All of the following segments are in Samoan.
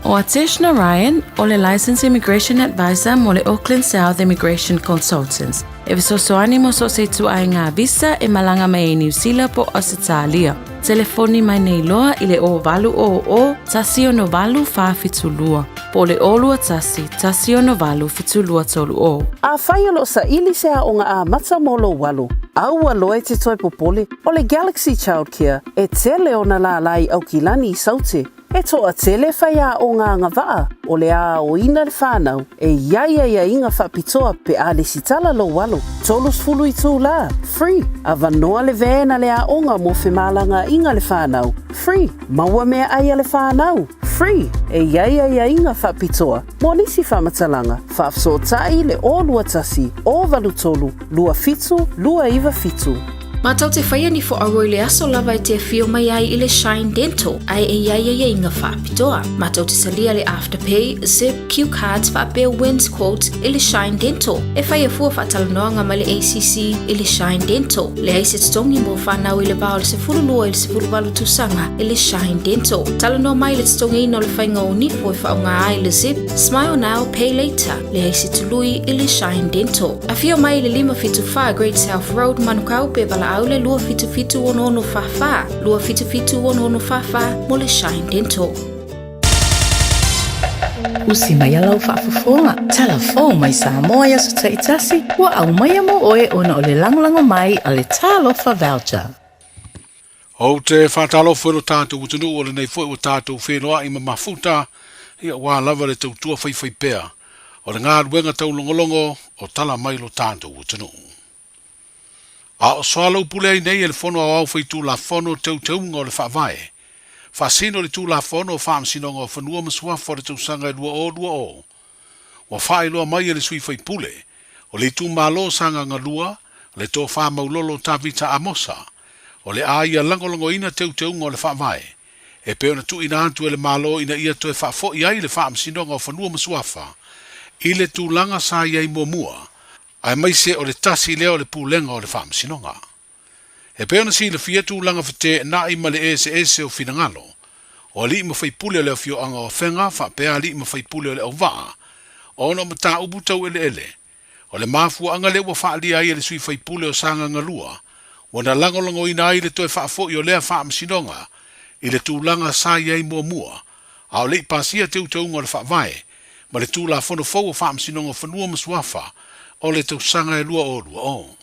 O Atesh Narayan, o le Licensed Immigration Advisor mo le Auckland South Immigration Consultants, e fesoasoani mo so o se ituaiga visa e malaga mai ai Niu Sila po o Ausetalia. Telefoni mai nei loa i le 0800 168 472 po o le 021 168 7230. Afai o lo o saili se aoga amata mo lou alo, aua loa e te toe popole, o le Galaxy Childcare e tele ona lālā i Aukilani i Saute. E toatele faiaoga agavaa o le a aoina le whanau e i ai aiaiga faapitoa pe a lesitala lou alo, 30 itulā, free, avanoa le van a le aoga mo femalagaaiga le whanau, free, maua meaai a le whanau, free, e i ai aiaiga faapitoa mo nisi faamatalaga, faafesootai le 021 083 27 297. Matou te whaia ni whoauro i le aso lava e te awhio mai ai i le Shine Dental, ae e iai aiaiga faapitoa. Matou te talia le Afterpay, Zip, Cue Cards faapea Wins Quote i le Shine Dental. E whaia fua faatalanoaga ma le ACC i le Shine Dental. Leai se totogi mo whanau i le va o le 12 i le 18 tausaga i le Shine Dental. Talanoa mai i le totogiina o le whainga o nifo e whaonga ai le Zip, Smile Now, Pay Later. Leai se tului i le Shine Dental. Afio mai i le 574 Great South Road, Manukau, pe valaau le 277 6644, 277 6644 mo le Shine Dental. Usi mai a lau faafofoga, Talafou mai Samoa i aso taitasi, ua aumaia mo oe ona o le lagolago mai a le Talofa Voucher. Ou te faatalofa i lo tatou atunuu o lenei foi ua tatou feiloai ma mafuta, ia aua lava le tautua faifaipea o le galuega taulogologo o tala mai lo tatou atunuu. A o soalaupule ai nei e le Fono Aoao Faitulafono Teuteuga o le Faavae, faasino le Tulafono o Faamasinoga o Fanua ma Suafa o le tausaga e 2020, ua faailoa mai e le sui faipule o le itumalo o Sagaga 2, le Tofa Maulolo Tavita Amosa, o le a ia lagolagoina teuteuga o le Faavae e pei ona tuuina atu e le Malo ina ia toe faafoi ai le Faamasinoga o Fanua ma Suafa i le tulaga sa i ai muamua, aemaise o le tasi lea o le Pulega o le Faamasinoga. E pei ona silafia tulaga feteenai ma le eseese o finagalo o alii ma faipule o le afioaga o Afega faapea alii ma faipule o le Auvaa ona o mataupu tau eleele. O le mafuaaga lea ua faaalia ai e le sui faipule o Sagaga 2 ua na lagolagoina ai le toe faafoi o lea faamasinoga i le tulaga sa i ai muamua a o le i pasia teuteuga o le Faavae ma le Tulafono fou o Faamasinoga o Fanua ma Suafa o le tausaga e 2020.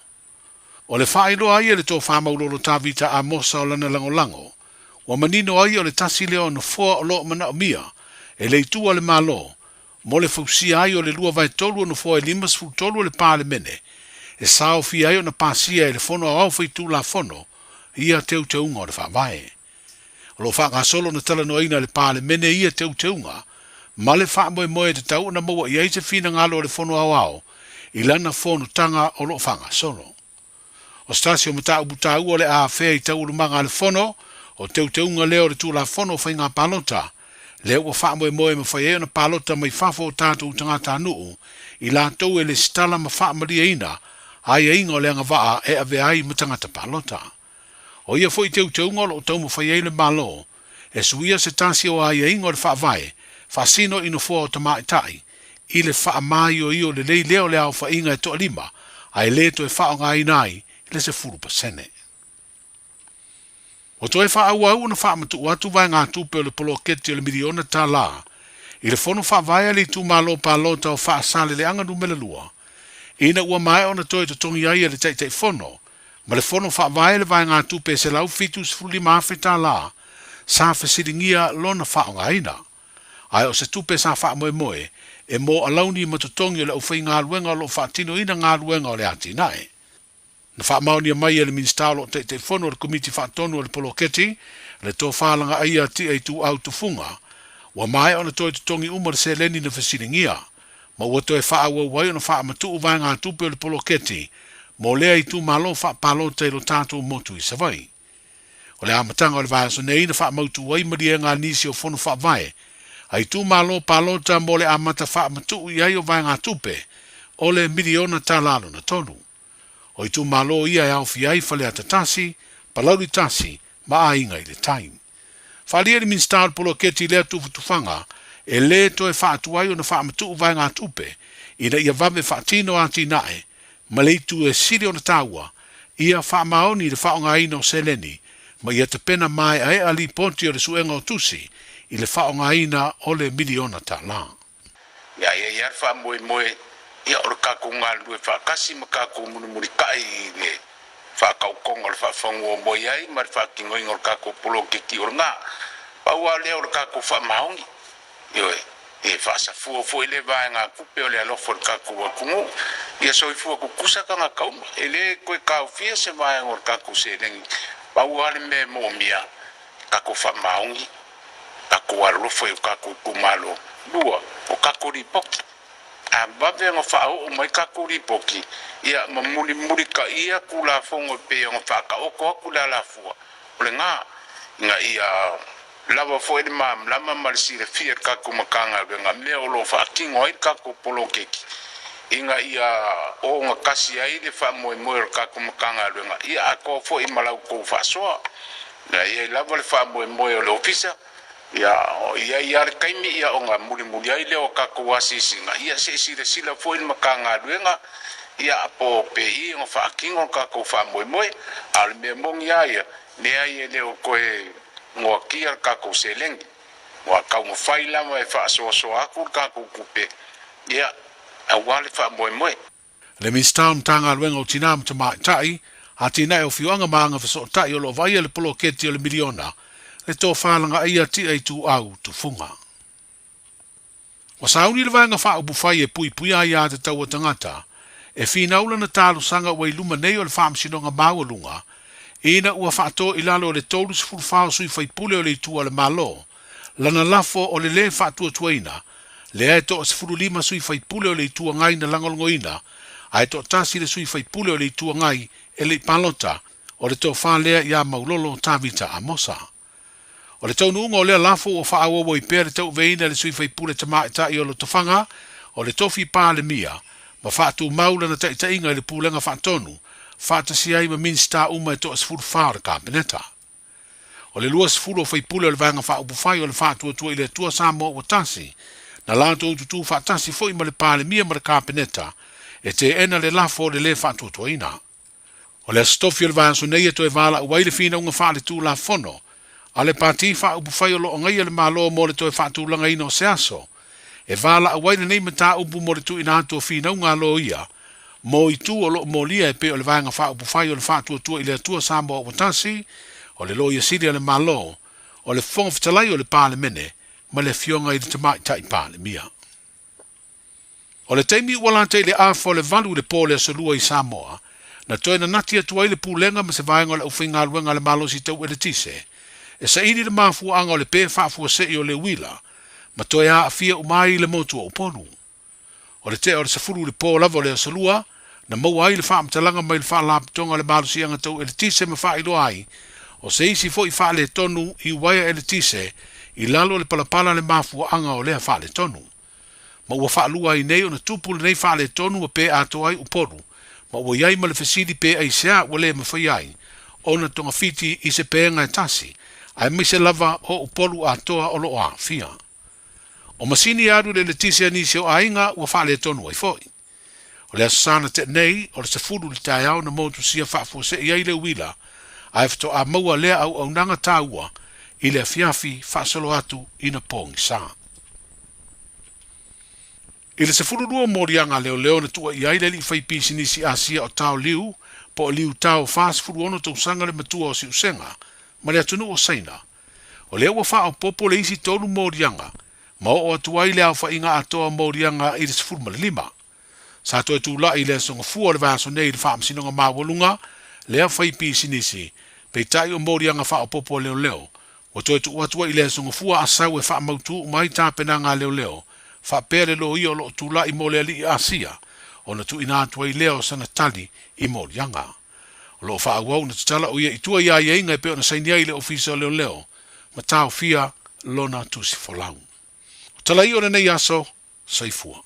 O le faailoa ai e le Tofa Maulolo Tavita Amosa o lana lagolago, ua manino ai o le tasi lea o nofoa o lo o manaomia e le itu a le Malo mo le fausia ai o le lua vaetolu o nofoa e 53 o le Palemene e saofia ai ona pasia e le Fono Aoao Faitulafono ia teuteuga o le Faavae. O lo o faagasolo ona talanoaina e le Palemene ia teuteuga ma le faamoemoe e tatau ona maua i ai se finagalo o le Fono Aoao i lana fonotaga o lo o faagasolo. O se tasi o mataupu taua o le a afea i taualumaga a le Fono, o teuteuga lea o le Tulafono o Faiga Palota, lea ua faamoemoe e mafai ai ona palota mai fafo o tatou tagatanuu i latou e lesitala ma faamalieina aiaiga o le agavaa e avea ai ma tagata palota. O ia foi teuteuga o lo o taumafai ai le Malo e suia se tasi o aiaiga o le Faavae faasino i nofoa o tamaitai i le faamaioio lelei lea o le aofaiga e toalima ae le toe faaaogaina ai le 10%. Ua toe faaauau ona faamatuu atu vaegatupe o le poloketi o le miliona tala i le Fono Faavae a le Itumalo Palota o Faasaleleaga Numera 2 ina ua maea ona toe totogi ai e le Taitaifono ma le Fono Faavae le vaegatupe e $175,000 sa fesiligia lona faaaogaina, ae o se tupe sa faamoemoe e mo alauni ma totogi o le aufaigaluega o lo o faatinoina galuega o le atinae. Na faamaonia mai e le Minisita o lo o Taitaifono o le Komiti Faatonu o le Poloketi, le Tofa Lagaaia Tia Ituau Tufuga, ua maea ona toe totogi uma le seleni na fesiligia, ma ua toe faaauau ai ona faamatuu vaegatupe o le poloketi mo lea itumalo faapalota i lo tatou motu i Savaii. O le amataga o le vaiaso nei na faamautu ai maliega a nisi o Fono Faavae a itumalo palota mo le amata faamatuu i ai o vaegatupe o le miliona tala lona tolu. O itumalo ia e aofia ai Faleata 1, Palauli 1 ma Aiga i le Tai. Faaalia e le Minisita o le Poloketi lea tufatufaga e lē toe faatuai ona faamatuu vaegatupe ina ia vave faatino atinae ma le itu e sili ona taua, ia faamaoni le faaaogaina o seleni ma ia tapena maeaea lipoti o le suega o tusi i le faaaogaina o le miliona tala. Ia i ai lava le faamoemoe, ia o le kakou galulue faatasi ma kakou mulimulitai i le faatautoga o le faafanua moe ai ma le faatinoina o le kakou poloketi o lena. Pau lava lea o le kakou faamaoni, ioe, e faasafua foi le vaegatupe o le alofa o le kakou atunuu. Ia soifua tutusa tagata uma, e le toe taofia se vaega o le kakou seleni. Pau lava le mea e moomia, kakou faamaoni, tatou alolofa i o tatou itumalo. Lua, o tatou lipoti. A vave ona faaoo mai tatou lipoti, ia ma mulimulitaia Tulafono e pei ona faataoto atu le alafua, o lena, ina ia lava foi le malamalama ma le silafia e le tatou Matagaluega mea o lo o faatino ai le tatou poloketi, ina ia ogatasi ai le faamoemoe o le tatou Matagaluega, ia atoa foi ma la outou faasoa. Ia i ai lava le faamoemoe o le Ofisa, ia i ai lava le taimi ia ona mulimuli ai lea o tatou asiasiga, ia se i silasila foi le Matagaluega ia po o pei ona faatino le tatou faamoemoe. A o le mea moni lava ia, leai e le o toe noatia le tatou seleni. Ua taumafai lava e faasoasoa atu le tatou tupe, ia, aua le faamoemoe. Le Minisita o Matagaluega o Tinā ma Tamaitai, Atinae o Afioaga ma Agafesootai o lo o vaaia le poloketi o le miliona, le tofa lagaia Tia Ituau Tufuga. Ua sauni le vaega faaupufai e puipuia aia tatau a tagata e finau lana talosaga ua i luma nei o le Faamasinoga Maualuga ina ua faatō i lalo o le 34 o sui faipule o le Itu a le Malo lana lafo o le lē faatuatuaina lea e toa-15 sui faipule o le Itu Agai na lagolagoina ae toatasi le sui faipule o le Itu Agai e le i palota o le tofa lea iā Maulolo Tavita Amosa. O le taunuuga o lea lafo ua faaauau ai pea le tauaveina e le sui faipule tamaitai o Lotofaga o le tofi Palemia ma faatumau lana taitaiga i le Pulega Faatonu faatasi ai ma Minisita uma e toa-14 o le Kapeneta. O le 20 o faipule o le Vaega Faaupufai o le Faatuatua i le Atua Samoa Ua Tasi, na latou tutū faatasi foi ma le Palemia ma le Kapeneta e teena le lafo o le lē faatuatuaina. O le Aso Tofi o le vaiaso nei e toe valaau ai le finauga faaletulafono a le Pati Faaupufai o lo o agaia le Malo mo le toe faatulagaina o se aso e valaau ai lenei mataupu mo le tuuina atu o finauga a loia mo itu o lo o molia e pei o le Vaega Faaupufai o le Faatuatua i le Atua Samoa Ua Tasi, o le Loia Sili a le Malo, o le Fofoga Fetalai o le Palemene ma le Afioga i le Tamaitai Palemia. O le taimi ua lata i le afa o le valu i le po o le Aso Lua i Samoa, na toe nanati atu ai le Pulega ma se vaega o le aufaigaluega a le Malosi Tau Eletise e saili le mafuaaga o le pē faafuasei o le uila ma toe aafia uma ai le motu o Upolu. O le tea o le 10 i le po lava o le Aso Lua, na maua ai le faamatalaga mai le Faalapotopotoga o le Malosiaga Tau Eletise ma faailoa ai, o se isi foi faaletonu i uaea eletise i lalo o le palapala le mafuaaga o lea faaletonu. Ma ua faalua ai nei ona tupu lenei faaletonu ma pē atoa ai Upolu, ma ua i ai ma le fesili pe aisea ua le mafai ai ona togafiti i se pēga e tasi, aemaise lava o Upolu atoa o lo o aafia. O masini e alu i le eletise a nisi o aiga ua faaletonu ai foi. O le Aso Sa na tea nei, o le 10 i le taeao na motusia faafuasei ai le uila, ae faatoa maua lea auaunaga taua i le afiafi faasolo atu ina pogisa. I le 12 o moliaga a leoleo na tuuaia ai le alii faipisinisi Asia o Tao Liu po o Liu Tao 46 tausaga le matua o Siusega ma le atunuu o Saina, O lea ua faaopoopo le isi tolu moliaga ma oo atu ai le aofaiga atoa o moliaga i le 15. Sa toe tulai i le Aso Gafua o le vaiaso nei i le Faamasinoga Maualuga lea fai pisinisi, peitai o moliaga faaopoopo a leoleo ua toe tuu atu ai i le Aso Gafua a sau e faamautu uma ai tapenaga a leoleo faapea le loia o lo o tulai mo le alii Asia ona tuuina atu ai lea o sana tali i moliaga. O lo o faaauau ona tatala o ia i tua i aiaiga e pei ona saini ai i le Ofisa o Leoleo ma taofia lona tusi folau. O tala ia o lenei aso, soifua.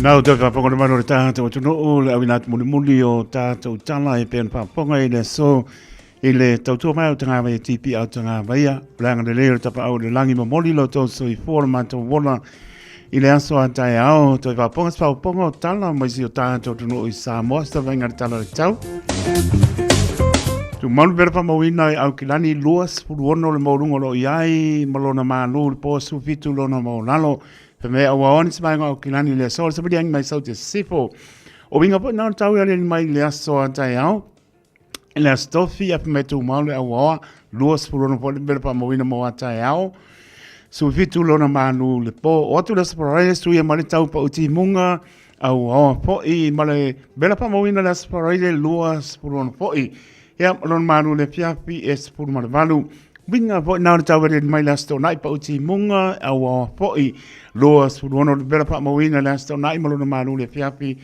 Nau te whakaponga mai o le tātou atunuu, le awina atu mulimuli o tātou tala e pēna whakaponga i le aso i le tautua mai o tangā vai e tipi au tangā vaia, o le anga lelei o le tapa au le langi momoli lo tō soifua o le mātou wola i le aso a tae ao, toi whakaponga se whakaponga o tala mai si o tātou atunuu i Samoa, se tawainga le tala le tau. Tu malu pera whamauina i Aukilani, 26 le maurunga lo iai, ma lona mālu, le pō sufitu lona maulalo, Fe mea ua oni se vaenga o Kilani le aso, le sabili angi mai sau te sifo. O winga po nā tau ia mai le aso a tai ao. Le aso tofi a me tū mau le aua lua sefulu po le mele pa mawina mo a tai ao. Su fitu lona manu le po. O atu le aso paraire su ia male tau pa uti munga au aoa fo'i ma le mele pa mawina le aso paraire 26 fo'i. Ia, lona malu le fiafi e 18. Winga fo'i nā le tau e mai le aso tōnai pa uti munga au aoa fo'i 26 le mele pa mawina le aso tōnai ma lona malu le fiafi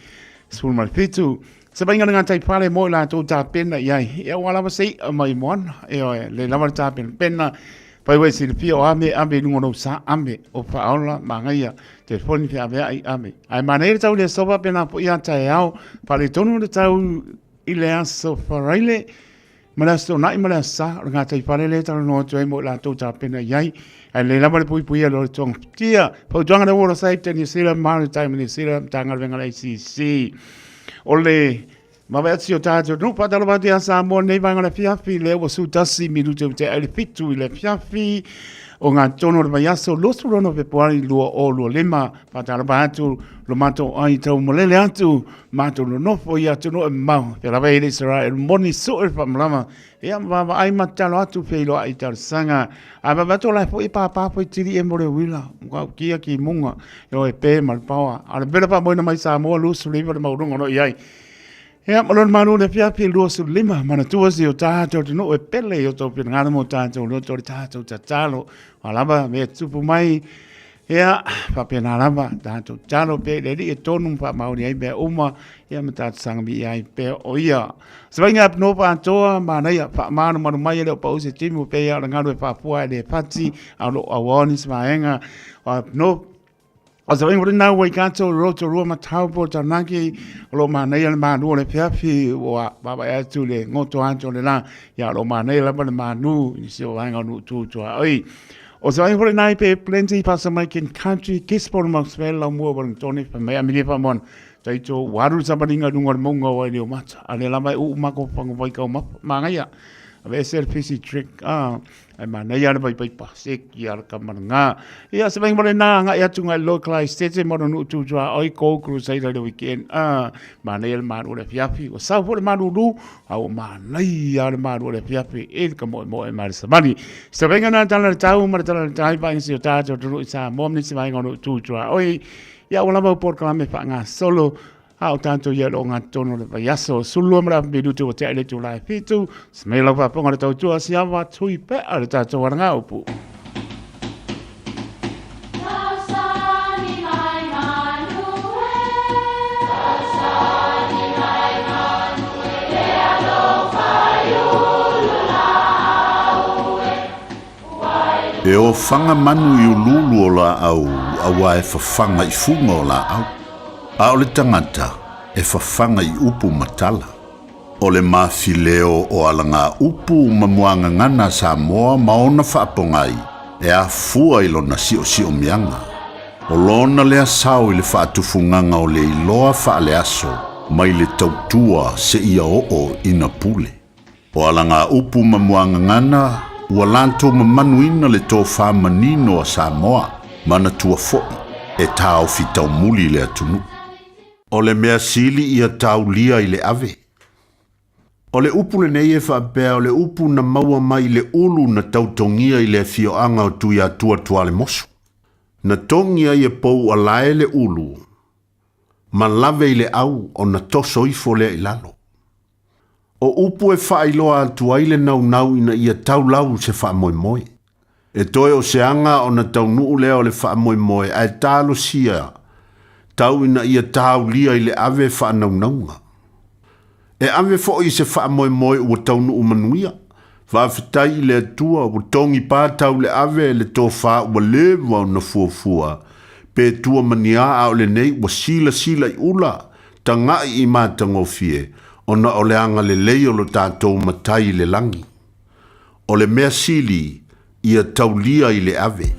17. Se vainga le ngā taipale mo i lātou tāpena i ai. Ia ua lava se i'a mai moana. E oe, le lava le tāpena pena. Pai wai silafia o ame, ame i lunga o lou sa, ame o whaola, mangaia, telefoni wheaweai, ame. Ai mānei le tau le sofa pena po ia tae ao, whale tonu le tau i le aso wharaile, ma le aso na'i ma le aso sa, o le ngā tai whare le tala noa atu ai mo i lātou tāpena i ai. Ai le lava le puipui a lo le tuanga whitia. Fautuanga le Water Safety New Zealand, Maritime New Zealand, Tāngaruenga le ACC. O le Mawe atu o tātou nuu whātalo atu ia Samoa nei vaenga le fiafi le ua su tasi minute o te ai le fitu i le fiafi o ngā tono o le vaiaso 26 Fepuari 2025 whātalo atu lo mātou ai tau malele atu mātou nonofo i atu no e mau te rawe i le Israel moni so e whamalama e a wawa ai matalo atu wheiloa i talosaga a wawa atu lai fo i pāpā fo i tiri e more wila ka kia ki munga e o e pē ma le paoa a le vela pa moina mai Samoa 25 le maurunga no i ai Ia, ma lona malu le fiafi 25, mana tua si o tātou te nuu e pele i o tō whiringāna mō tātou loto le tātou tatalo. Wa lava, me tupu mai, ia, whapena lava, tātou talo pe le li e tonu wha maori ai mea uma, ia ma tātou sanga mi ai pe o ia. Se vai ngā no pa atoa, mana ia, wha manu manu mai ele o pa use timu pe ia o le ngaru e whapua e le pati, a lo awani se maenga, no O te waingo rina Waikato, Rotorua, ma Taupo, Taranaki, o lo mānaia le mānu o le peafi, ua wawae atu le ngoto atu o le la, ia o lo mānaia lava le mānu, i si o waenga o nuu tūtua oi. O te waingo rina i pe plenty, pasa mai ken country, Gisborne, Maxwell, lau mua Wellingtone, wha mea miria wha moana. Taito, waru samaringa runga o le maunga o ai leo mata. A le lava e uu mako whango waikau mapa, māngaia. A ve ese le fisi trick, ah, Ai manaia le vai pa se ki ala ka maranga. Ia se vai mare na nga ia tunga lo klai se mo no tu tua oi ko crusader le weekend. Ah manaia le maru le fiafi. O sa fo le maru lu au manaia le maru le fiafi e ka mo mo e mare samani. Se vai na tala le tau mare tala le tai pa si o ta to tu sa mo ni se vai no tu tua oi. Ia o lava por klame fa nga solo A o tātou ia lo ngā tono le vaiaso, sulua mara minutu o te aile tū lai fitu, smei lau whaponga le tautua si awa tui pea le tātou aranga upu. E ofaga manu i uluulu o laau, auā e fafaga i fuga o laau, a o le tagata e fafaga i upu ma tala. O le mafileo o alagaupu ma muagagana a Samoa ma ona faapogai e afua i lona siosiomiaga. O lona lea sao i le faatufugaga o le iloa faaleaso mai le tautua seia oo ina pule. O alagaupu ma muagagana ua latou mamanuina le tofa manino a Samoa, manatua fo'i e taofi taumuli le atunuu. O le mea sili ia taulia i le ave. O le upu lenei e faapea o le upu na maua mai i le ulu na tautogia i le afioaga o Tuiatua Tualemoso. Na togi ai e pou alae le ulu ma lave i le au ona toso ifo lea i lalo. O upu e faailoa atu ai le naunau ina ia taulau se faamoemoe. E toe o se aga ona taunuu lea o le faamoemoe ae talosia tau ina ia taulia i le ave faanaunauga. E ave foi i se faamoemoe ua taunuu manuia. Faafetai i le Atua ua togi pā tau le ave le tofā ua leva ona fuafua Pe tua ma ni a a o lenei ua silasila i ula, taga'i i matagofie, ona o le agalelei o lo tatou Matai i le lagi. O le mea sili, ia taulia i le ave.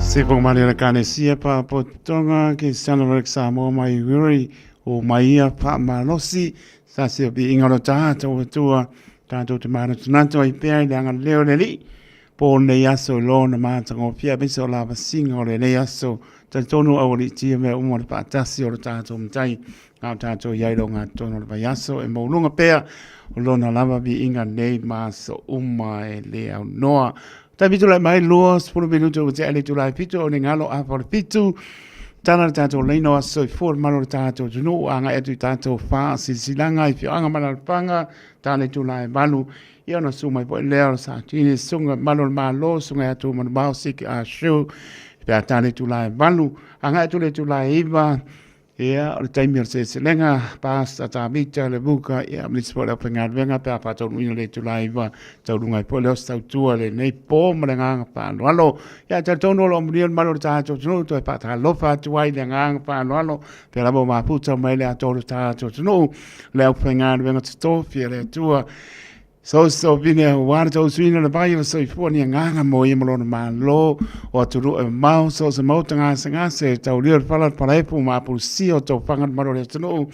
Se fo mali le kane sia pa potonga ke Sana Samoa mai wiri o mai ia pa malosi sa se bi inga lo tatou tua tatou te manatunatu ai pea i le agalelei o le Alii po o lenei aso i lona matagofie aemaise o lavasiga o lenei aso. Talitonu aualiitia mea uma o le faatasi o le tatou Matai a o tatou i ai i logatotonu o le vaiaso e maualuga pea o lona lava viiga nei ma aso uma e le aunoa. Taimi tulai mai 20 minuto ua tea le itula e 7 o le galo afa o le 7. Tala le tatou laina o aso soifua le malu o le tatou atunuu agai atu i tatou faasilasilaga i afioaga ma alaalafaga ta le itula e 8 ia ona susu mai foi lea o le Satini susuga malu o le Malo susuga ia Tuimanuvao Siki Ah Shu pe a ta le itula e 8 agai atu le itula e 9. Ia, o le taimi o le seleselega, Pastor Tavita Levuka, ia, ma nisi foi o le aufaigaluega pe a faataunuuina le itula e 9, taualuga ai foi lea o se tautua i lenei po ma le agaga faaaloalo. Ia, e talitonu o lo o manuia le malu o le tatou atunuu, toe faatalofa atu ai i le agaga faaaloalo, pea lava ua mafuta mai le atoa o le tatou atunuu, le aufaigaluega totofi a le Atua. So vine aua le tausuina o le vai o le soifua ni agaga mo ia ma lona Malo o atunuu e mamao so o se maota gasegase e taulia o le fala o le falaepu ma apulusia o tofaga le malu o le atunuu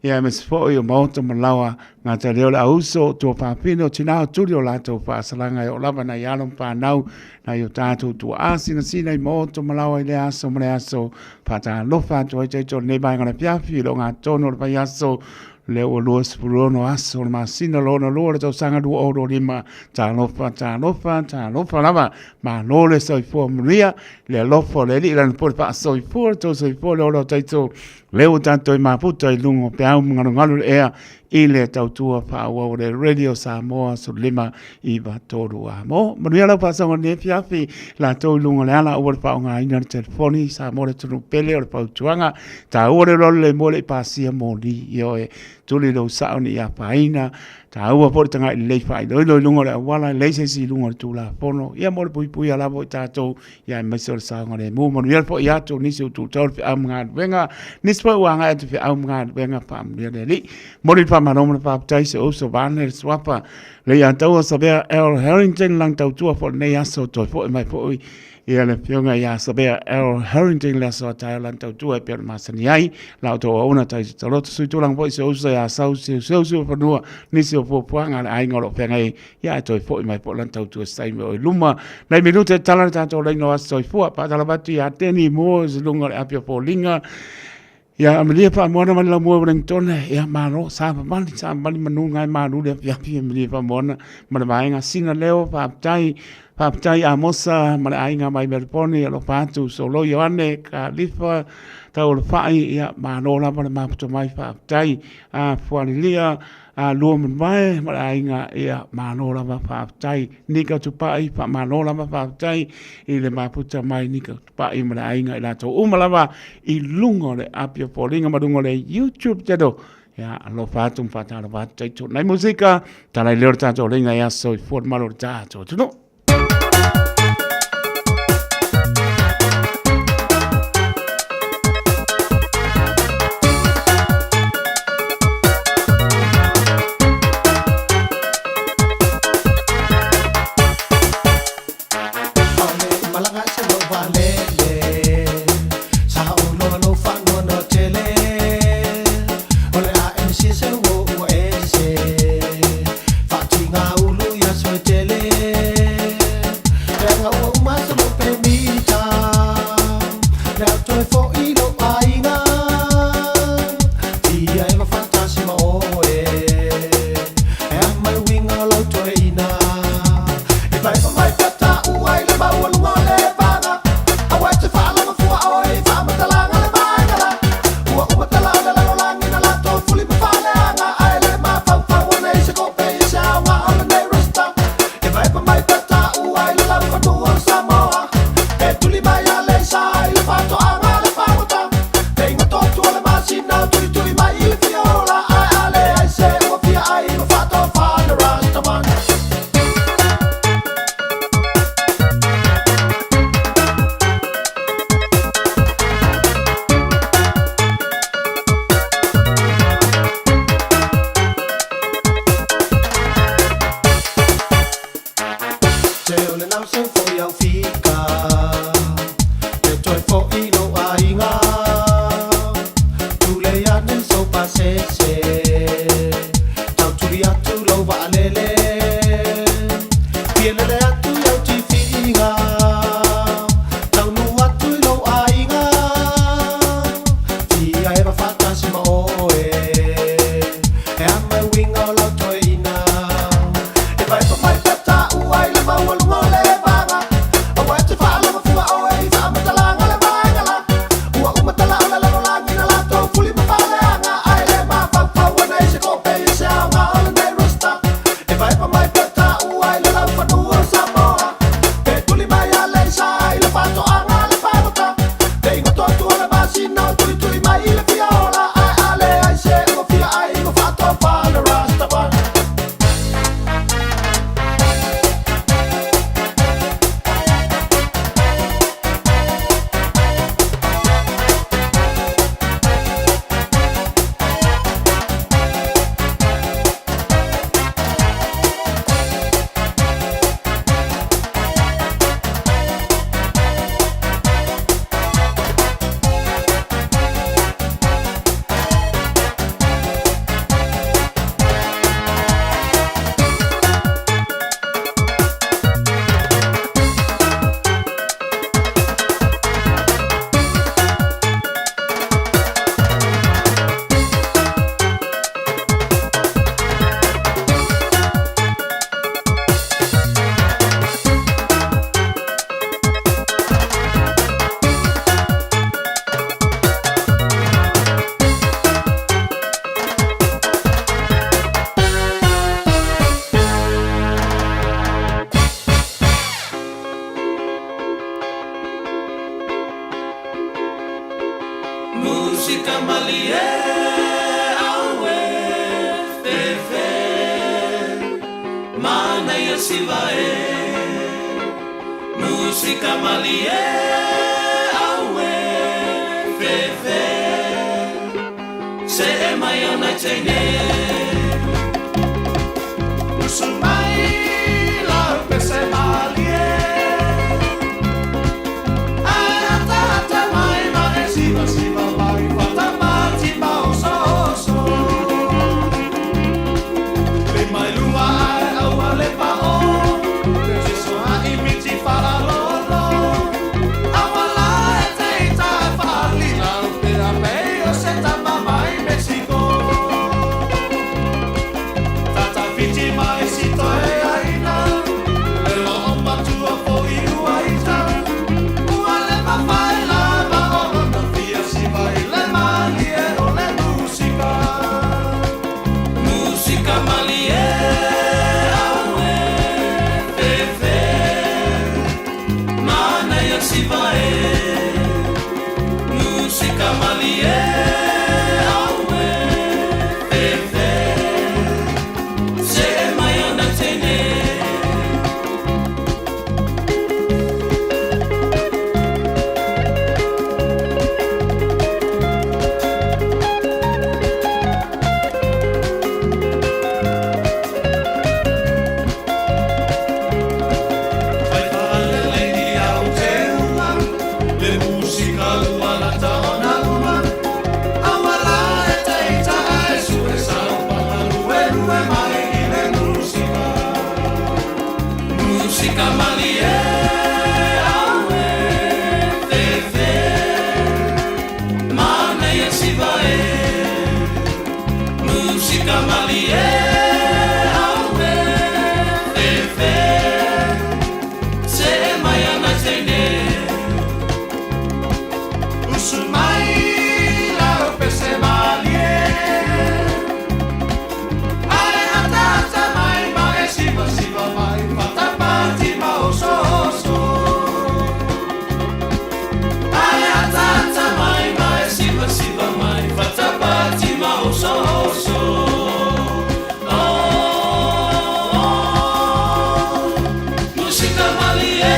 ia aemaise foi o maota ma laoa gatalia o le auso o tuafafine o tina o tuli o latou faasalaga e oo lava nai alo ma fanau nai o tatou tuaa sinasina i maota ma laoa i le aso ma le aso. Faatalofa atu ai taito lenei vaega o le afiafi i le ogatotonu o le vaiaso lea ua 26 aso o le masina lona lua o le tausaga 2025. Talofa, talofa, talofa lava. Malo le soifua manuia, le alofa o le Alii lana pule faasoifua le tou soifua le ola o taito. Lea ua tatou i mafuta i luga o peau ma galugalu le ea i le tautua faaauau o le Radio Samoa 15 9 3 a. Mo, manuia lau faasoga i lenei afiafi, latou i luga o le ala aua le faaaogaina le telefoni, Samoa le atunuu pele o le fautuaga, taua le lola le moe le i pasia moli, ioe, tuli lou sao ne i afaina, taua foi le tagai lelei faailoilo i luga o le auala, e leai se isi i luga o le Tulafono, ia mo le puipuia lava o i tatou, ia aemaise o le saogalemu. Manuia le foi atu o nisi o tutau le feau ma galuega, nisi foi ua agai atu i feau ma galuega, faamanuia le Alii. Momoli le faamalo ma le faafetai se uso vaeane le suafa Leiataua Savea L. Harrington lang tautua foi lenei aso toe foi mai foi ia le afioga ia Savea L. Harrington le aso a taeao lang tautua e pei ona masani ai la outou auauna tai taloto sui tulaga foi se uso ia Sau Seu Seu Seu Fanua nisi o fuafuaga a le aiga o lo o feagai ia ae toe foi mai foi lang tautua se taimi o i luma nai minute e tala le tatou laina o aso soifua faatalofa atu ia Teni Moores i luga o le api o foliga. Ia Amelia Faamoana mai le Laumua Wellington, ia malo, sa mamali, sa mamali manu ngai malu le afiafi Amelia Faamoana ma le vaega Sina Leo, faafetai, faafetai Amosa ma le aiga mai Melbourne, alofa atu Solo Ioane, Kalifa, Taualofai, ia malo lava le mafuta mai, faafetai, a Fualilia, a lua mamae ma le aiga, ia malo lava faafetai. Nika Tupai, faamalo lava faafetai i le mafuta mai Nika Tupai ma le aiga i latou uma lava i luga o le api o foliga ma luga o le YouTube channel. Ia, alofa atu ma faatalofa atu taito. Nai musika, talai leo le tatou leiga ia soifua le malo o le tatou atunuu. malie aue fefe Manaia siva e Musika malie aue fefe Se e mai ona teine Usu mai lau pese malie Ai ata ata mai ma e siva siva mai Fata mati ma oso oso Le mai lua ai aua le pa o Te siso a imiti fara lolo Awala e te ita whaali lau Pe a mei o se tama mai Mexico Tata whiti mai si toe aina Le o matua fo i ua ita Ua le mawhai lava o lona fia siva i le malie o le musika Musika malie aue fefe Manaia siva e Musika malie aue fefe Se e mai ona teine Fai whaalelei ni au te uma Le musika ua lata ona uma Awala e te ita e sue sau panga lue lue mai i le musika Musika malie aue fefe Manaia siva e Musika malie aue fefe Se e mai ana teine Usu mai lau pese malie Ai ata ata mai ma e siva siva mai Fata pati ma oso oso Ai ata ata mai ma e siva siva mai Fata pati ma oso oso Oh, oh, Musika malie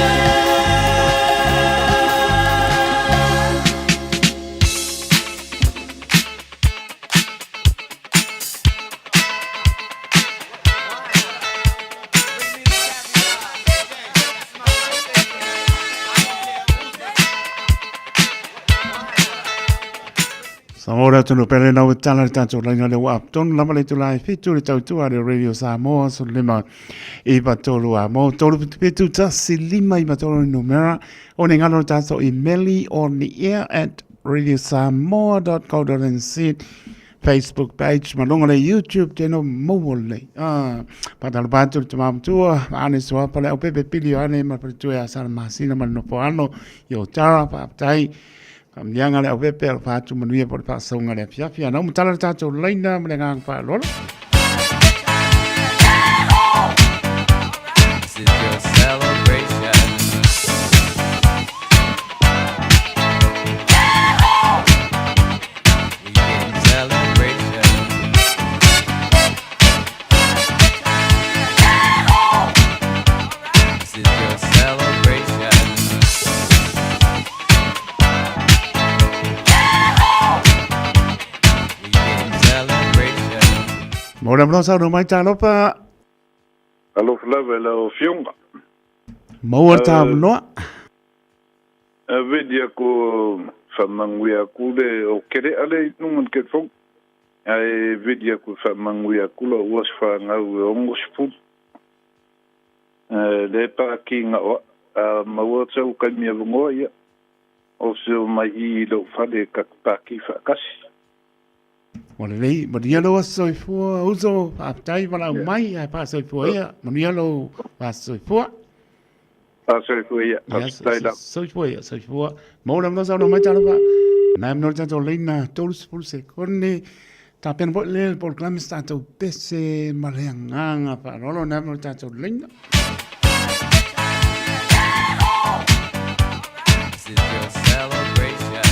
Samoa le atunu pele nau e tala le tātou laina le ua tonu lava le tula e fitu le tautua le Radio Samoa so lima i patolu a mo tolu pitu pitu tasi lima i patolu numera o ne ngalo le tātou i meli on the air at radiosamoa.co.nz Facebook page ma lunga le YouTube teno maua lelei. Ah, patalo patu le tamamatua, ane soapa le au pepe pili o ane ma pale a sala masina ma le nofo ano i o tara whaapatai. Whaamnianga le au pepe alo whaatu manuia po le whaasaunga le afiafi. Ana umu tala le tātou laina ma le nganga whaalola. This is your celebration. We getting celebration. This is your celebration. We getting celebration. Mo le mlo sau no mai talopa. Alofa lava i lau afioga. Maua le tāmanoa. Veli aku faamanuia aku le o kele'a le i luga o le telefoni ae veli aku e faamanuia aku la'u aso fanau e 60 lea e paakīga o a'a a maua sau kaimi avanoa ia o se o mai i i lo'u fale e tatou pākī faatasi. Ua lelei, manuia lou aso soifua uso, faafetai valaau mai ae faasoifua ia, manuia lou aso soifua. Faasoifua ia, faafetai lava. Soifua ia, soifua. Maua le avanoa saunoa mai talofa. Nai avanoa le tatou laina 30 sekone. Tapena foi le polokalame se tatou pese ma le agaga faaaloalo. Nai avanoa le tatou laina. This is your celebration.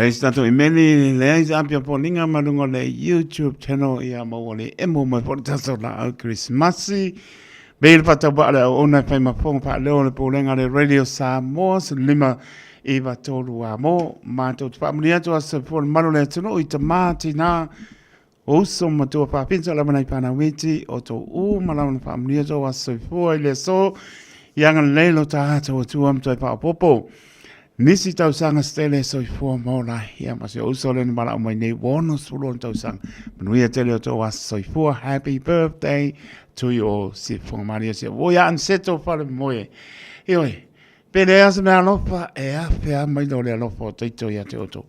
Leai se tatou imeli, leai se apia foliga ma luga o le YouTube channel, ia ma ua le emo mai foi le tatou laau Kerisimasi. Bei le faatauvaa le auauna e fai ma fofoga faaleo o le Pulega a le Radio Samoa 15 9 3 a mo. Matou te faamanuia atu aso soifua le malu o le atunuu i tama, tinā, o uso ma matua faapito lava nai fanau iti o tou uma lava na faamanuia tou aso soifua i le aso. Ia agalelei lo tatou Atua ma toe faaopoopo nisi tausaga se tele soifua ma ola ai. Ia ma si ou uso lea na valaau mai nei ua 66 tausaga. Manuia tele o tou aso soifua. Happy birthday to you all. Sifuga malie si o ia anseto fale moe. Ioe, pe leai se mea alofa e afe lava mai lo le alofa o taito ia te outou.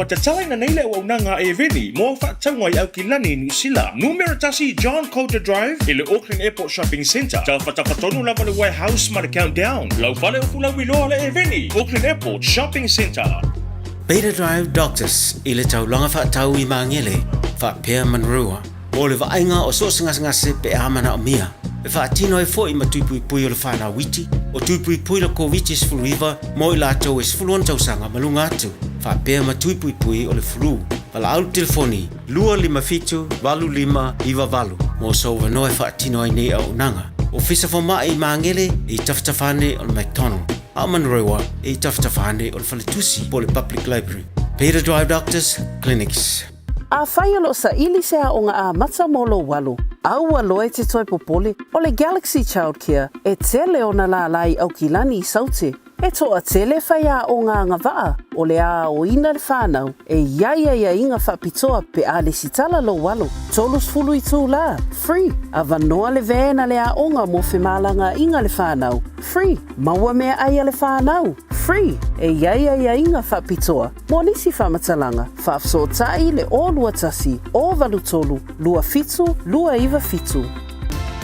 Ua tatalaina nei le auaunaga a Eveni mo au faatauga i Aukilani, Niu Sila. Numera 1 John Coulter Drive i le Auckland Airport Shopping Centre. Tafatafa tonu lava le Warehouse ma le Countdown. Lau fale o Fulauiloa le Eveni, Auckland Airport Shopping Centre. Beta Drive Doctors i le taulaga faatau i Magele faapea Manurewa mo le vaaiga o so o se gasegase pe a manaomia. E faatino ai foi ma tuipuipui o le whanau iti, o tuipuipui le Koviti-19 mo i latou e 16 tausaga ma luga atu, faapea ma tuipuipui o le flu. Valaau le telefoni 257 8598 mo sou avanoa e faatino ai nei auaunaga. Ofisa Fomai i Magele e i tafatafa ane o le McDonald, a o Manurewa e i tafatafa ane o le Faletusi po o le Public Library. Peter Drive Doctors Clinics. Afai o lo o saili se aoga amata mo lou alo, aua loa e te toe popole, o le Galaxy Childcare e tele ona lālā i Aukilani i Saute. E toatele faiaoga agavaa o le aoina le whanau e i ai aiaiga faapitoa pe a lesitala lou alo. 30 itulā, free, avanoa le van a le aoga mo femalagaaiga le whanau, free, maua meaai a le whanau, free, e i ai aiaiga faapitoa mo nisi faamatalaga, faafesootai le 021 083 27 297.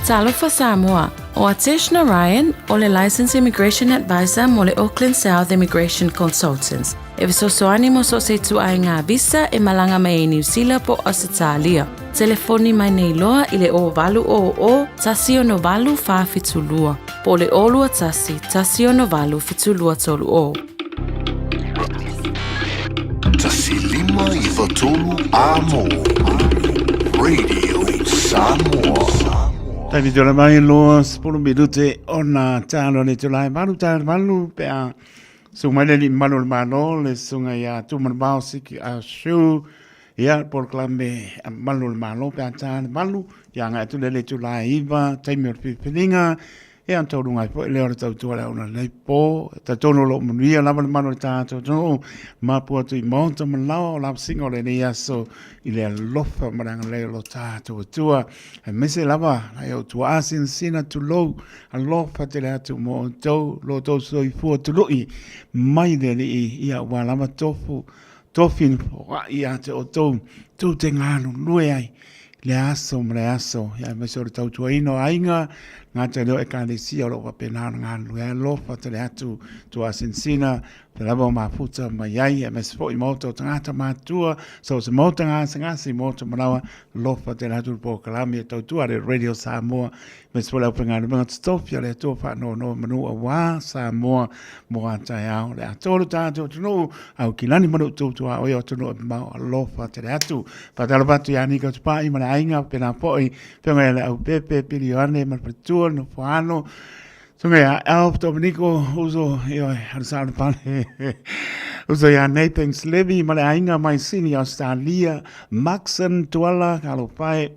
Talofa Samoa, O Atesh Narayan, o le Licensed Immigration Advisor mo le Auckland South Immigration Consultants, e fesoasoani mo so o se ituaiga visa e malaga mai ai Niu Sila po o Ausetalia. Telefoni mai nei loa i le 0800 168 472 po o le 021 168 7230. 1593 Amo Radio Samoa. Taimi tōna mai loa 10 minute ona tālo le tūlai malu tālo malu pe a su mai le li malu le malo le sunga ia tūmana mao siki a shu ia polokalame a malu le malo pe a tālo malu ia ngai atu le le tūlai iwa taimi o le whiwhiringa E an taurunga ai foi lea o le tautua le auna nei po, e talitonu o lo o manuia lava le malu o le tātou atunuu, mapu atu i maota ma laoa o lavasiga o lenei aso i le alofa ma le agalelei o lo tātou Atua. Aemaise lava nai ou tuaa sinasina tulou, alofa tele atu mo outou, lo outou soifua tului mai le Alii, ia ua lava tofu, tofi na foai ia te outou, tou te galulue ai le aso ma le aso, ia aemaise o le tautuaina o aiga, ngā te reo ekalesia o lo o faapena ona galulue ai, alofa tele atu tuasinasina, te lava o mafuta mai ai, aemaise foi maota o tagata mātua, so se maota gasegase, maota manawa, alofa tele atu le polokalame e tautua le Radio Samoa, aemaise foi le aufaigaluega totofi a le Atua faanoanoa manu auā Samoa mo a taeao le atoa lo tātou atunuu, Aukilani ma lou tautua oe o atunuu e mamao, alofa tele atu. Faatalofa atu ia Nika Tupai ma le aiga, pena foi, whionga ia le au pepe, Pili Ioane ma le faletua, le nofoano, Sunga ia Alf Dominico, uso, ioe, alu le pale, uso ia Nathan Slevy ma le aiga mai Sydney, Australia, Maxon Tuala, Kalofae,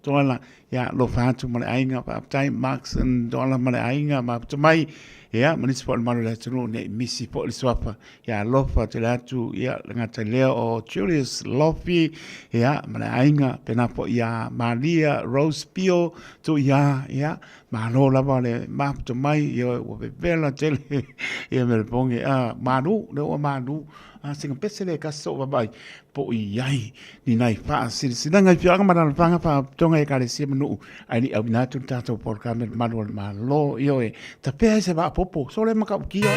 Toala, ia, alofa atu ma le aiga, faafetai Markson Toala ma le aiga, mafuta mai, ia, ma nisi foi o le malu o le atunuu, nei misi foi le suafa, ia, alofa tele atu, ia, le gata i lea o Julius Lofi, ia, ma le aiga, pena foi ia Malia Rose Pio, Tuia, ia, malo lava le mafuta mai, ia, ua vevela tele, ia, me le pongi, a, malu, le ua malu, a singa pese le kasi so'o vavaai po o i ai ni nai faasilasilaga i afioaga ma alaalafaga faapitoga i Ekalesia ma nuu ae le i auina atu le tatou polokalame i le malu o le Malo. Ioe, tapea ai se vaapopo, sole matautia.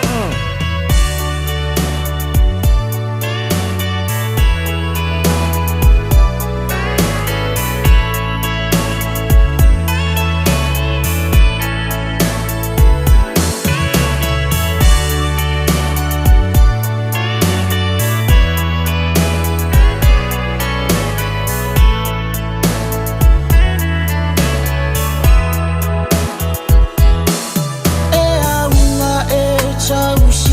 E aunga e tausi.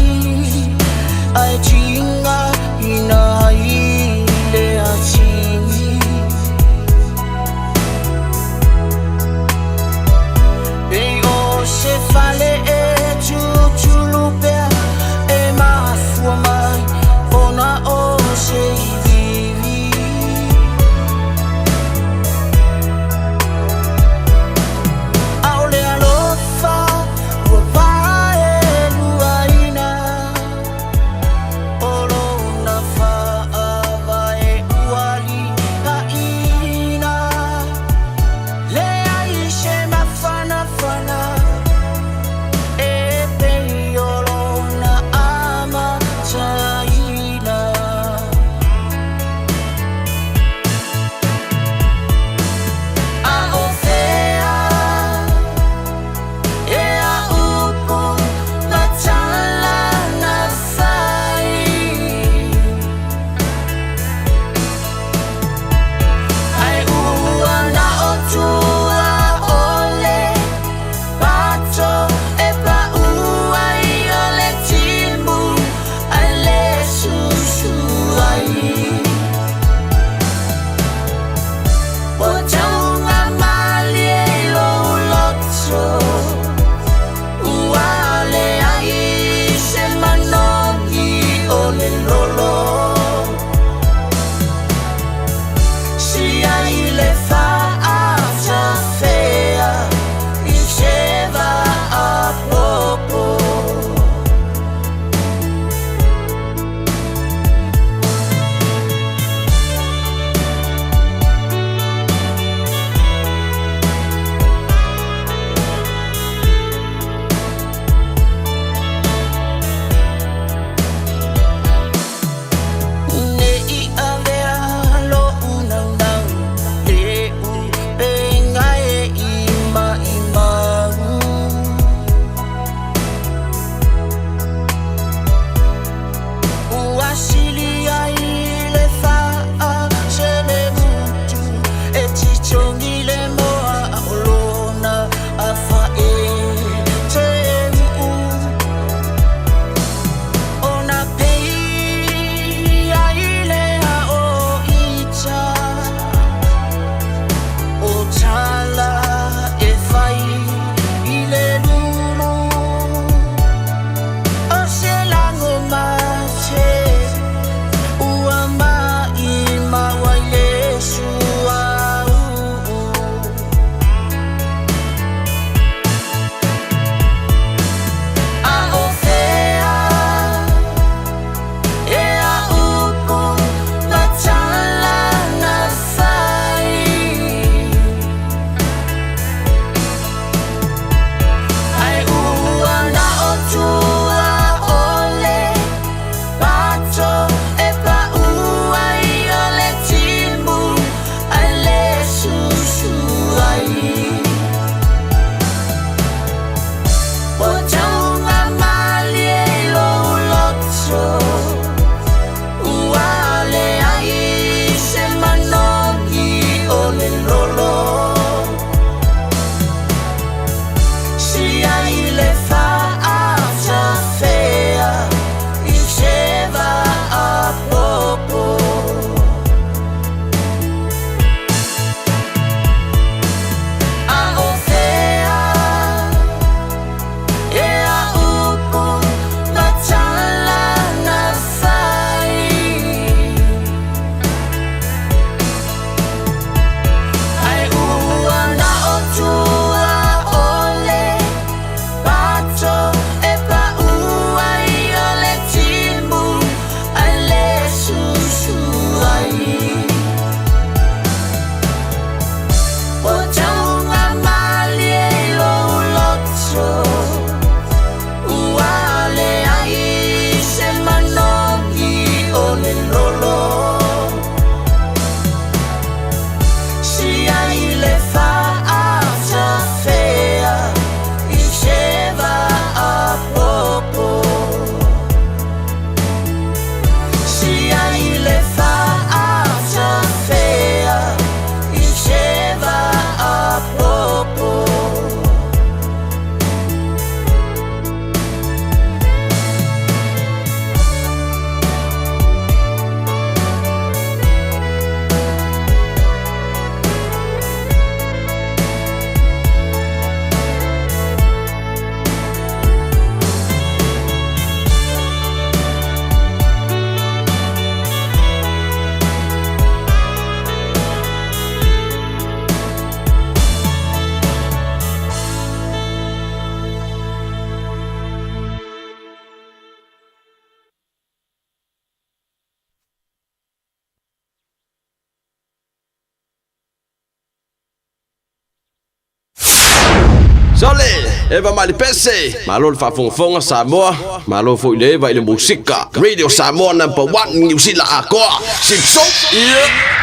Nole, Eva Malipese, malo le faafogafoga Samoa, malo foi le Eva i le musika. Radio Samoa number 1 Niu Sila atoa. Simpson. Yeah.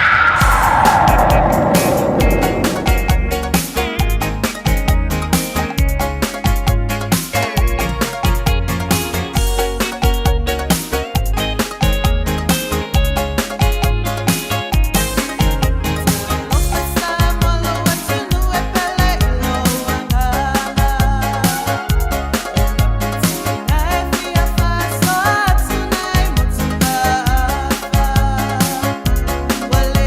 Well,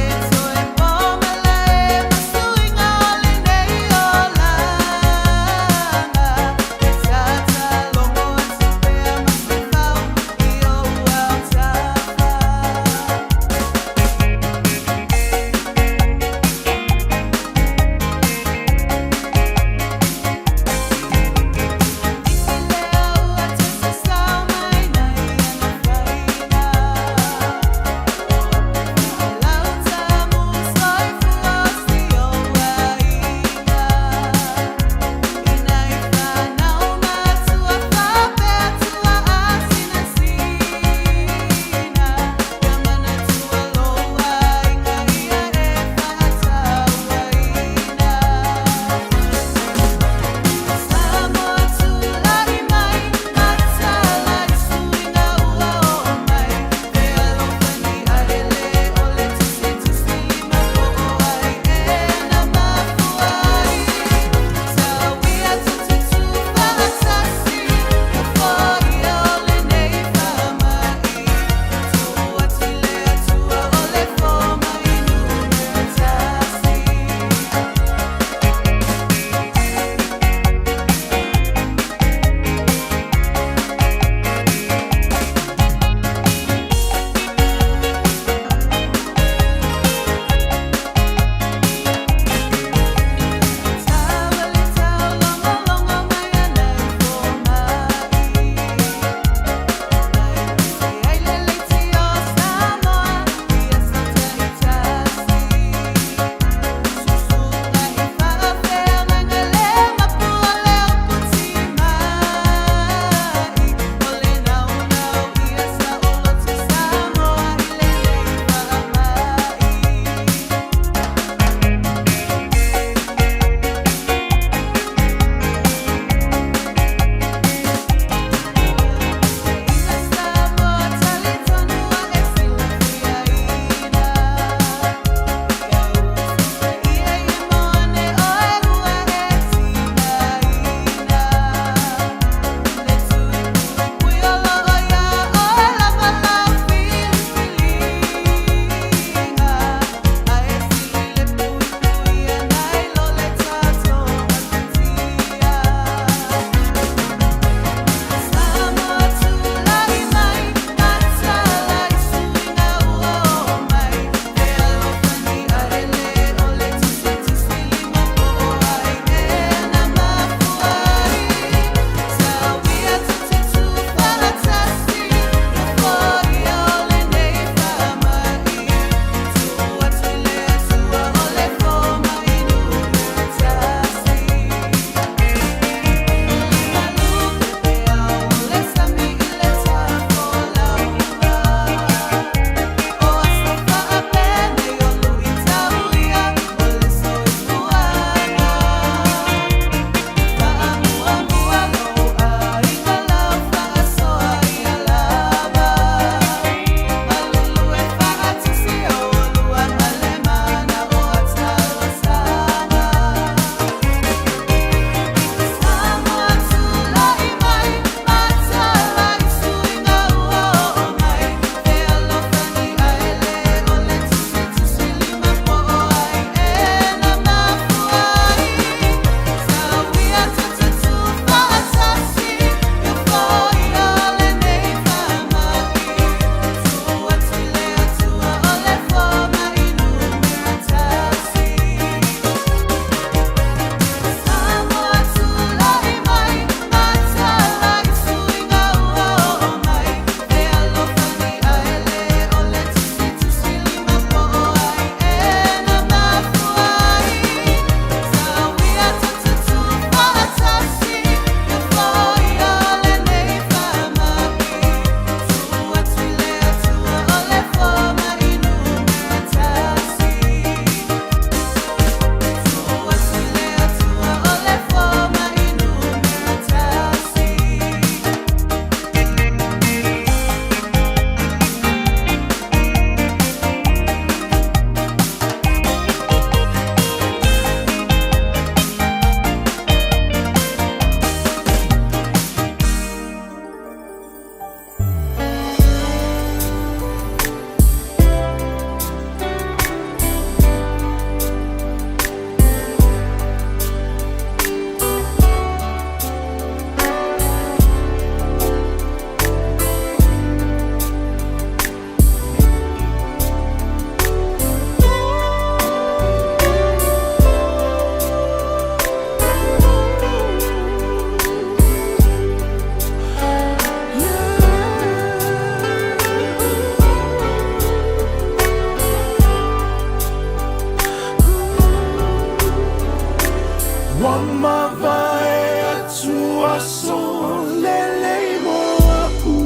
aso lelei mo a'u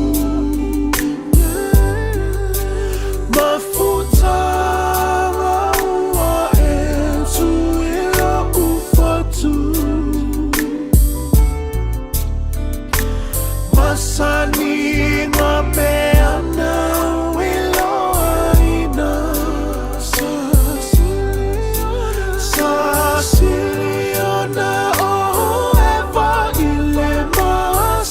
Mafutaga ua e tū i lo'u fatu Masani ngā mea nāu i loaina Sa sili ona o Eva i le masina.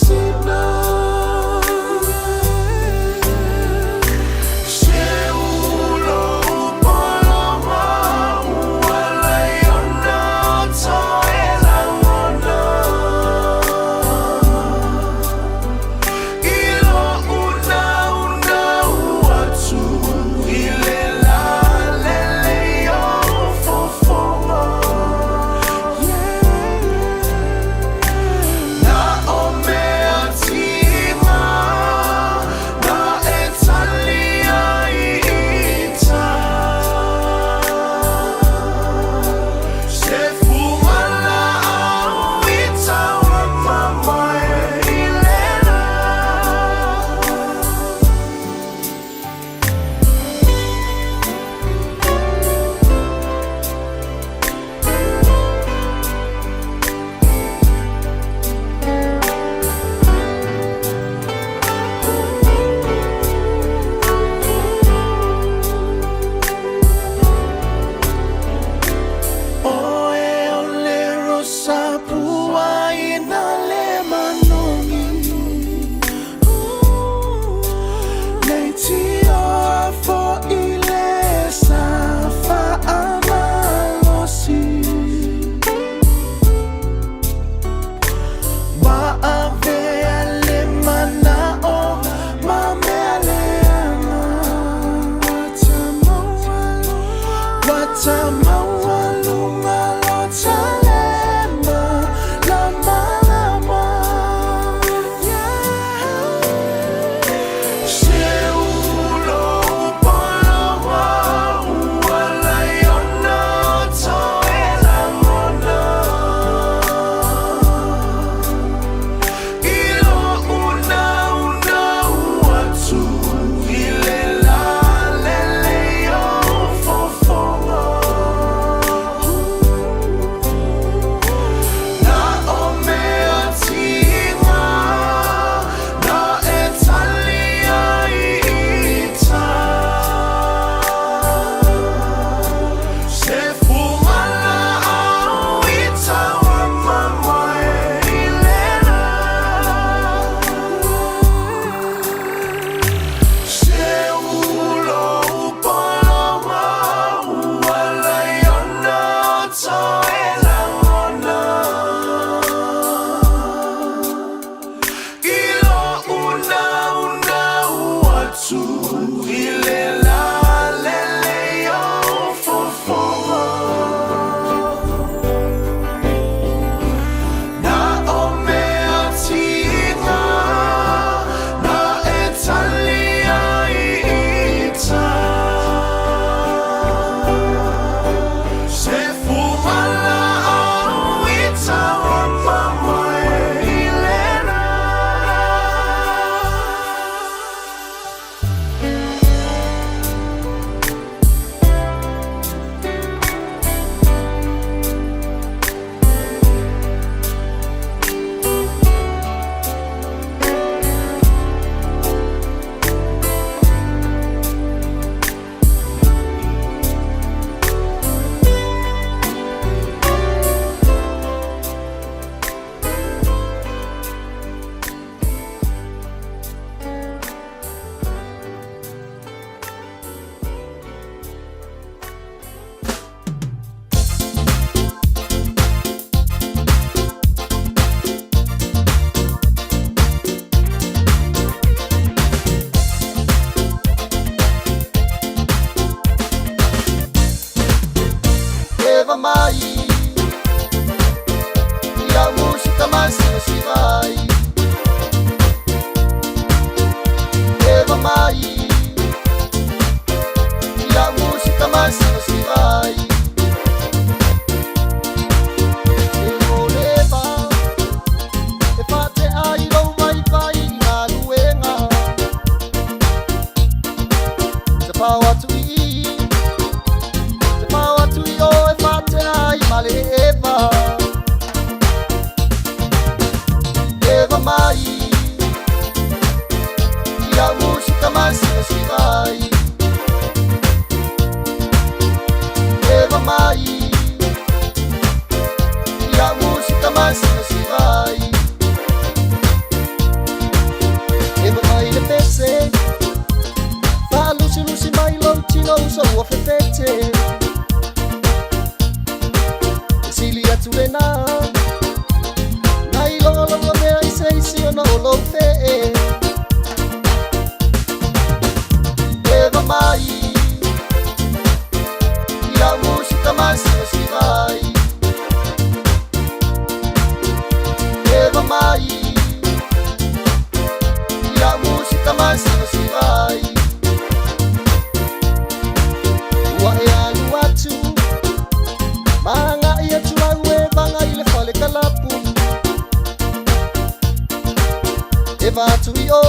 Eva atu i o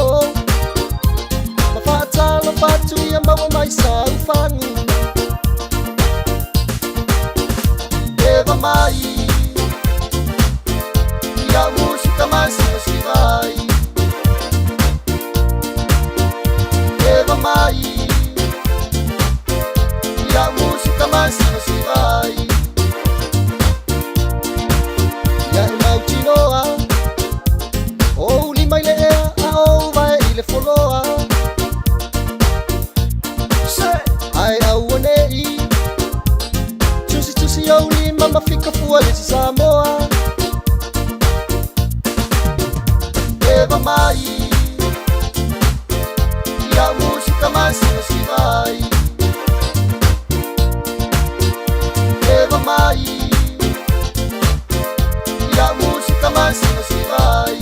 Ma whaatalofa atu ia maua mai sa ufangu Eva mai Ia musika masivasiva ai Eva mai Ia musika masivasiva ai Ia e mautinoa O ou lima i le ea a ou vae i le foloa Ae auane'i Tusitusi ou lima ma fika fua le isi Samoa Eva mai Ia musika masivasiva ai Eva mai Ia musika masivasiva ai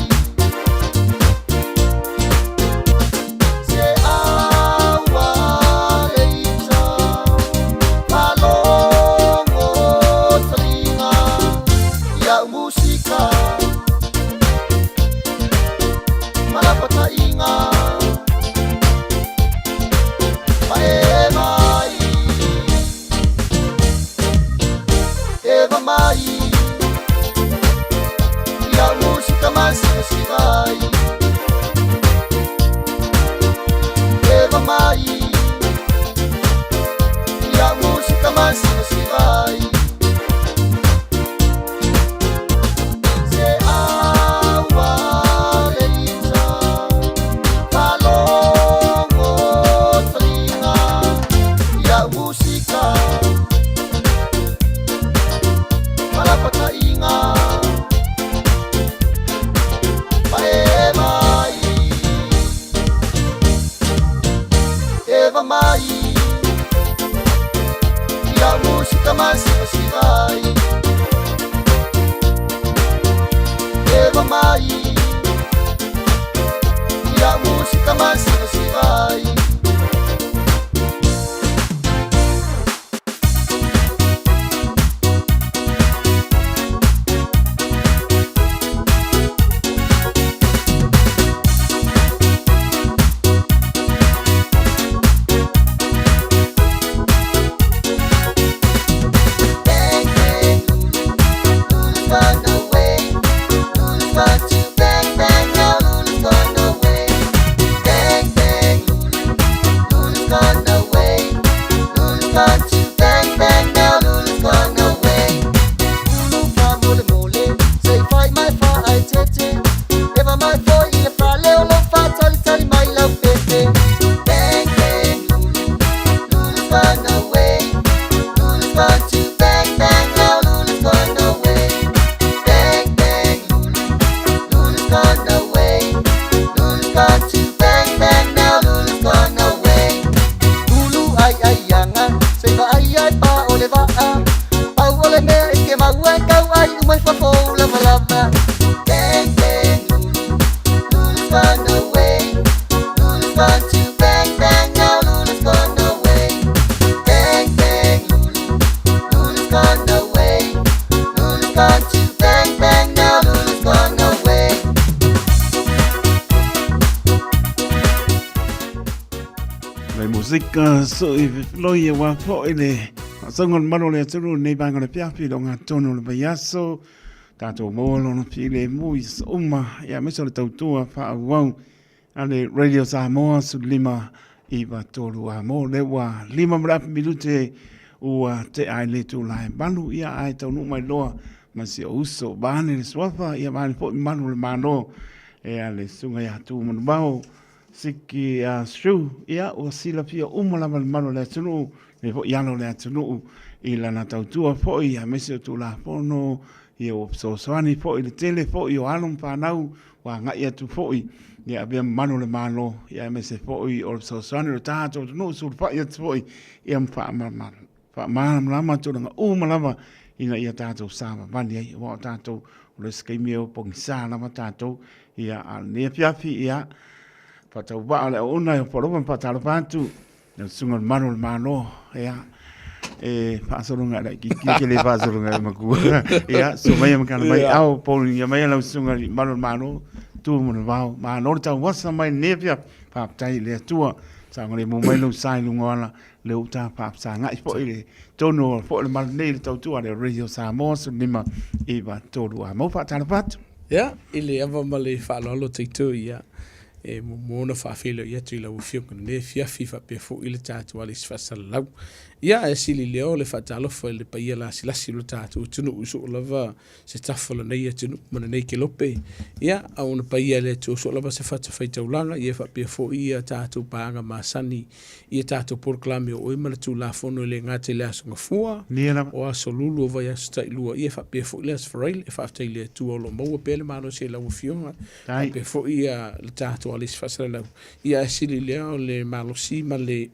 Se aua le ita Malogo taliga Ia musika Malapataiga Ma e mai Eva mai Ia musika masivasiva ai Eva mai Ia musika masivasiva ai Se aua le ita Malogo taliga Ia musika Malapataiga Ma e mai Eva mai Ia musika masivasiva ai Eva mai Ia musika masivasiva ai Bang bang Lulu's gone away Lulu's gone to bang bang now Lulu's gone away Bang bang Lulu's gone away Lulu's gone to bang bang now Lulu's gone away Lulu fa mole mole Say fai mai fa ai tete Eva mai foi i le fale o lo fa tali tali mai lau pepe Bang bang Lulu Lulu's gone away Lulu's gone to bang bang now Lulu's gone away Bang bang Lulu Lulu's gone away Lulu's gone to bang bang now Lulu's gone away Lulu ai ai anga Sei va ai ai pa o le va'a Pau o le mea e ke maua e kau ai umai fafo lava lava Bang bang Lulu Lulu's gone away Lulu's gone to bang bang now Lulu's gone away Bang bang Lulu Lulu's gone away Lulu's gone to bang bang now Lulu's gone away Le musika so i loi e wā fo'i le whaasauga o le malu o le atunuu lenei vaega o le afiafi i loga tonu o le vaiaso tatou maua lona filemu i aso uma ia aemaise o le tautua faaauau a le Radio Samoa 15 9 3 a mo lea ua 5 ma le afa minute ua tea ai le itula e 8 ia ae taunuu mai loa ma si ou uso vaeane le suafa ia vaeane foi malu o le Malo e a le Susuga ia Tuumanuvao Siki a Sue, ia ua silafia uma lava le malu o le atunuu, le foi alo o le atunuu i lana tautua foi aemaise o Tulafono, ia ua fesoasoani foi i le tele foi o alo ma fanau ua agai atu foi ia avea ma malu o le Malo, ia aemaise foi o le fesoasoani o le tatou atunuu sulufai atu foi ia ma faamalamalama tulaga uma lava ina ia tatou savavali ai, aua o tatou o le isi taimi e o pogisa lava tatou, ia a o lenei afiafi ia faatauvaa o le auauna e ofo alofa ma faatalofa atu i le susuga i le Malu o le Malo, ia e faasologa i le kiki ke le faasologa i le makua. Ia, susu mai ma kana mai ao, pouligia mai lau susuga i le Malu o le Malo. Tu ma le vao, malo le tauasa mai lenei afiafi, faafetai i le Atua, saogalemu mai lou sa i luga o ala, lea ua ta faafesagai foi le tonu o foi le malu nei le tautua a le Radio Samoa 15 9 3 a mau faatalofa atu. Ia, i le ava ma le faaaloalo taitou ia, e muamua ona faafeiloai atu i lau Afioga i lenei afiafi faapea foi le tatou alisi faasalalau. Ia, ae sili lea o le faatalofa i le paia lasilasi o le tatou atunuu i soo lava se tafa o lenei atunuu ma lenei kelope. Ia, a ona paia e le Atua soo lava se fatafaitaulaga, ia faapea foi ia tatou paaga masani i a tatou polokalame o oe ma le Tulafono e le gata i le Aso Gafua, o Aso Lulu o Vaiaso Tailua, ia faapea foi le Aso Faraile. E faafetai i le Atua o lo o maua pea le malosi e lau Afioga, faapea foi ia le tatou alisi faasalalau. Ia ae sili lea o le malosi ma le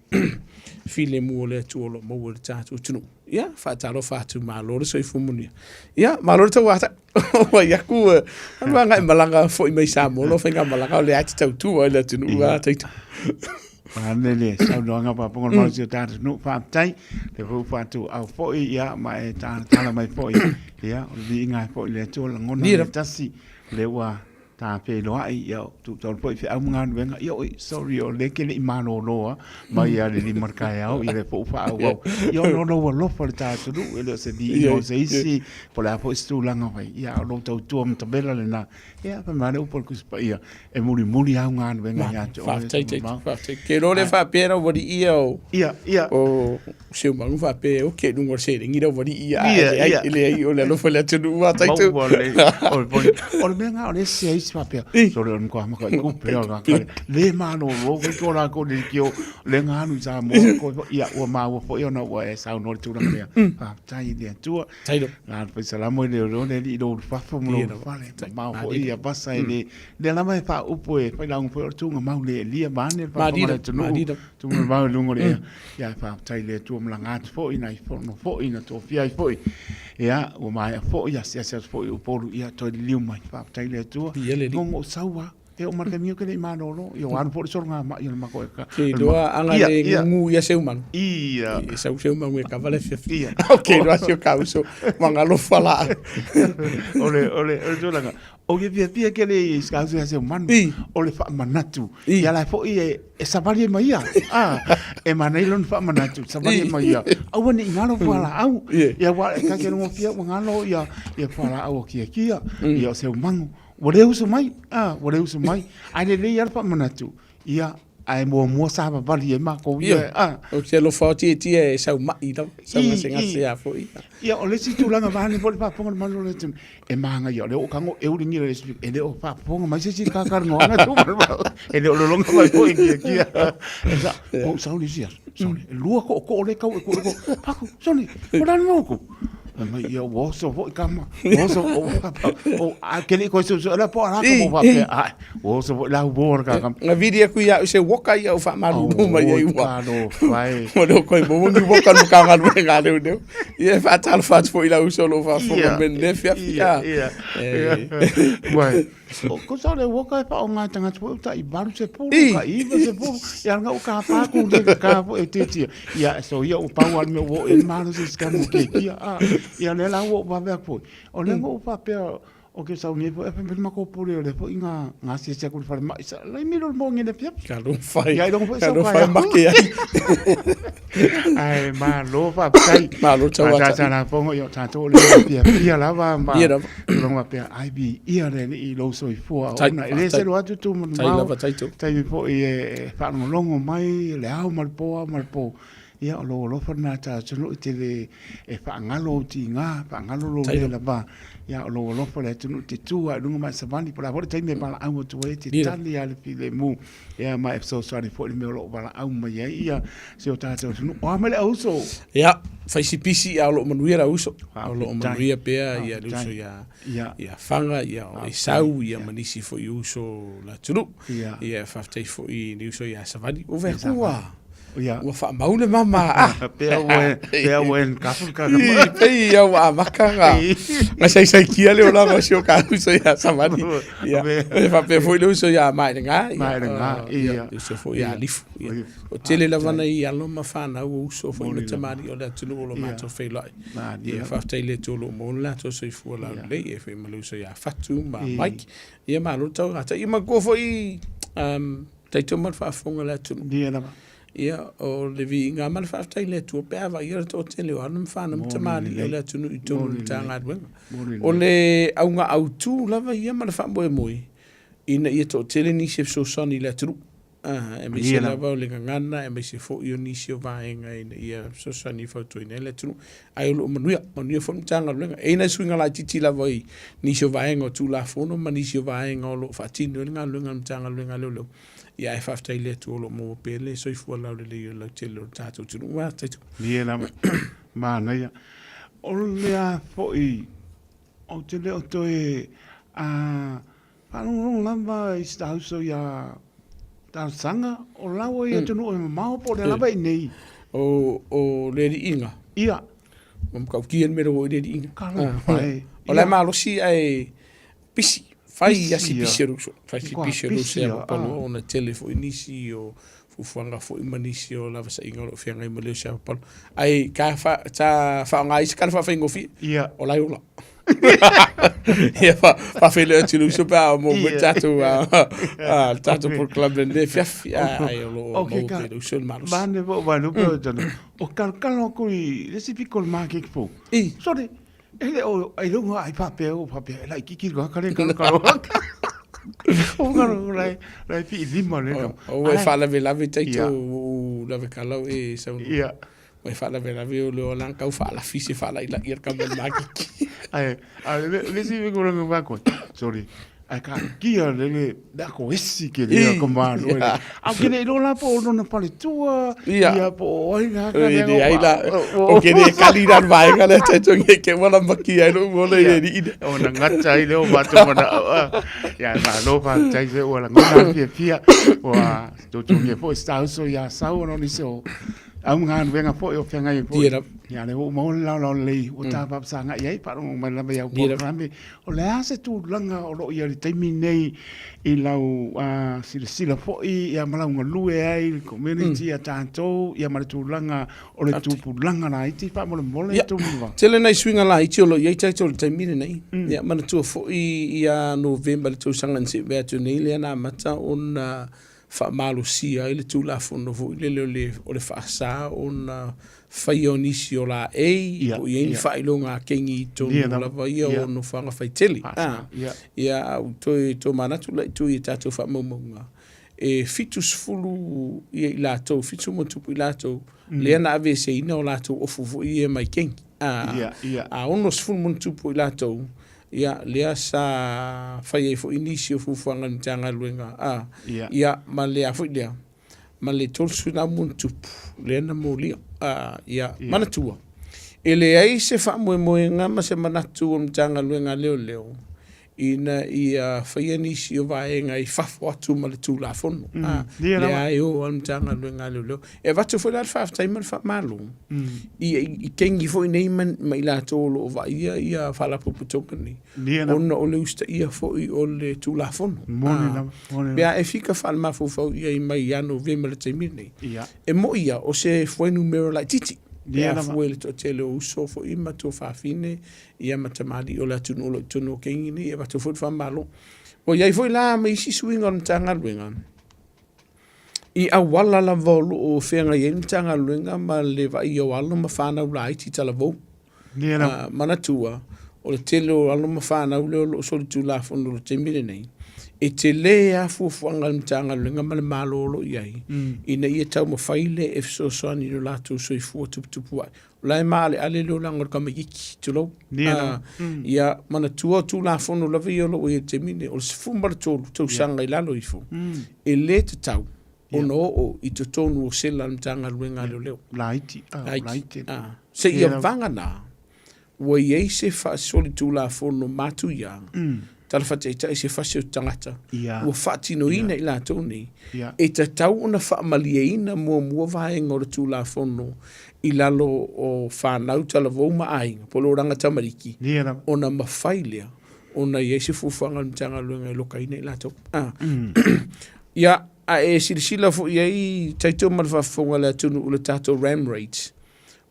filemu o le Atua o lo o maua i le tatou atunuu. Ia, faatalofa atu, malo le soifua manuia. Ia, malo le tauata. Wai aku, anu agai malaga foi mai Samoa, lo faigamalaga o lea e te tautua i le atunuu a taitu. Pane le saunoaga faafofoga le malosi o tatou atunuu, faafetai. Le foi ua faatuau foi, ia, ma e talatala mai foi, ia, o le viiga ai foi i le Atua, lagona le tasi, lea ua ta feiloai, ia, tuu taulu foi feau ma galuega, ia, oi, sorry, o lea e te le i malolo lava, mai lava i le 5 i le taeao, ia lea foi ua faaauau. Ia, ona o lou alofa i le ta atunuu, e le o se viiga o se isi, po o le a foi se tulaga fai, ia, a o lou tautua matavela lena, Ia, fai mai le upu a le Tusi Paia, e mulimuli au galuega ia te oe. Faafetai Taitu, faafetai. Ke loa le faapea lau alii ia o Ia, ia. o Seumagu faapea e oke i luga o le seleni lau alii ia, ae leai, e leai, o le alofa i le atunuu a Taitu. Maua le, o le poni. O le mea lena o le ese ai isi faapea, sole o le matua maka i kupe o le kale. Le malolo foi ko lākou leitio, le nga anu i Samoa, ko, ia, ua maua foi ona ua e saunoa i le tulaga lea. Faafetai i le Atua. Tailo. La le salamo i le o le li lo fafo mo lo fale. Ma fo i a pasa i le le lava e fa upu e fai launga foi o tunga mau le lia mane fa fa le tunu. Tunga mau lungo le ia fa tai le tua mala ngatu fo ina i fo no fo ina to fia i fo. Ia o mai fo ia sia sia fo i upolu ia to liu mai fa tai le tua. Ngongo saua E o marka mio ke le malolo, i o anu po le solo ngā mai o le mako e ka. Ke iloa anga le ngungu ia seu manu. Ia. E sau seu manu e kava le fiafi. Ia. O ke iloa si o ka uso, mangalofa la. O le, o le, o le tulaga. O ke fiafia ke le i ska uso ia seu manu, o le whaamanatu. Ia la foi e, e savali e mai ia. Ah, e mana i lona whaamanatu, savali e mai ia. Aua ne i ngalo whala au. Ia wa, e kake rongo fia, ua ngalo ia, ia whala au o kia kia, ia o seu mangu. Ua le uso mai, a, ua le uso mai. Ae lelei lava le faamanatu, ia, ae muamua savavali ai makou ia, a. Ou te alofa o tietie e sau mai lava, sau gasegase a foi. Ia, o le isi tulaga vaeane foi le faafofoga a le Malo o le atunuu, e manaia, o lea ua ou tago e ulugia le isi, e le o faafofoga mai se isi i le talatalanoaga e le o lologa mai foi i kia. E sa, ou sau le isi aso, sole, e lua tootoo lea e tau e ku, Paku, sole, o le a le mea ua tupu? Fai mai, ia ua oso foi tama, ua oso, o, a ke le i koe suesue la po a la ka mo faapea, ai, ua oso foi la uo le kakama. Nga viri aku ia u se woka ia u whaamalulu mai ai ua. Talofa e. Ua leo koe maua ni woka no ka galuega a leu leu. Ia e whaatalofa atu foi lau uso lo whaafonga me ne fiafi. Ia, ia, ia. Uai, ko sa le woka e whaonga e tangata foi uta i valu se pulu, ka iwa se pulu, ia nga u ka pāku le ka fo e tetia. Ia, so ia u pau al me wo e malo se skamu ke kia. A, ia le la wo wawe aku foi. O le ngo u whapea, o ke sau nei foi, e pempe mako pule o le foi ngā, ngā sia sia kuri whare mai, sa, lai miro le mōngi le fiafi. Ka lo whai, Ia, i rongo foi ka sau lo kai whai au. make ai. Ai, malo faafetai. Malo tau ata. Faatata la fongo i o tātou o le fia fia lava ma. Ia lava. Tulaga faapea, ai viia le Alii i lou soifua Tai, ona e le faafetai. selu atu tu Tai manumao. lava taito. Taimi foi e faalogologo mai le ao ma le po, ao ma le po. Ia o lou alofa lena e ta atunuu i te le e faagalo ou tiga, faagalo lou Tai le lava. lava. Ia o lou alofa le atunuu i te tu lava i luga ma e savali po o le a foi le taimi e valaau atu ai e te Ia lava. tali lava i le filemu. Ia ma e fesoasoani foi i le mea o lo o valaau mai ai ia si o tatou atunuu. O a mai le auso? Ia, fai si pisi a o lo o manuia le auso. O lo o Faafetai. manuia pea ia le uso Faafetai. ia Ia. ia Faga, ia o Esau, ia ma nisi foi uso o le atunuu. Ia. Ia faafetai foi i le uso ia Savali. O Ia vea kua. Savali. Ia. Ua faamau le mama a. Pea ua pea ua en kafu ka. I pei ia ua amaka nga. Nga sai sai kia le ola ma sio ka uso ia samani. Ia. E faapea foi le uso ia mai le nga. Mai le nga. Ia. Uso foi ia lifu. Ia. O tele lava na i alo ma whanau o uso foi ma tamari o le atunuu o lo matou feiloai. Ia faafetai le Atua o lo o maua le latou soifua laulelei e foi ma le uso ia Fatu ma Mike. Ia malo le taugata. Ia matua foi um, taito ma le faafofoga le atunuu. Ia lava. Ia, o le viiga ma le faafetai i le Atua pe a vaaia le toatele o alo ma fanau ma tamalii o le atunuu i totonu o le Matagaluega. O le auga autu lava ia ma le faamoemoe, ina ia toatele nisi e fesoasoani i le atunuu. Aemaise lava o le gagana, aemaise foi o nisi o vaega ina ia fesoasoani e fautuaina ai le atunuu. Ae o lo o manuia, manuia foi le Matagaluega. E i ai nai suiga laitiiti lava i nisi o vaega o Tulafono ma nisi o vaega o lo o faatino ai le galuega a le Matagaluega a Leoleo. Ia ae faafetai i le Atua o lo o maua pea le soifua laulelei o le lautele o le tatou atunuu. Ua taito. Ia lava. Manaia. O le a foi, ou te le o toe a Faalogologo lava i si ta uso ia talosaga, o la ua i atunuu e mamao po o lea lava i inei? O le alii-iga. Ia. Ua matautia le mea ua i le alii-iga. Talofa e. O la e malosi ae pisi, fai asi pisi o le uso. Fai si pisi o le uso ia Papalua ona tele foi nisi o fuafuaga foi ma nisi o lavasaiga o lo o feagai ma le uso ia Papalua. Ae ta faaaoga ai se tala faafaigofie, o la e ola. Ia faafeiloai atu i le uso pe a maua mai le tatou le tatou polokalame i lenei afiafi ae o lo o maua pea e le uso le malosi. Mane po o vai pe o tana. O kalokalo aku i le isi piko o le maketi fou. Sorry, e le o ai lunga ai faapea o faapea e laitiiti le tagata lea e kalokalo atu. O kalo lai lai fi lima le. O ua e faalavelave taito ua ou lave kalau e saunoa. Ia. Ua e faalavelave o le ola tau faalafi se faalailai a le kama i le maketi. Ae, a le le isi mea kura ngā koe. Sorry. Ae ka kia le le le ako esi ke le ka malo le. Au ke le ilo la po o lona paletua. Ia po o ai ngā ka le ai la. O ke le kali la vaenga le te tongi ke wala maki ai lo mo le ni ina. O na ngata i le o matou mana. Ia malo fa tai se ua la ngona fia fia. Ua tutugia foi sa uso ia sau ona nisi o Au galuega foi o feagai ai foi. Ia lava. Ia lea ua ou maua le laolao lelei ua tapaapasaga i ai faalogo mai lava i au polokalame. O le a se tulaga o lo o i ai i le taimi nei i lau silasila foi ia ma lau galue ai i le community a tatou ia ma le tulaga o le tupulaga laiti faamolemole Ia, Tumua. tele nai suiga laiti o lo o i ai tatou i le taimi lenei. Ia, manatua foi ia Novema i le tausaga na se'e atu nei lea na amata ona faamalosia ai le Tulafono foi lele o le, o le faasa ona faia o nisi o laei, po o i ai ni faailoga a kengi i totonu lava ia o nofoaga faitele. Ia, a ua toe tomanatu la i tua i a tatou faamaumauga, e 70 ia i latou, 70 ma tupu i latou, lea na aveeseina o latou ofu foi ia mai kengi. A 60 ma tupu i latou, Ia, lea sa fai ai foi nisi o fuafuaga a le Matagaluega, a, ia, ma le a foi lea, ma le 30 ma ona tupu, lea na molia. A, ia, manatua, e leai se faamoemoega ma se manatu o le Matagaluega a Leoleo ina ia faia nisi o vaega i fafo atu ma le Tulafono. A, lea e o lava le Matagaluega a Leoleo. E avatu foi la le faafetai ma le faamalo i kengi foi nei ma i latou o lo o vaaia ia faalapotopotoga nei, ona o le usitaia foi o le Tulafono. Pe a e fika faalemafaufau i ai mai ia Novema i le taimi lenei, e moi ia o se fuainumera laitiiti pe a fua i le toatele o uso foi ma tuafafine ia ma tamalii o le atunuu o lo o i totonu o kengi nei, e avatu foi le faamalo. Ua i ai foi la ma isi suiga o le Matagaluega, I auala lava o lo o feagai ai le Matagaluega ma le vaaia o alo ma fanau laiti talavou. Yeah. Manatua, o le tele o alo ma fanau lea o lo o solitulafono i le taimi lenei, e tele lava fuafuaga a le Matagaluega ma le Malo o lo o i ai, ina ia taumafai le e fesoasoani i lo latou soifua tuputupu ae. O la e maaleale le olaga o le tamaitiiti, tulou. Ia manatua o Tulafono lava ia o lo o i ai i le taimi lenei, o le 13 tausaga i lalo ifo, e le tatau ona oo i totonu o sela a le Matagaluega a Leoleo. Laiti. Laiti. Seia vagana ua i ai se faasolitulafono matuia. Tala Faataitai se fasi o tagata Ia. ua faatinoina i latou nei, Ia. e tatau ona faamalieina muamua vaega o le Tulafono i lalo o fanau talavou ma aiga, po o le olaga tamariki, Ia lava. ona mafai lea ona i ai se fuafuaga a le Matagaluega e lokaina i latou. Ah. Ia, a e silasila foi i ai, taito ma le faafofoga a le atunuu i le tatou ram rate,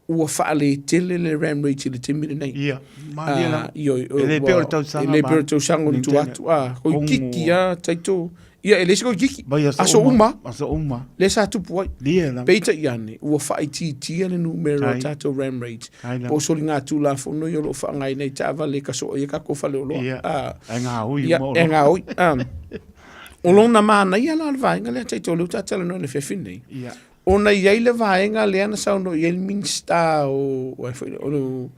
ua faaletele le ram rate i le taimi lenei. Ia, malie lava. Ah, ioe, E le pei o le tausaga E le pei o ma- le tausaga o tua atu. Ah, koikiki a, taito. Ia, e leai se koikiki. Vai aso Aso uma. Aso uma. Lea sa tupu ai. Ia lava. Peitai ane, ua faaitiitia le numera o Ai. tatou ram rate. Ai lava. Po o soligatulafono ia o lo o faaaogaina i taavale e kasoa ai a tatou faleoloa. Ia. Ah, E gaoi ia, uma oloa. e gaoi. Ah. O lona manaia la o le vaega lea taito o lea ua taatalanoa i le afiafi lenei. Ia. Ona i ai le vaega lea na saunoa i ai le Minisita o, o, ai foi, o, le-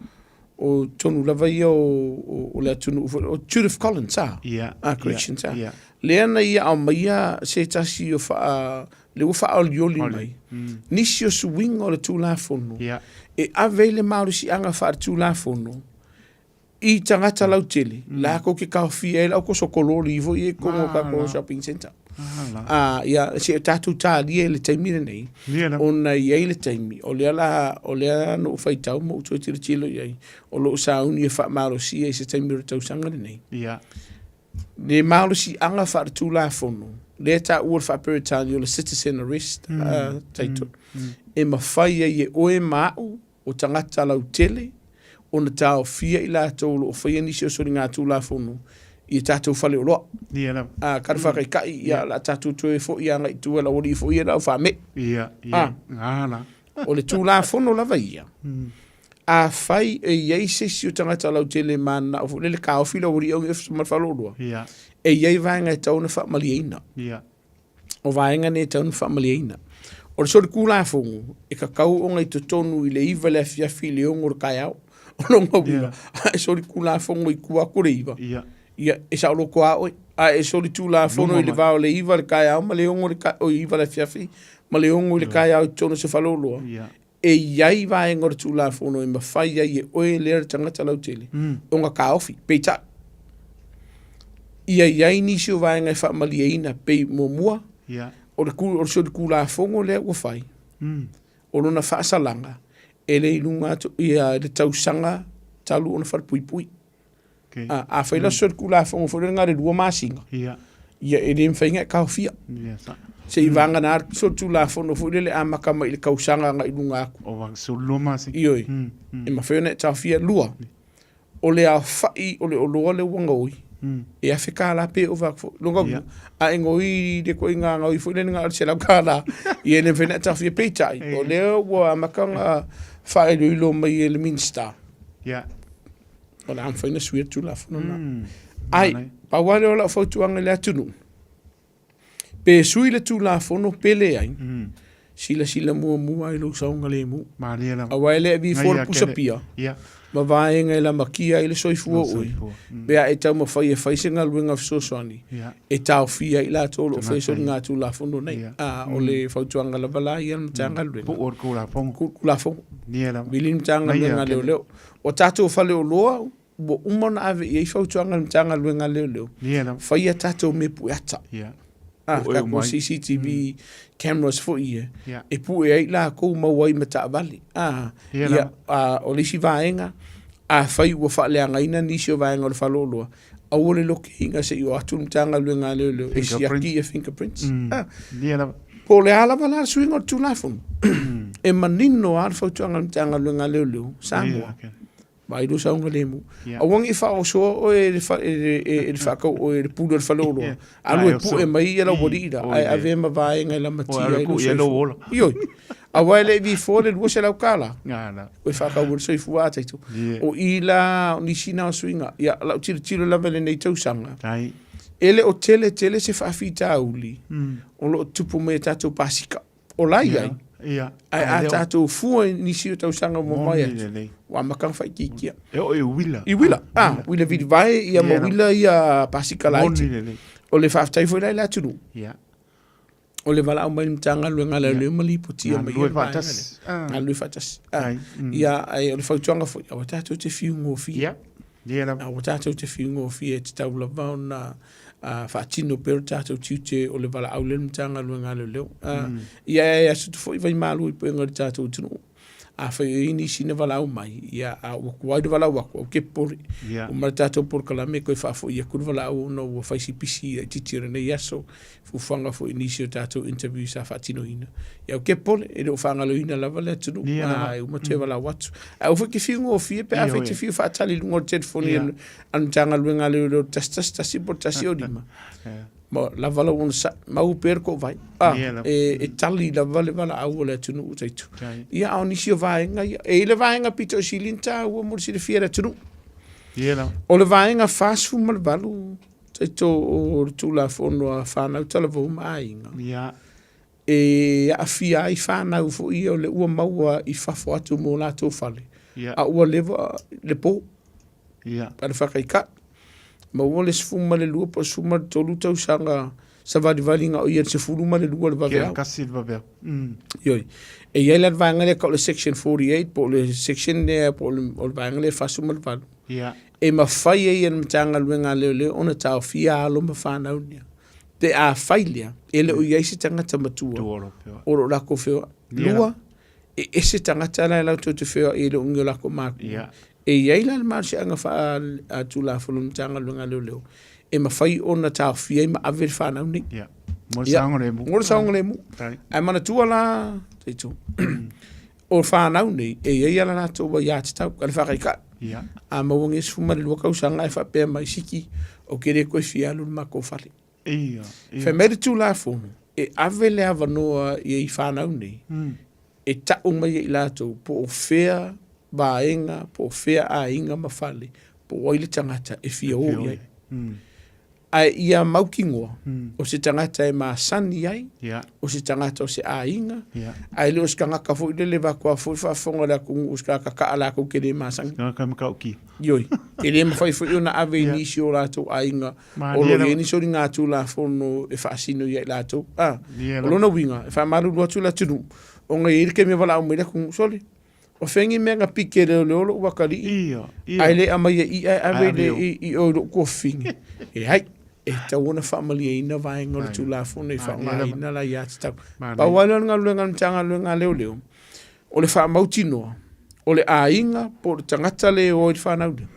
o tonu lava ia o, o, o le atunuu foi, o Judith Collins, a? Ia, A, corrections, ia, a? ia. Lea na ia aumaia se tasi o faa, le ua faaolioli Oli. mai, nisi o suiga o le Tulafono, Ia. e ave ai le malosiaga faale-Tulafono i tagata lautele, latou te taofia ai le aukosokololi foi ia i totonu o tatou shopping centre. Ah, ia, se i o tatou talia i le taimi lenei, ona e i ai le taimi, o lea la, o lea na ou faitau ma ou toe tilotilo i ai, o lo o sauni e faamalosia i se taimi o le tausaga lenei. Le malosiaga faaletulafono, lea e taua le faa-Peretania o le citizen arrest title, e mafai ai e oe ma au, o tagata lautele ona taofia i latou o lo o faia nisi o soligatulafono i a tatou faleoloa. Ia lava. A, ka le faakaikai, ia, o le a tatou toe foi agai i tua i le aualii foi ia le au faamee. Ia, ia, a la. O le Tulafono lava ia, afai e i ai se isi o tagata lautele e mananao foi lele taofi le aualii au i ma le faleoloa, Ia. e i ai vaega e tatau ona faamalieina. Ia. O vaega nei e tatau ona faamalieina. O le solitulafono, e tatau ona i totonu i le 9 le afiafi i le 6 o le taeao. O lona uiga, a e solitulafono i tua atu o le 9, Ia. ia, e saoloto lava oe. A e solitulafono i le va o le 9 le taeao ma le 6 le ta- o 9 le afiafi ma le 6 i le taeao i totonu o se faleoloa, Ia. e i ai vaega o le Tulafono e mafai ai e oe lea le tagata lautele ona taofi. Peitai, ia i ai nisi o vaega e faamalieina pei muamua, o le, o le solitulafono lea ua fai, o lona faasalaga, e le i luga atu ia le tausaga talu ona falepuipui. Okay. A, afai la solitulafono foi lea na o le 2 masina, Ia. ia e le mafai ona e taofia. Ia, sa. Se i vagana le solitulafono foi lele amata mai i le tausaga agai i luga atu. O wa 12 masina. Ioe. E mafai ona e taofia. Lua, o le aofai o le oloa lea ua gaoi, e $1,000 pe ova atu foi. Lona uiga, a e gaoi i le ituaiga gaoi foi lele na o le $100, ia e le mafai ona e taofia. Peitai, o lea ua amata ona faailoilo mai e le Minisita, Ia. O le a mafai ona suia le Tulafono lena. Ai, pau lava lea o lau fautuaga i le atunuu, pe sui le Tulafono pe leai, silasila muamua i lou saogalemu. Malie lava. Aua e le avi fua le Ngai a pusa kele. pia, Ia. ma vaega e lamakia ai le soifua Lou oe, soifua. pe a e taumafai e fai se galuega fesoasoani, Ia. e taofia ai i latou o lo o faia Tagata ia. soligatulafono nei. Ia. A, o le fautuaga lava la ia a le Matagaluega. Puu o le Tulafono. Tulafono. Ia lava. Vili le Matagaluega Ngai a a kele. Leoleo. O tatou faleoloa, ua uma ona ave i ai fautuaga a le Matagaluega a Leoleo, Ia lava. faia tatou mea pueata. Ia. Ah, Pue tatou uma ai. CCTV cameras foi ia, Ia. e pue ai lakou maua ai ma taavale. Ah, Ia ia, lava. ah, o le isi vaega, afai ua faaleagaina nisi o vaega o le faleoloa, aua le lokeina se i o atu le Matagaluega a Leoleo e Fingerprint. siaki ia fingerprints. Ah, Ia lava. po o le a lava la le suiga o le Tulafono, e manino lava le fautuaga a le Matagaluega a Leoleo, Samoa, Ia, okay. vaai lou saogalemu. Ia. Aua ne i faaosoa oe e le fa- e le- e- e le faatau oe e le pule o le faleoloa. Ia. Alu e Ae pue oso. mai ia laualii la, Oi, ae le. avea ma vaega e lamatia Oi, alu ai lou ku ia lou soifua. ola. Ioe. Aua e le i vifoa le $200. Ngā la. Koe faatau ai le soifua a taito. Ia. O i la, o nisi na o suiga. Ia, lau tilotilo lava i lenei tausaga. Tai. E le o tele tele se faafitauli o lo o tupu mai i a tatou pasika. O la i ai. Ia. Ae a tatou fua i nisi o tausaga ua mamae Moni atu, lelei. ua amata ona faaitiitia. E oo i uila. I uila, ah, uila vilivae ia ma Ia. uila ia pasika laiti. Moni lelei. O le faafetai foi la i le atunuu. Ia. O le valaau mai i le Matagaluega a Leoleo ma lipotia mai Galulue ia le vaega faatasi. lea. Ah. Galulue faatasi. Ah. Ai, Ia, ai, o le fautuaga foi, aua tatou te fiu gofie. Ia. Aua tatou te fiu gofie e tatau lava ona faatino pea lo tatou tiute o le valaau lea i le Matagaluega a Leoleo. Ia e asutu foi vaimalu i puega i le tatou atunuu. Afai o i ai nisi na valaau mai, ia a ua tuai le valaau atu, aua te popole. Uma le tatou polokalame toe faafoi atu le valaau ona ua fai si pisi laitiiti o lenei aso, fuafuaga foi i nisi o tatou interview sa faatinoina. Ia aua te popole, e le o faagaloina lava le atunuu, a e uma toe valaau atu. Ae aua foi e te fiu gofie pe afai e te fiu faatali i luga o le telefoni a le Matagaluega a Leoleo 111 po o le 105. Ma lava lau onosai, mau pea le koovai. A, e tali lava le valaau a le atunuu taitu. Ia, a o nisi o vaega ia. E i ai le vaega pito i sili ona taua mo le silafia e le atunuu. O le vaega 48 taitu o le Tulafono a Fanau Talavou ma Aiga. E aafia ai fanau foi ia o le ua maua i fafo atu mo latou fale, a ua leva le po. A le faataitai, maua le 12 po o le 13 tausaga savalivaliga o ia i le 12 le vaveao. Kasi le vaveao. Ioe. E i ai la le vaega lea e tau o le section 48 po o le section lea po o le vaega lea e 48. E mafai ai e le Matagaluega a Leoleo ona taofia alo ma fanau nei. Pe a fai lea, e le o i ai se tagata matua o lo o latou feoai. Lua, e ese tagata la e latou te feoai e le o ni o latou makua. E i ai la le malosiaga faatulafono a le Matagaluega a Leoleo e mafai ona taofia ai ma ave le fanau nei. Mo le saogalemu. Mo le saogalemu. Ae manatua la, Taitu, o fanau nei, e i ai lava la latou aiatatau, a le faataitai. A maua nei 12 tausaga ae faapea mai, Siki, ou te le toe fia alu i le matou fale. Fai mai le Tulafono, e ave le avanoa i ai fanau nei, e tau mai e i latou po o fea vaega, po o fea aiga ma fale, po o ai le tagata e fia o i ai. Ae ia mautinoa, o se tagata e masani ai, o se tagata o se aiga, ae le o se tagata foi lele vaeatu foi faafofoga le atunuu o se tagata kaa latou te le masani. Tagata matautia. Ioe, e le mafai foi ona ave i nisi o latou aiga o lo o i ai ni soligatulafono e faasino ia i latou. A, o lona uiga, e faamalulu atu le atunuu, ona e i ai le taimi e valaau mai le atunuu, sole, o fea ni mea na piki e leoleo lou atalii, ae le aumaia i i ae ave i o i lou tuafafine. Leai, e tatau ona faamalieina vaega o le Tulafono e faaaogaina le aiatatau. Pau lava lea o le galuega a le Matagaluega a Leoleo, o le faamautinoa, o le aiga po o le tagata lea e o ai le fanau lea,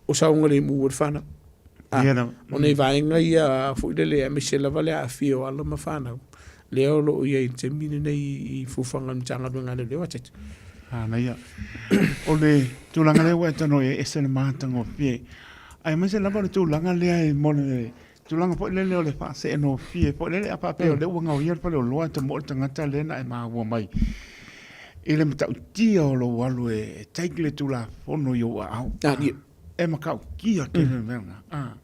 o saogalemu ai le fanau. O nai vaega ia foi lele aemaise lava le aafia o alo ma fanau, lea o lo o i ai i le taimi lenei i fuafuaga a le Matagaluega a Leoleo. Atete. Manaia. O le tulaga lea ua e talanoa i ai, e ese le matagofie. Aemaise lava o le tulaga lea e mo le tulaga foi lele o le faaseenofie foi lele, a faapea o lea ua gaoia le faleoloa e tamoe le tagata lea na e maua mai i le matautia o lou alu e take le Tulafono i ou aao. E matautia tele le mea lena. A,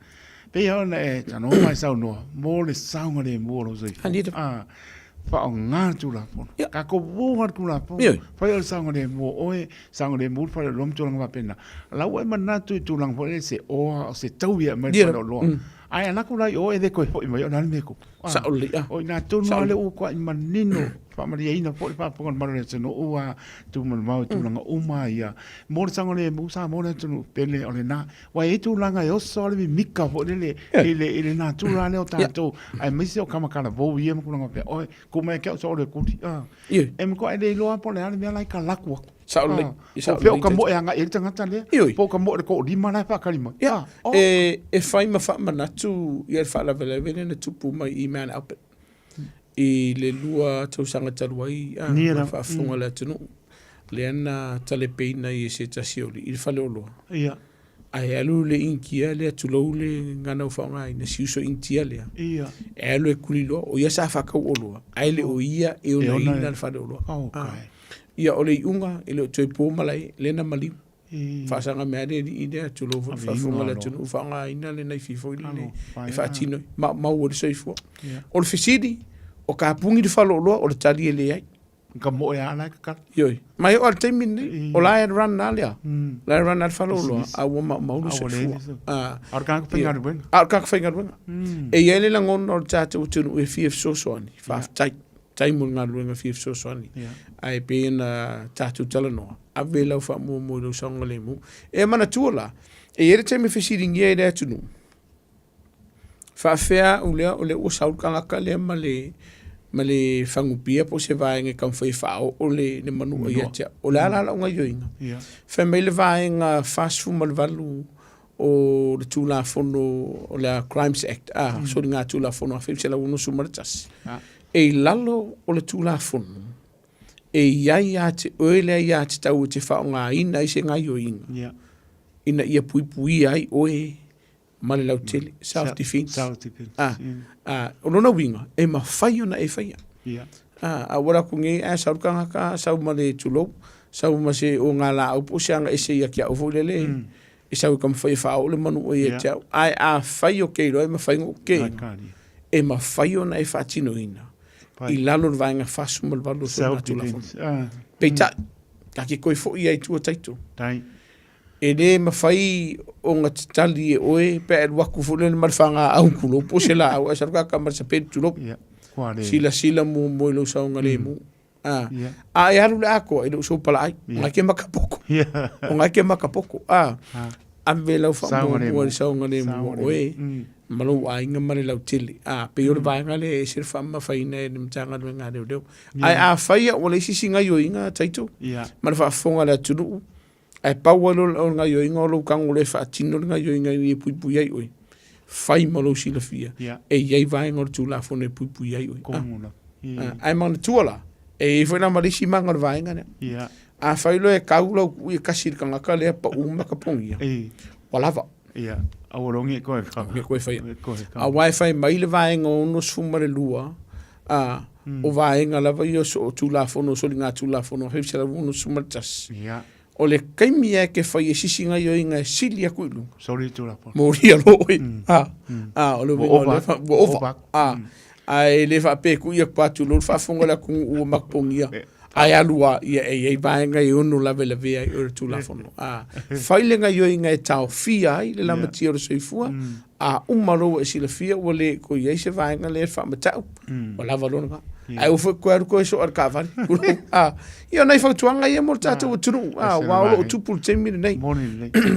pei lava ona e talanoa ma e saunoa mo le saogalemu o lou soifua. A, faaaoga le Tulafono. Tatou o lava i le Tulafono. Fai o le saogalemu o oe, saogalemu le faleoloa ma tulaga faapena. O la ua e manatu i tulaga foi lele se oa, o se taui e aumai i le faleoloa. Ae alu atu la i o e le toe foi mai, o le a le mea e tupu? Sao lelei. O i ina tonu lava lea ua matuai manino, faamalieina foi le faafofoga a le Malo o le atunuu a tuumalimau i tulaga uma ia. Mo le saogalemu Samoa le atunuu pele o lena. Aua e i ai tulaga e oso lava le mimika foi lele i le natura lea o tatou, aemaise o tama talavou ia ma tulaga faapea. Oi, tuu mai ia te au soo le kuli. E matuai le iloa po o le a le mea la e talaatu atu. Sao lelei. Po o fea o ka moe agai i ai le tagata lea, po o ka moe i le toalima la e faatali mai. Ia, e fai ma faamanatu le faalavelave lea na tupu mai i Mount Albert i le 2 tausaga talu ai, a, ma faafofoga le atunuu, lea na talepeina ai e se tasi o alii i le faleoloa. Ae alu le Initia lea, tulou le gagana ua faaaogaina, si uso Initia lea, e alu e kuli loa, o ia sa faatau oloa, ae le o ia e onaina le faleoloa. Ia, o le iuga, e le o toe po malae, lea na maliu. Faasaga mea le alii lea, tulou foi le faafofoga a le atunuu, faaaogaina le naifi foi lele e faatino ai, maumau ai le soifua. O le fesili, o kapuni le faleoloa, o le tali e leai. Ka moe lava la e tatala. Ioe. Ma e oo lava i le taimi lenei, o la e run lava lea. O la e run lava le faleoloa, a ua maumau le soifua. A o le tagata faigaluega. A o le tagata faigaluega. E i ai le lagona o le tatou atunuu e fia fesoasoani, faafetai, faafetai mo le galuega fia fesoasoani. Ae pei ona tatou talanoa, ave lau faamuamua i lou saogalemu. E manatua la, E i ai le taimi e fesiligia ai le atunuu, faafefea au lea o lea ua sau le tagata lea ma le ma le fagupia po o se vaega e taumafai e faaoo le, le manua ia te au. O le a la lau gaioiga? Yeah. Fai mai le vaega 48 o le Tulafono o le Crimes Act, a, Soligatulafono 1961, e i lalo o le Tulafono, e i ai ia te oe le aiatatau e te faaaogaina ai se gaioiga yeah. ina ia puipuia ai oe ma le lautele, self defense. Self defense. Ah, ah, o lona uiga, e mafai ona e faia. Yeah. Ah, a ua laku nei, a sau le tagata, sau ma le tulou, sau ma se o ngā laau po o se aga ese ia ki au foi lele, e sau e taumafai e faaoo le manu o ia te au. Ae afai o ke iloa e mafai ona ou ke, e mafai ona e faatinoina i lalo o le vaega 48 o Soligatulafono. Peitai, ta te toe foi ai i tua taito. E le mafai ona tatali e oe pe a e alu atu foi lele ma le fagaau tulou po o se laau ae sau le tagata ma le sapelu tulou. Silasila muamua i lou saogalemu. A, a e alu le atoa i lou sopalaai, o ngai ke makapoko. O ngai ke makapoko. A, ave lau faamuamua i le saogalemu o oe ma lou aiga ma le lautele. A, pei o le vaega lea e ese le faamamafaina e le Matagaluega a Leoleo. Ae afai ua leai se isi gaioiga Taito ma le faafofoga a le atunuu, ae pau lava lea o le gaioiga o lou tago loa e faatino le gaioiga ina ia puipui ai oe, fai ma lou silafia e i ai vaega o le Tulafono e puipui ai oe. Ae manatua la, e i ai foi la ma le isi maga o le vaega lea. Afai loa e kau lau kui e kasi i le tagata lea pau ma ka pogia, ua lava. Aua loa ne i koe kau. Ne i koe faia. Aua e fai mai le vaega 62, a, o vaega lava ia o Tulafono, soligatulafono 1961. O le taimi lava e te fai e sisi gaoioiga e sili atu i luga. Solitulafono. Molia loa oe. A, a, o le uiga o lea, ua ova. A, ae le faapea e kui atu atu loa le faafofoga a le atunuu ua mapogia. Ae alu lava, ia e i ai vaega e ono lavelavea ai oe i le Tulafono. A, fai le gaoioiga e taofia ai le lamatia o le soifua, a uma loa ua e silafia ua le toe i ai se vaega lea e faamatau, ua lava loa lena. Ae aua foi toe alu toe soa i le taavale. A, ia o nai fautuaga ia mo le tatou atunuu, a, aua o lo o tupu i le taimi lenei. O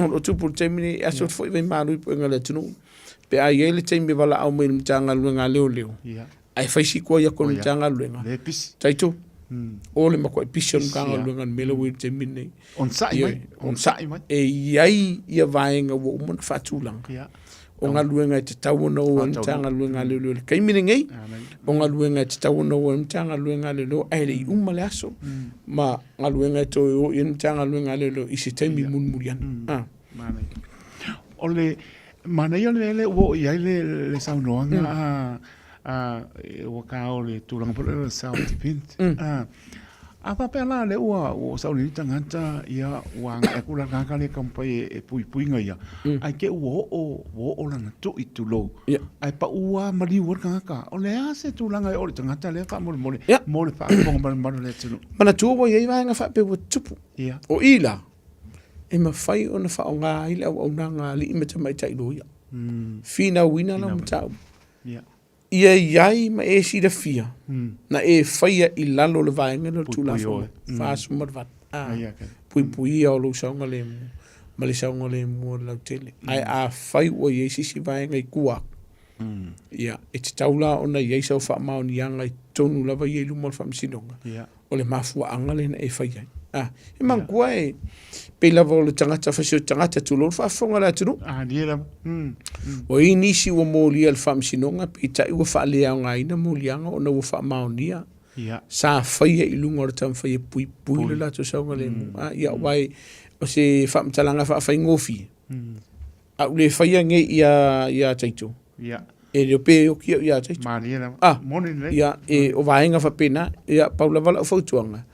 lo o tupu i le taimi lenei, e aso atu foi vaimalu i puega o le atunuu. Pe a i ai le taimi e valaau mai i le Matagaluega a Leoleo, ae fai si koa i atu o le Matagaluega. Taito, o le matuai pisi o le Matagaluega i le mea lea ua i ai i le taimi lenei. Onosai mai. Onosai mai. E i ai ia vaega ua uma ona faatulaga. O galuega e tatau ona o ai le Matagaluega a Leoleo i le taimi lenei, o galuega e tatau ona o ai le Matagaluega a Leoleo ae le i uma le aso, ma galuega e toe o i ai le Matagaluega a Leoleo i se taimi mulimuli ane. O le manaia o le mea lea ua oo i ai le saunoaga a ua ka o le tulaga foi lea o le self defense. A faapea la lea ua sauni ai tagata ia ua agai atu la le tagata lea e taumafai e puipuiga ia, ae te i ua oo ua oo lana tui tulou, ae pau lava maliu ai le tagata. O le a se tulaga e oo i le tagata lea faamolemole mo le faafofoga mai o le mamalu o le atunuu? Manatua ua i ai vaega faapea ua tutupu. O i la, e mafai ona faaaoga ai le auaunaga a alii ma tamaitai loia. Finauina lau mataupu. Ia i ai ma e silafia na e faia i lalo o le vaega lea o le Tulafono 48, a, puipuia o lou saogalemu ma le saogalemu o le lautele. Ae afai ua i ai se isi vaega i tua atu, ia, e tatau la ona i ai sau faamaoniaga i totonu lava ia i luma o le Faamasinoga, o le mafuaaga lea na e fai ai. A, e manatua e pei lava o le tagata fai se tagata tulou le faafofoga a le atunuu. A, lie lava. Ua i ai nisi ua molia i le Faamasinoga peitai ua faaleaogaina moliaga ona ua faamaonia sa faia i luga o le taumafai e puipui le latou saogalemu. A, ia aua o se faamatalaga faafaigofie, A ou le faia nei ia ia Taito. Ia. E le o pe oki au ia Taito. Malie lava. Ah, Moni lelei. Ia, e, o vaega faapena, ia, pau lava lau fautuaga,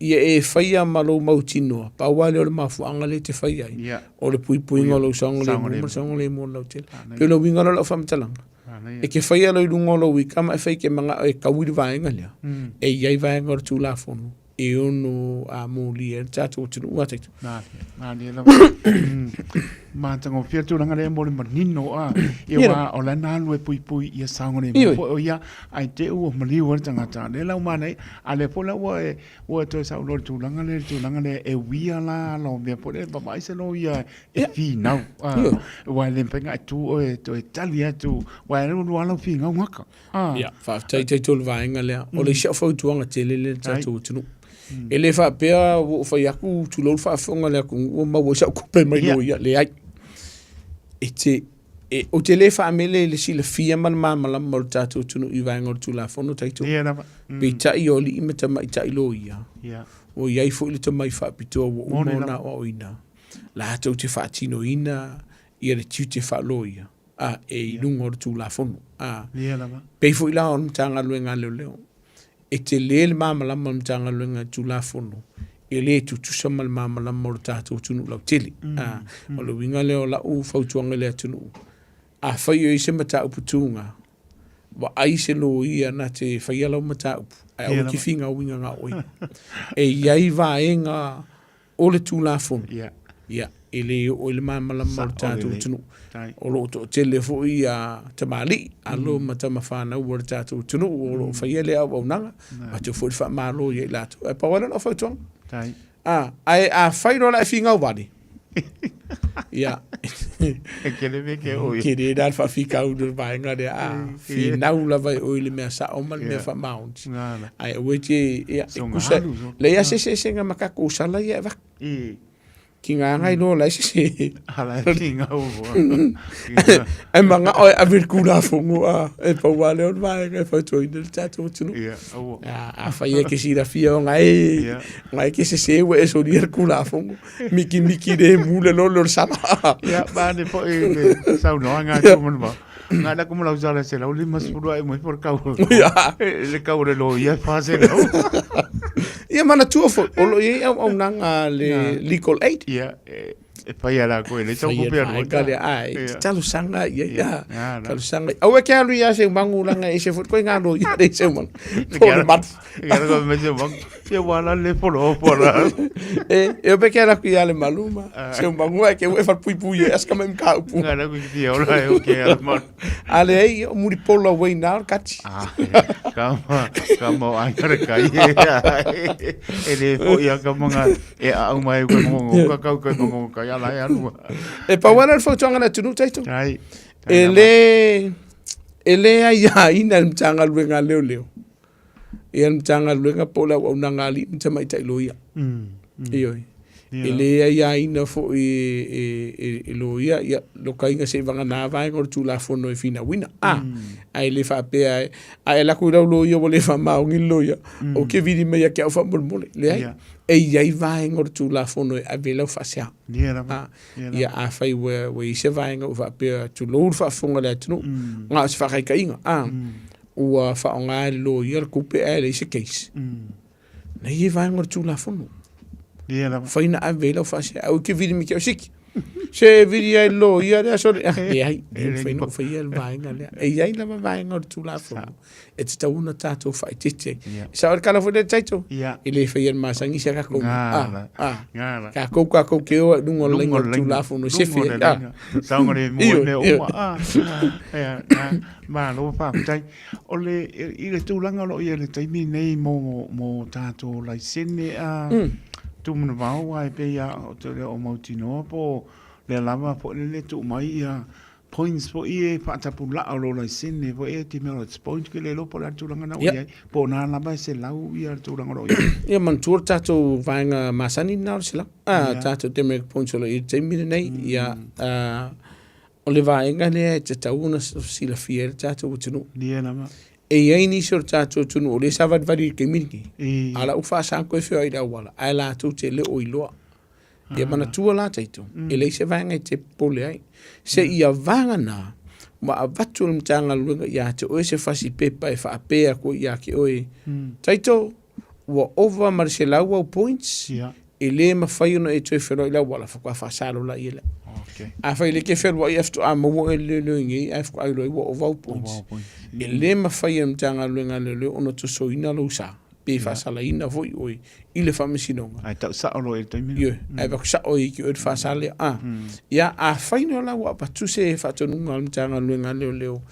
ia e faia ma lou mautinoa, pau lava lea o le mafuaaga lea e te fai ai, Ia. o le puipuiga o lou saogalemu ma le saogalemu o le lautele. Pei o le uiga lea o lau faamatalaga, e te faia loa i luga o lou ika ma e fai e te manao e tau i le vaega lea, e i ai vaega o le Tulafono e ono molia ai le tatou atunuu. A Taito? Malie lava. Matagofie le tulaga lea mo le manino a. Ia aua o la e na alu e puipui ia saogalemu foi o ia ae te i ua maliu ai le tagata. Lea la ua manaia, a o lea foi la ua e ua e toe saunoa i le tulaga lea, le tulaga lea e uia la ala o mea foi lea e vaavaai se loia e finau. Aua e le mafai ona e tu oe e toe tali atu, aua e alu alu lava lau finau gata. Ia, faafetai tatou i le vaega lea. O le isi au fautuaga tele lea i le tatou atunuu. E le faapea ua ou fai atu tulou le faafofoga a le atunuu ua maua ai sau tupe mai loia, leai. E te, e, ou te le faamele i le silafia ma le malamalama o le tatou atunuu i vaega o le Tulafono tatou. Ia lava. Peitai o alii ma tamaitai loia, Ia. ua i ai foi le tomai faapitoa ua uma Moni ona lava. aoaoina latou te faatinoina ia le tiute faaloia. a, e i luga o le Tulafono. A, Ia lava. pei foi la o le Matagaluega a Leoleo, e tele le malamalama o le Matagaluega i le Tulafono, e le tutusa ma le malamalama o le tatou atunuu lautele. A, o le uiga lea o lau fautuaga i le atunuu, afai o i ai se mataupu tuga, vaai se loia na te faia lau mataupu, ae aua e te finauina na o oe. E i ai vaega o le Tulafono, yeah. Ia, e le oo i le malamalama o le tatou atunuu. O lo o toatele foi ia tamalii, alo ma tamafanau o le tatou atunuu o lo o faia lea auaunaga, matou foi le faamalo ia i latou. Ae pau lava lea o lau fautuaga. Ah, ae afai loa la e finau vale, ia, E kele me ke oi. Kele la le faafitauli o le vaega lea, a finau lava e oe i le mea sao ma le mea faamaoni. Ae aua e te, ia, e tusa, leai lava se eseesega ma tatou sala ia e avatu. Ki ngā ngai loa lai se se. Ala e finau mo. Ae manao e ave i le Tulafono a e pau lava lea o le vaega e fautuaina le tatou atunuu. Ia, aua. Afai e ke silafia ona e, ona e ke sese ua e solia le Tulafono. Mikimiki le mu le lolo o le sala. Ia, mane foi le saunoaga a Tumanuvao. Ngai la kuma lau sala 150 ai mai por kau. Ia. Le kau le loia e 400. Ia manatua foi, o lo o i ai auaunaga a le Legal Aid. Ia, e e fai ala koe le tau kupe alu. Ka le ai, talosaga i ai. Ia, talosaga. Aua e ke alu ia se mangu langa e se foi koe ngā loia le se mangu. Po le matu. Ia ko me se mangu. Ia wala le polo pola. E, e ope ke ala ku ia le maluma. Se mangu e ke ue whalpui e aska me mka upu. Ngā la ku ki ola e o ke ala malu. A le ei, o muri pola wei nā o kati. Ah, ka ma, ka ma o ai kare kai e. E le fo ia ka manga e au mai koe mongongo ka kau koe mongongo kai ala e alua. E pau ana le fautuaga na atunuu taito. Ai. E le, e le aiaina le Matagaluega a Leoleo. Ia le Matagaluega po o le auaunaga a alii ma tamaitai loia. Ioe. E le aiaina foi e loia, ia, lokaina seivagana vaega o le Tulafono e finauina. A, ae le faapea e, a e alu atu i lau loia ua le faamaoni le loia, ou te vili mai ia te au faamolemole. Leai, e i ai vaega o le Tulafono e ave ai lau faasea. Ia, Ia, afai ua i ai se vaega ua faapea, tulou le faafofoga a le atunuu, na o se faataitaiga, a, ua faaaoga e le loia le tupe ae leai se case. Na i ai vaega o le Tulafono. Ia lava. Fai na ave ai lau faasea. Aua e te vili mai te au siki. Se vili ai le loia lea sole. Ah, leai, le mafai ona ou faia le vaega lea. E i ai lava vaega o le Tulafono e tatau ona tatou faaeteete ai. Ia. Sao le tala foi lea Taito? Ia. E le faia e le masani se tatou mea. Ngā Ah, la. ah. Ngā la. Tatou tatou te o ai i luga o le Luga laina o o le le laina. Tulafono e Luga o sefe le ai. Ah. laina. Saogalemu ai Ioe, mea ioe. uma. Ah, ia, ngā. Malo faafetai. O le, i le tulaga o lo o i ai i le taimi lenei mo, mo tatou laisene a mm. Tumanavao, aua e pei lava o te le o mautinoa po o lea lava foi lele tuu mai ia points foi e faatapulaa o lou laisene foi e te mea o point ke le iloa po o le a le tulaga na ua i ai, po o na lava e 100 ia le tulaga o lo o i ai. Ia manatua le tatou vaega masani lena o le 100. Ah, tatou demerit points o lo o i ai i le taimi lenei. Ia, ah, O le vaega lea e tatau ona silafia ai le tatou atunuu. Ia lava. E i ai nisi o le tatou atunuu o lea e savalivali i le taimi lenei, I. a o la ua faasa ona toe feoai i le auala, ae latou te le o iloa. Ia manatua la tatou, e leai se vaega e te popole ai. Seia vagana ua avatu e le Matagaluega ia te oe se fasi pepa e faapea atu ai ia te oe, Taito, ua ova ma le 100 au points, Ia. e le mafai ona e toe feloai i le auala, faatoa faasalo laia lea. Okay. Afai le ke feloai ae faatoa maua e le leoleo i nei, ae faatoa iloa ai ua ova au points. Ova au points. E le mafai e le Matagaluega a Leoleo ona tosoina lou sa. Pe faasalaina foi oe i le faamasinoga. Ae tau sao loa i le taimi lena. Ioe, ae avatu sao ia te oe le faasa lea. A, ia, afai loa la ua avatu se faatonuga a le Matagaluega a Leoleo,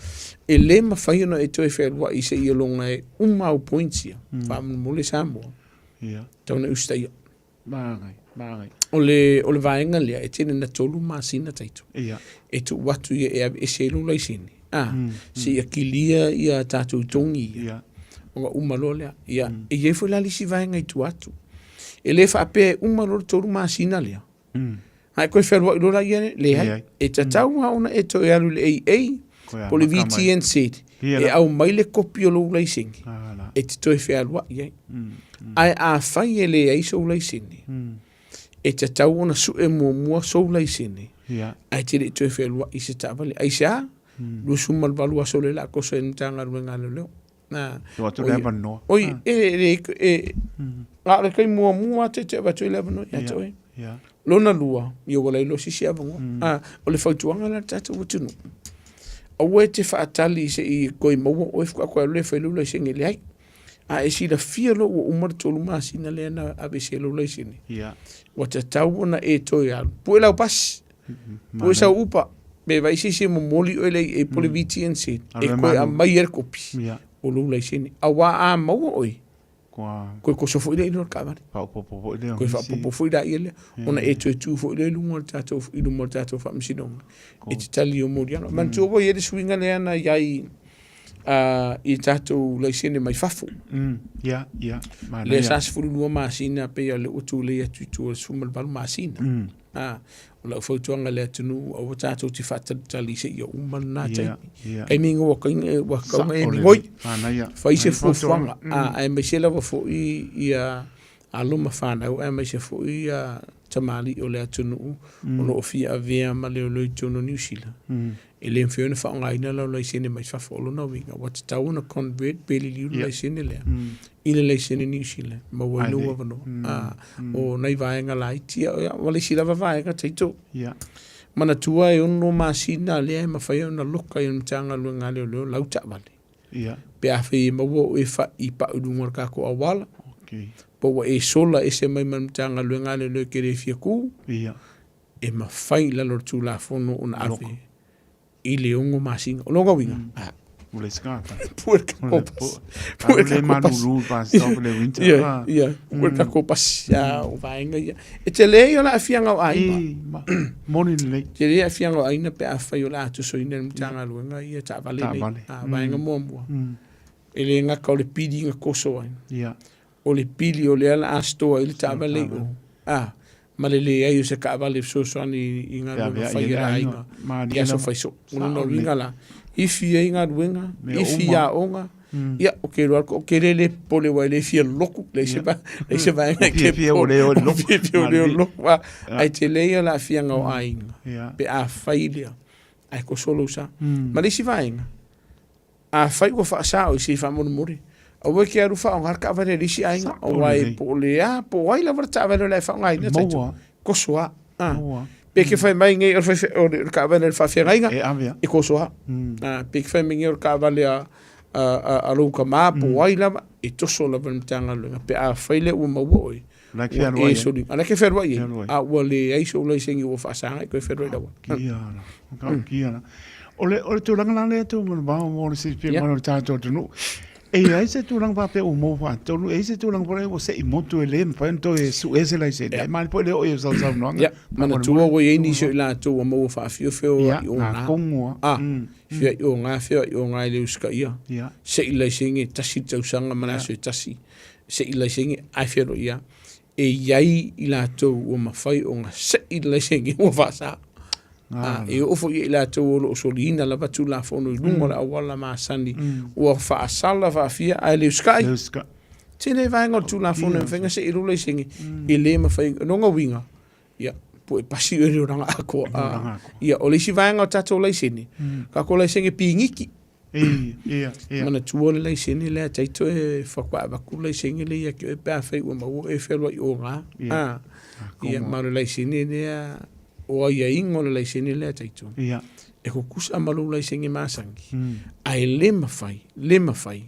e le mafai ona e toe fealuai seia loga e uma au points ia, faamolemole Samoa, tatau ona e usitaia. Magai, magai. O le, o le vaega lea, e tele na tolu masina taito. Ia. E tuu atu ia e aveese ai lou laisene. A, seia kilia ia tatou togi ia. Ia. Ona uma loa lea. Ia, e i ai foi la le isi vaega i tua atu. E le faapea e uma loa le tolu masina lea. A e toe fealuai loa la ia, leai. Leai. E tatau lava ona e toe alu i le AA, Koe po o le amata mai. VTNZ, Ia e la. aumai le kopi o lou laisene, Ah, la. e te toe fealuai ai. Ae afai e leai sou laisene, e tatau ona sue muamua sou laisene, Ia. ae te le i toe fealuai i se taavale. Aisea? 28 aso lea o le a koso ai le Matagaluega a Leoleo. Na, Tuu atu le avanoa. Oi, e, e, e, a o le taimi muamua lava te te avatu ai le avanoa ia te oe. Ia. Lona lua, ia ua leai loa se isi avanoa. A, o le fautuaga la i le tatou atunuu, aua e te faatali se i toe maua oe faatoa toe alu lea e fai lou laisene, leai. A e silafia loa ua uma le tolu masina lea na aveese ai lou laisene, Ia. ua tatau ona e toe alu. Pue lau pasi, pue sau upa, pe vaai se isi e momoli oe le IA po o le VTNZ, e toe aumai ai le kopi Ia. o lou laisene. Aua a maua oe, Kua koe koso foi lea i luga o le taavale. faaopoopo foi lea o Koe nisi. faaopoopo foi laia lea, ona e toe tu foi lea i luga o le tatou, i luma o le tatou faamasinoga e te tali i ou moliaga. Manatua ua i ai le suiga lea na i ai i tatou laisene mai fafo. Ia, ia, manaia. Lea sa 12 masina pei o lea ua tulei atu i tua i le 18 masina. A, o lau fautuaga i le atunuu, aua tatou te faatalitali seia uma lena taimi. Ia, ia. Taimi ina ua kaina, ua kauna e Sao migoi. lelei, manaia. Fai se Manaia fuafuaga, fautuaga. a, aemaise lava foi ia alo ma fanau, aemaise foi ia tamalii o le atunuu o lo o fia avea ma leoleo i totonu o Niu Sila. E le mafai ona faaaogaina lau laisene mai fafo. O lona uiga, ua tatau ona convert pe liliu le laisene lea i le laisene Niu Sila, maua ai lou avanoa. A, o nai vaega laiti ia, ia, ua le isi lava vaega taito. Manatua e ono masina lea e mafai ona loka i le Matagaluega a Leoleo lau taavale. Pe afai e maua oe i pau i luga o le tatou auala, po ua e sola ese mai ma le Matagaluega a Leoleo e te le fia ku, e mafai i lalo o le Tulafono ona ave i le ono masina. O lona uiga, a. Ua le scarpa. Pue le tatou pasi. Pue le tatou pasi. Malulu pasi o le winter. Ia, ia, pue le tatou pasi. A, o vaega ia. E tele ia o le aafiaga o aiga. E, moni lelei. Tele ia aafiaga o aiga pe afai o le a tosoina e le Matagaluega ia taavale nei. Taavale. A, vaega muamua. E le gata o le pili na toso ai. Ia. O le pili o lea la a store ai le taavale i o, a, ma le leai o se taavale e fesoasoani i galuega fai a le aiga i aso fai soo. O lona uiga la, ifi ai galuega, ifi aoga, ia, ou te iloa atu, ou te le le popole aua e le fia loku, leai se leai se vaega e te popole. Ua fiafia ua le o loku, a, ae tele ia le aafiaga o aiga pe afai lea, ae toso lou sa. Ma le isi vaega, Afai ua faasao i se faamolemole, aua e te alu faaaoga le taavale a le isi aiga, aua e po o le a, po o ai lava le taavale o le a e faaaogaina, Maua. Toso a. Ah. Maua. Pe ke fai mai nei o le, o le taavale a le faafeagaiga, E ave a. e toso a. Ah, pe ke fai mai nei o le taavale a, a, a, a lou tama, po o ai lava, e toso lava le Matagaluega. Pe afai lea ua maua oe, La ke ua fealuai e ai. soli. A la ke fealuai ai. Fealuai. A ua leai sou laisene ua faasaga e toe fealuai laua. Kia la. Ka kia la. O le, o le tulaga la lea tau manavao mo le silafia Ia. mai o le tatou atunuu. E i ai se tulaga faapea ua maua faatonu, e i ai se tulaga foi lea ua sei motu e le mafai ona toe sue se laisene. Ia. Ai mali foi le oo i o sausaunoaga. Ia, manatua ua i ai nisi o i latou ua maua faafiofio Ia, i o ngā ngā. kongo a. A, fia i o ngā, fia i o ngā e le usitaia. Ia. Sei laisene, tasi le tausaga ma le aso e tasi. Seʻi laisene, ae feloai lava. E i ai i latou ua mafai ona seʻi le laisene ua faasa. A, e oo foi ia i latou o lo o soliina lava Tulafono i luga o le auala masani ua faasala faafia ae le usikai. Le usikai. Tele vaega o le Tulafono e mafai ona seʻi loa laisene, e le mafai. O lona uiga, ia, po e pasi oe i le olaga atoa. Olaga atoa. Ia, o le isi vaega o tatou laisene, tatou laisene piniki. Ia, ia. Manatua le laisene lea taito e faatoa avatu le laisene lea ia te oe pe afai ua maua oe e fealuai o ga. Ia. Ia, ma o le laisene lea, o aiaiga o le laisene lea taito. Ia. E tutusa ma lou laisene masani. Ae le mafai, le mafai.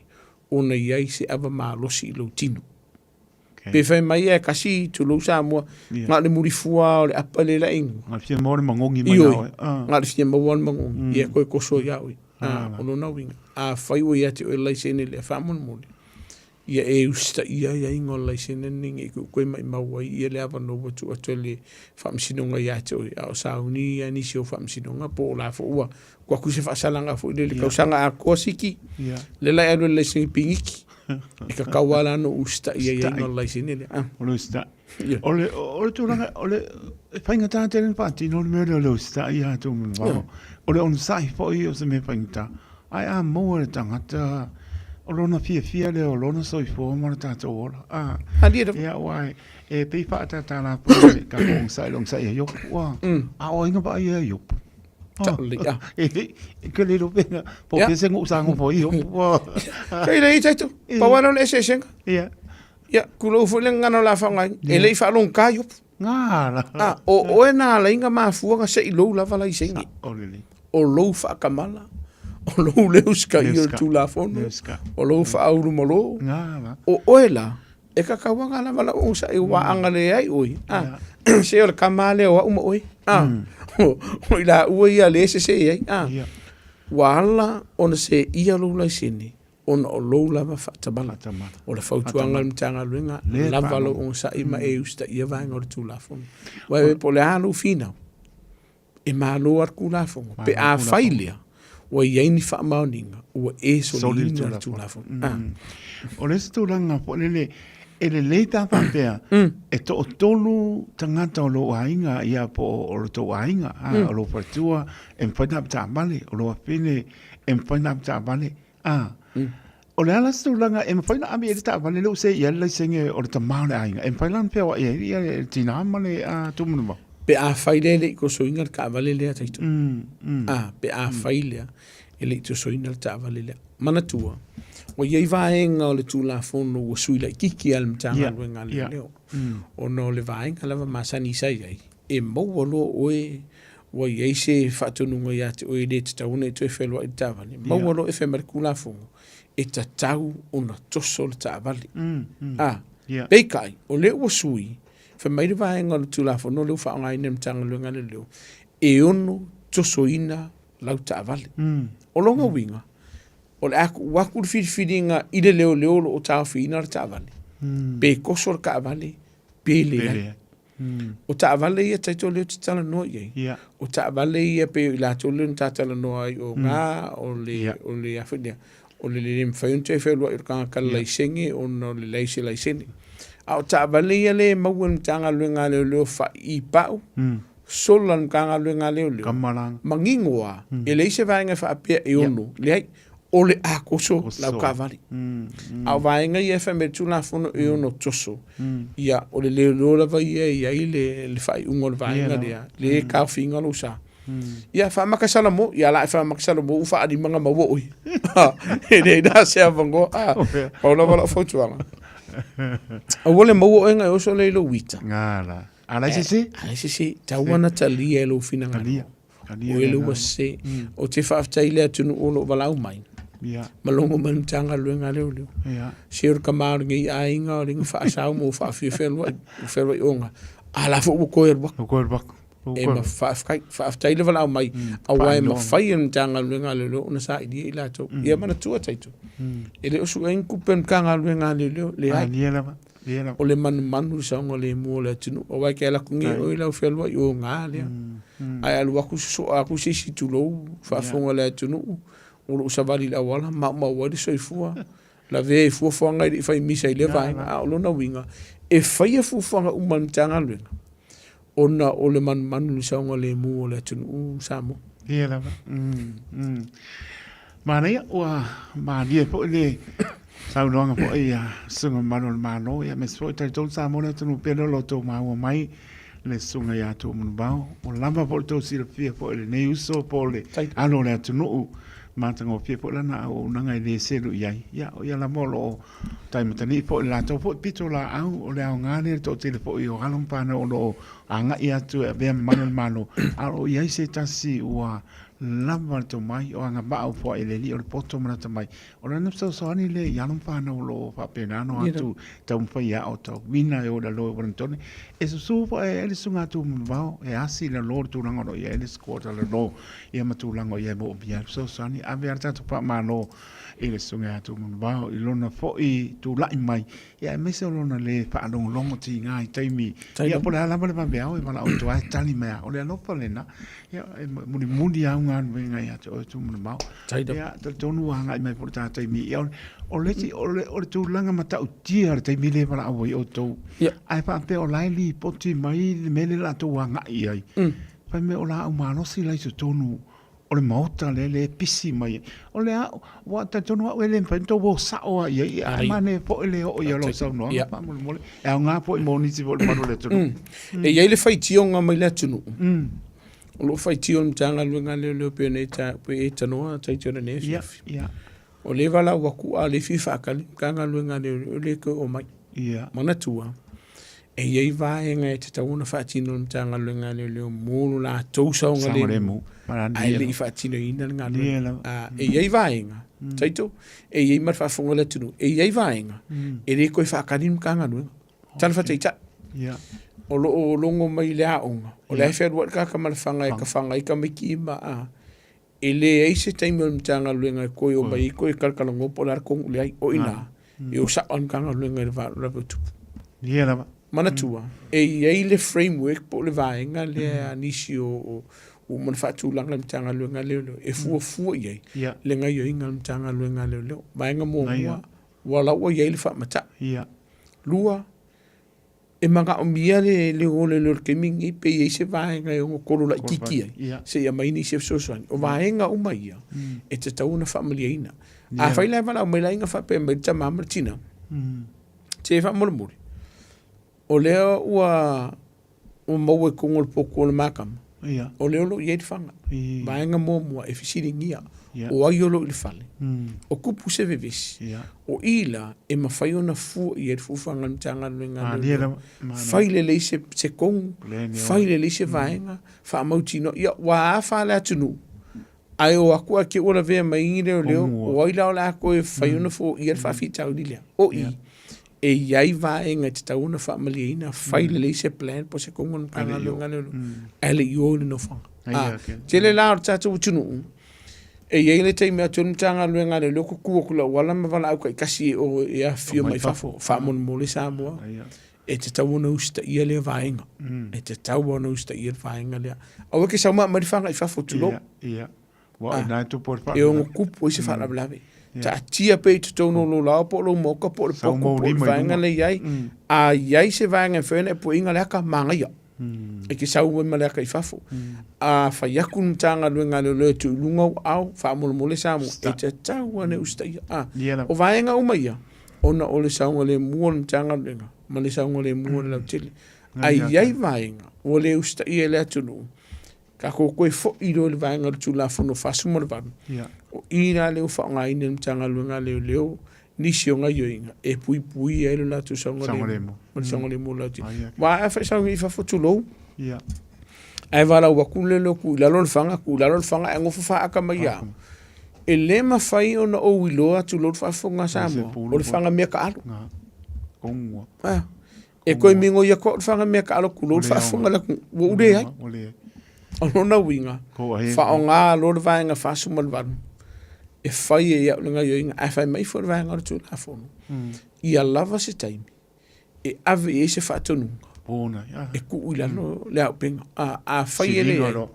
ona i ai se ava malosi i lou tino. Okay. Pe fai mai e kasi tulou Samoa, yeah. nga le mulifua o le apa le la ingu. Nga fia maua le magogi mai ia oe. Ah. Nga le fia maua le magogi. Ia koe koso ia oe. Ah, o lona uiga. Afai ua ia te oe le laisene lea faamolemole, ia e usitaia aiaiga o le laisene lenei ne i koe maimau ai ia le avanoa ua tuu atu e le Faamasinoga ia te oe, a o sauni ia nisi o Faamasinoga po o la foi ua tuu atu se faasalaga foi lele i le tausaga atoa siki, lea la e alu e le laisene pigiki, e tatau lava la ona usitaia aiaiga o le laisene lea. Ah. O le usitai. O le, o le tulaga, o le e faigata tele ona faatino le mea lea o le usitai ia Tumanuvao. O le onosai foi o se mea faigata. Ae a maua e le tagata o lona fiafia lea o lona soifua ma lo tatou ola. A, ia, aua e pei faatatala foi le tatou onosai i le onosai ia Iopu. Ua, a o ai na vaai ia Iopu? E ke le iloa pe na, po o fea se nuu sa nofo ai Iopu. Kei le ita itu, pau lava lea o le eseesega. Ia. Ia, tulou foi le gagana o le a faaaogaina, e le i faalogogata Iopu. Gala. A, o oe na ala ai na mafua na sei lou lava laisene. O lou faatamala, o lou le usitaia o le Tulafono, o lou faaulumalo. O oe la, e tatau lava ona lava lau onosai ua agalelei ai oe. A, se o le tama lea o au ma oe. A, o i laua ia lea e sese ai. A, ua ala ona seia lou laisene ona o lou lava faatamala. O le fautuaga a le Matagaluega, lava lou onosai ma e usitaia vaega o le Tulafono. Aua po o le a lou finau, e malo lava le Tulafono, pe a fai lea, ua i ai ni faamaoniga ua e soliina le Tulafono. O le isi tulaga foi lele, e lelei pe a faapea, e toatolu tagata o lou aiga, ia po o lo outou aiga, o lou faletua, e mafai ona avetaavale, o lou afine e mafai ona avetaavale, A. O le a la se tulaga e mafai ona ave i ai le taavale lea ua seei ai le laisene o le tama o le aiga? E mafai la ona feoai ai ia le tinā ma le Tumanuvao? Pe afai lea e le i tosoina le taavale lea Taito. A, pe afai lea e le i tosoina le taavale lea. Manatua, ua i ai vaega o le Tulafono ua sui laitiiti lava e le Matagaluega a Leoleo, ona o le vaega lava masani sa i ai, e maua loa oe ua i ai se faatonuga ia te oe e le tatau ona e toe fealuai i le taavale, maua loa e fai mai le Tulafono, e tatau ona toso le taavale. A, peitai, o lea ua sui, fai mai le vaega o le Tulafono lea ua faaaogaina e le Matagaluega a Leoleo, e ono tosoina lau taavale. O lona uiga, o le a tuu atu le filifiliga i le leoleo o lo o taofiina le taavale, pe toso le taavale, pe leai. O taavale ia tatou lea ou te talanoa i ai, yeah. o taavale ia pei o i latou lea na ta talanoa ai o ngā, o le, yeah. o le, a foi lea, o le le mafai ona toe fealuai o le tagata yeah. laisene ona o le leai se laisene. A o taavale ia lea e maua e le Matagaluega a Leoleo faaipau, sola le Matagaluega a Leoleo, manino lava, e leai se vaega e faapea e ono, leai, o le a toso lau taavale. A o vaega ia e fai mai le Tulafono e ono toso, ia, o le leoleo lava ia e i ai le faaiuga o le vaega lea, lea e taofiina lou sa. Ia, faamata Salamo, ia la e faamata Salamo ua faalima na maua oe. E leai la se avanoa. Pau lava lau fautuaga. Aua le maua oe na e oso lea i lou ita. Gala. A lai sese? A lai sese. Tau ana talia e lou finagalo. O e le ua sese. Ou te faafetai i le atunuu o lo o valaau mai. Ma logo mai le Matagaluega a Leoleo. Se o le tama o lenei aiga o le faasao ma ua faafia fealuai, ua fealuai oga. A la foi ua toe alu atu. Ua toe alu atu. E ma faafetai, faafetai le valaau mai, aua e mafai e le Matagaluega a Leoleo ona sailia i latou. Ia manatua tatou, e le o sueina ni tupe a le Matagaluega a Leoleo, leai. O le manumanu i le saogalemu o le atunuu, aua e te alu atu nei oe i lau fealuai oga lea. Ae alu atu sosoa atu se isi tulou, faafofoga le atunuu, o lou savali i le auala, maumau ai le soifua, lavea ai fuafuaga e le i fai misa i lea vaega. A o lona uiga, e faia fuafuaga uma a le Matagaluega, ona o le manumanu i le saogalemu o le atunuu Samoa. Ia lava. Manaia, ua malie foi le saunoaga foi a Susuga Mamalu o le Malo, ia aemaise foi talitonu Samoa le atunuu pele o lo o outou maua mai le Susuga ia Tuumanuvao. Ua lava foi le tou silafia foi i lenei uso po o le alo o le atunuu, matagofie foi lana auaunaga e le selu i ai. Ia, o ia lava o lo o tai matani'i foi i le latou foi pitolaau, o le aoga lea i le toatele foi o alo ma fanau o lo o agai atu e avea mamalu o le Malo, a o lo o i ai se tasi ua. Lava le tomai o agavaa o foai le alii o le poto ma lata mai. O lana fesoasoani lea i alo ma fanau o lo o faapena ona o atu taumafai e aotauina e o i lalo i Ueligitone. E susu foi e le susuga a Tumanuvao e asi i lalo le tulaga o lo o i ai le squad a lalo ia ma tulaga o i ai moomia ai le fesoasoani. Ave lava le tatou faamalo i le susuga ia Tumanuvao i lona foi tulai mai ia aemaise o lona le faalogologo tiga i taimi ia po o le a lava le vaveao e valaau atu lava e tali mai lava. O le alofa lena. Ia, e mulimuli lava au galuega ia te oe Tumanuvao. Ia, talitonu ua agai mai foi le ta taimi. Ia, o le isi, o le, o le tulaga matautia o le taimi lea e valaau ai outou. Ae faapea o la e lipoti mai le mea lea o le a outou agai i ai. Fai mai o laau malosi la i totonu o le maota lea lea e pisi mai ai. O le a, ua talitonu au e le mafai ona tou o sao lava i ai, ae manaia foi le oo i ai o lau saunoaga faamolemole. E aoga foi mo nisi foi o le mamalu o le atunuu. E i ai le faitioga mai le atunuu, o lo o faitio le Matagaluega a Leoleo pei ona e tanoa Taito i lenei afiafi. O lea e valaau atu a o lea e fia faatali le Matagaluega a Leoleo e le toe oo mai. Manatua, e i ai vaega e tatau ona faatino e le Matagaluega a Leoleo mo lo latou saogalemu, ae le i faatinoina le galuega. E i ai vaega, Taito, e i ai ma le faafofoga a le atunuu, e i ai vaega e le toe faatali le Matagaluega. Tala faataitai. O lo o logo mai i le aoga, o la e fealuai le tagata ma le fana e tafaga ai tamaiti ma a. E leai se taimi o le Matagaluega e toe omai ai toe talatalanoa po o le a le tonu leai. O i ina, e o sao lava le Matagaluega i le faalavelave o tupu. Ia lava. Manatua, e i ai le framework po o le vaega lea a nisi o ua uma ona faatulaga e le Matagaluega a Leoleo e fuafua i ai le gaoioiga a le Matagaluega a Leoleo. Vaega muamua, ua la ua i ai le faamatai. Lua, e manaomia le o le le taimi lenei pe i ai se vaega e ono kolo laitiiti ai se i aumai nisi e fesoasoani. O vaega uma ia e tatau ona faamalieina. Afai la e valaau mai le aiga faapea mai le tama ma le tina, se faamolemole, o lea ua ua maua i totonu o le potu o le makama, o lea o lo o i ai le faga. Vaega muamua e fesiligia, o ai o lo o i le fale, o tupu se vevesi, o i la e mafai ona fua i ai le fuafuaga a le Matagaluega a Leoleo. Fai lelei se tonu, fai lelei se vaega, faamautinoa. Ia, ua afa le atunuu, ae o atu ae te i ua lavea mai ni leoleo, o ai la o le a toe fai ona foia le faafitauli lea? O i, e i ai vaega e tatau ona faamalieina, fai lelei se plan po o se tonu a le Matagaluega a Leoleo, ae le i o i le nofoaga. Tele la o le tatou atunuu, e i ai le taimi atu ai le Matagaluega a Leoleo tutu atu i le auala ma valaau taitasi e o e afifio mai fafo, faamolemole Samoa, e tatau ona usitaia lea vaega. E tatau ona usitaia le vaega lea. Aua e te sau ma aumai le faga i fafo, tulou. E ono tupu ai se faalavelave. Taatia pea i totonu o lou laoa po o lou maota po o le potu po o le vaega lea e i ai. A i ai se vaega e mafai ona e puaiina le ata, manaia. E te sau ai ma le ata i fafo. A fai atu le Matagaluega a Leoleo e tuu i luga ou aao, faamolemole Samoa, e tatau ona e usitaia. O vaega uma ia, ona o le saogalemu o le Matagaluega ma le saogalemu o le lautele. Ae i ai vaega ua le usitaia e le atunuu, tatou toe foi loa i le vaega o le Tulafono 48, o i la lea ua faaaogaina e le Matagaluega a Leoleo nisi o gaoioiga e puipuia ai lo latou saogalemu ma le saogalemu o le lautele. Aua a fai saogalemu i fafo, tulou, ae valaau atu le leoleo tuu i lalo le faga, tuu i lalo le faga ae nofo faata mai lava. E le mafai ona ou iloa tulou le faafofoga a Samoa, o le faga mea taalo. E toe migoi atu au le faga mea taalo tulou le faafofoga a le atunuu, ua ou leai. O lona uiga, faaaoga loa le vaega 48 e fai ai e au le gaoioiga, ae fai mai foi le vaega o le Tulafono, ia lava se taimi e ave i ai se faatonuga e tuu i lalo le auupega. Afai e leai,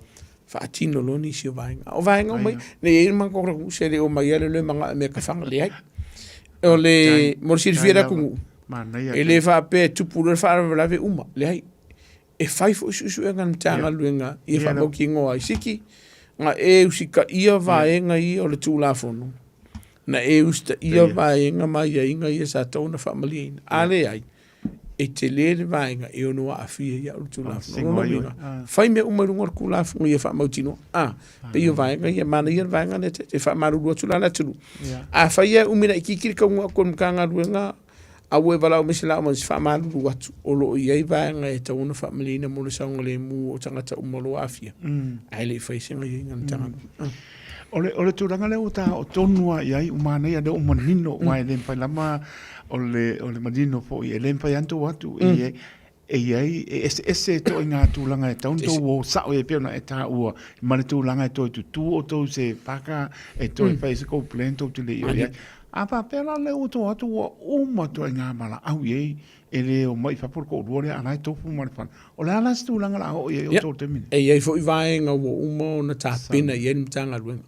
faatino loa nisi o vaega. O vaega uma ia, ne i i ai le matou taunuu, se le omai lava leoleo e manao e mea ka faga, leai. O le, mo le silafia e le atunuu, e le faapea e tupu loa le faalavelave uma, leai. E fai foi suesuega a le Matagaluega ia faamautinoa ai. Siki, na e usitaia vaega ia o le Tulafono, na e usitaia vaega ma aiaiga ia sa tatau ona faamalieina. A leai, e tele le vaega e ono aafia ai au i le Tulafono. O lona uiga, fai mea uma i luga o le Tulafono ia faamautinoa. A, pei o vaega ia, manaia le vaega lea, e faamalulu atu la le atunuu. Afai e umi laitiiti le taunuu atu o le Matagaluega, Aua e valaau mai se laau ma se faamalulu atu, o lo o i ai vaega e tatau ona faamalieina mo le saogalemu o tagata uma o lo o aafia, ae le i faia se gaioiga a le Matagaluega. O le, o le tulaga lea ua ta oo tonu lava i ai, ua manaia lea ua manino, aua e le mafai lava o le, o le manino foi, e le mafai lava ona tuu atu e, e i ai, e eseese ituaiga tulaga e tatau ona outou o sao i ai pei ona e taua ma le tulaga e toe tutū outou i se paka e toe fai ai se tou plan tou te le i oo i ai. A faapea la lea ua tou o atu ua uma ituaiga valaau i ai e le omai i fafo le toalua lea a o la e tofu ma le fale. O le a la se tulaga o le a oo i ai outou i le taimi lenei? E i ai foi vaega ua uma ona tapena i ai le Matagaluega.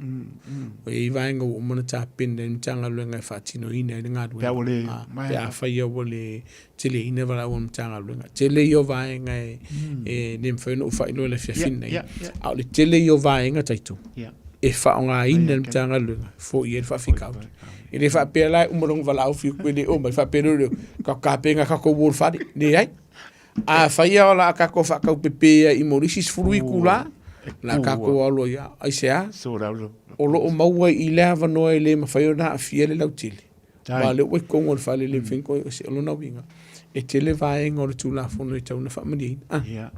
Ua i ai vaega ua uma ona tapena i ai le Matagaluega e faatinoina ai le galuega. Pe a ua le maea. Pe afai ua le teleina valaau a le Matagaluega. Tele ia o vaega e, e le mafai ona ou faailoa i le afiafi lenei, a o le tele ia o vaega taito e faaaogaina e le Matagaluega e foia ai le faafitauli. E le faapea la e uma lona valaau fiu e le oo mai, faapea lea o lea, tapenga tatou o i le fale. Leai. Afai lava o le a tatou faataupepe ai mo le isi 10 itula, o le a tatou alo ai lava. Aisea? O lo o maua i le avanoa e le mafai ona aafia le lautele. Aua o lea ua i totonu o le fale, e le mafai ona toe ese. O lona uiga, e tele vaega o le Tulafono e tatau ona faamalieina. Ah. Ia.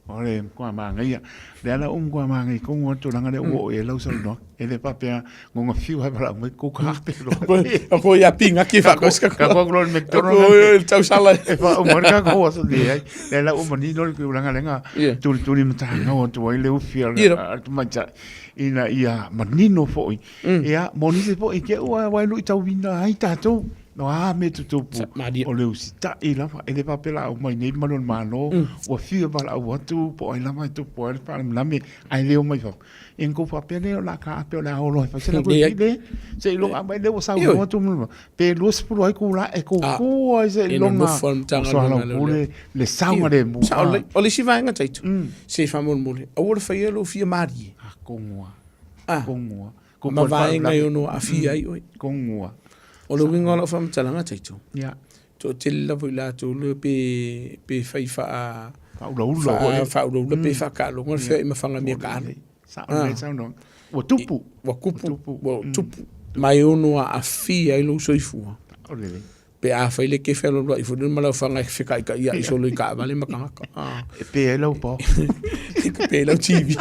O le matua manaia. O lea la ua matua manaia tonu lava le tulaga lea ua oo i ai lau saunoaga. E le faapea na ona fiu lava e valaau mai kou kape loa. Ako ia pingaki e whakauska. Ka koa kulo le McDonald's. Ko le tausala. E wha uma le kako aso ni ai. Le la ua manino le tulaga lea na tulituli matagau atu ai le ufi a le tamaitai ina ia manino foi. Ia, mo nisi foi ke ua wai lui tauina ai tātou. No a me tutupu o le usitai lava. E le faapea la au mai nei malu o le Malo, ua fiu e valaau atu po o ai lava e tupu ai le faalamelame ae le omai fafo. Ia na tou faapea lea o le a taape o le a olo ai fai se latou Leai. le seiloga aumai lea ua saunoa atu ma pe 20 ai itula e tou tu ai E seiloga nonofo le o Matagaluega soalaupule le saogalemu. Sao lelei. O le isi vaega Taito, se i faamolemole, aua le faia lou fia malie. A kongoa. Ah. Kongoa. Ma vaega e ono aafia ai oe. Kongoa. O le uiga o lau faamatalaga Taito, Ia. toatele lava i latou lea pe, pe fai faa, Faaulaula faa, foi. faaulaula pe faakaaloga le feoai ma faga mea kaalo. Sao lelei saunoaga. Ua tupu. Ua kupu, ua tupu. Ma e ono aafia ai lou soifua. Sao lelei. Pe a fai le kefe alualuai foi lele ma lau faga e feka'ika'i solo i taavale ma tagata. Ah. E pe ai lau pao. E pe ai lau TV.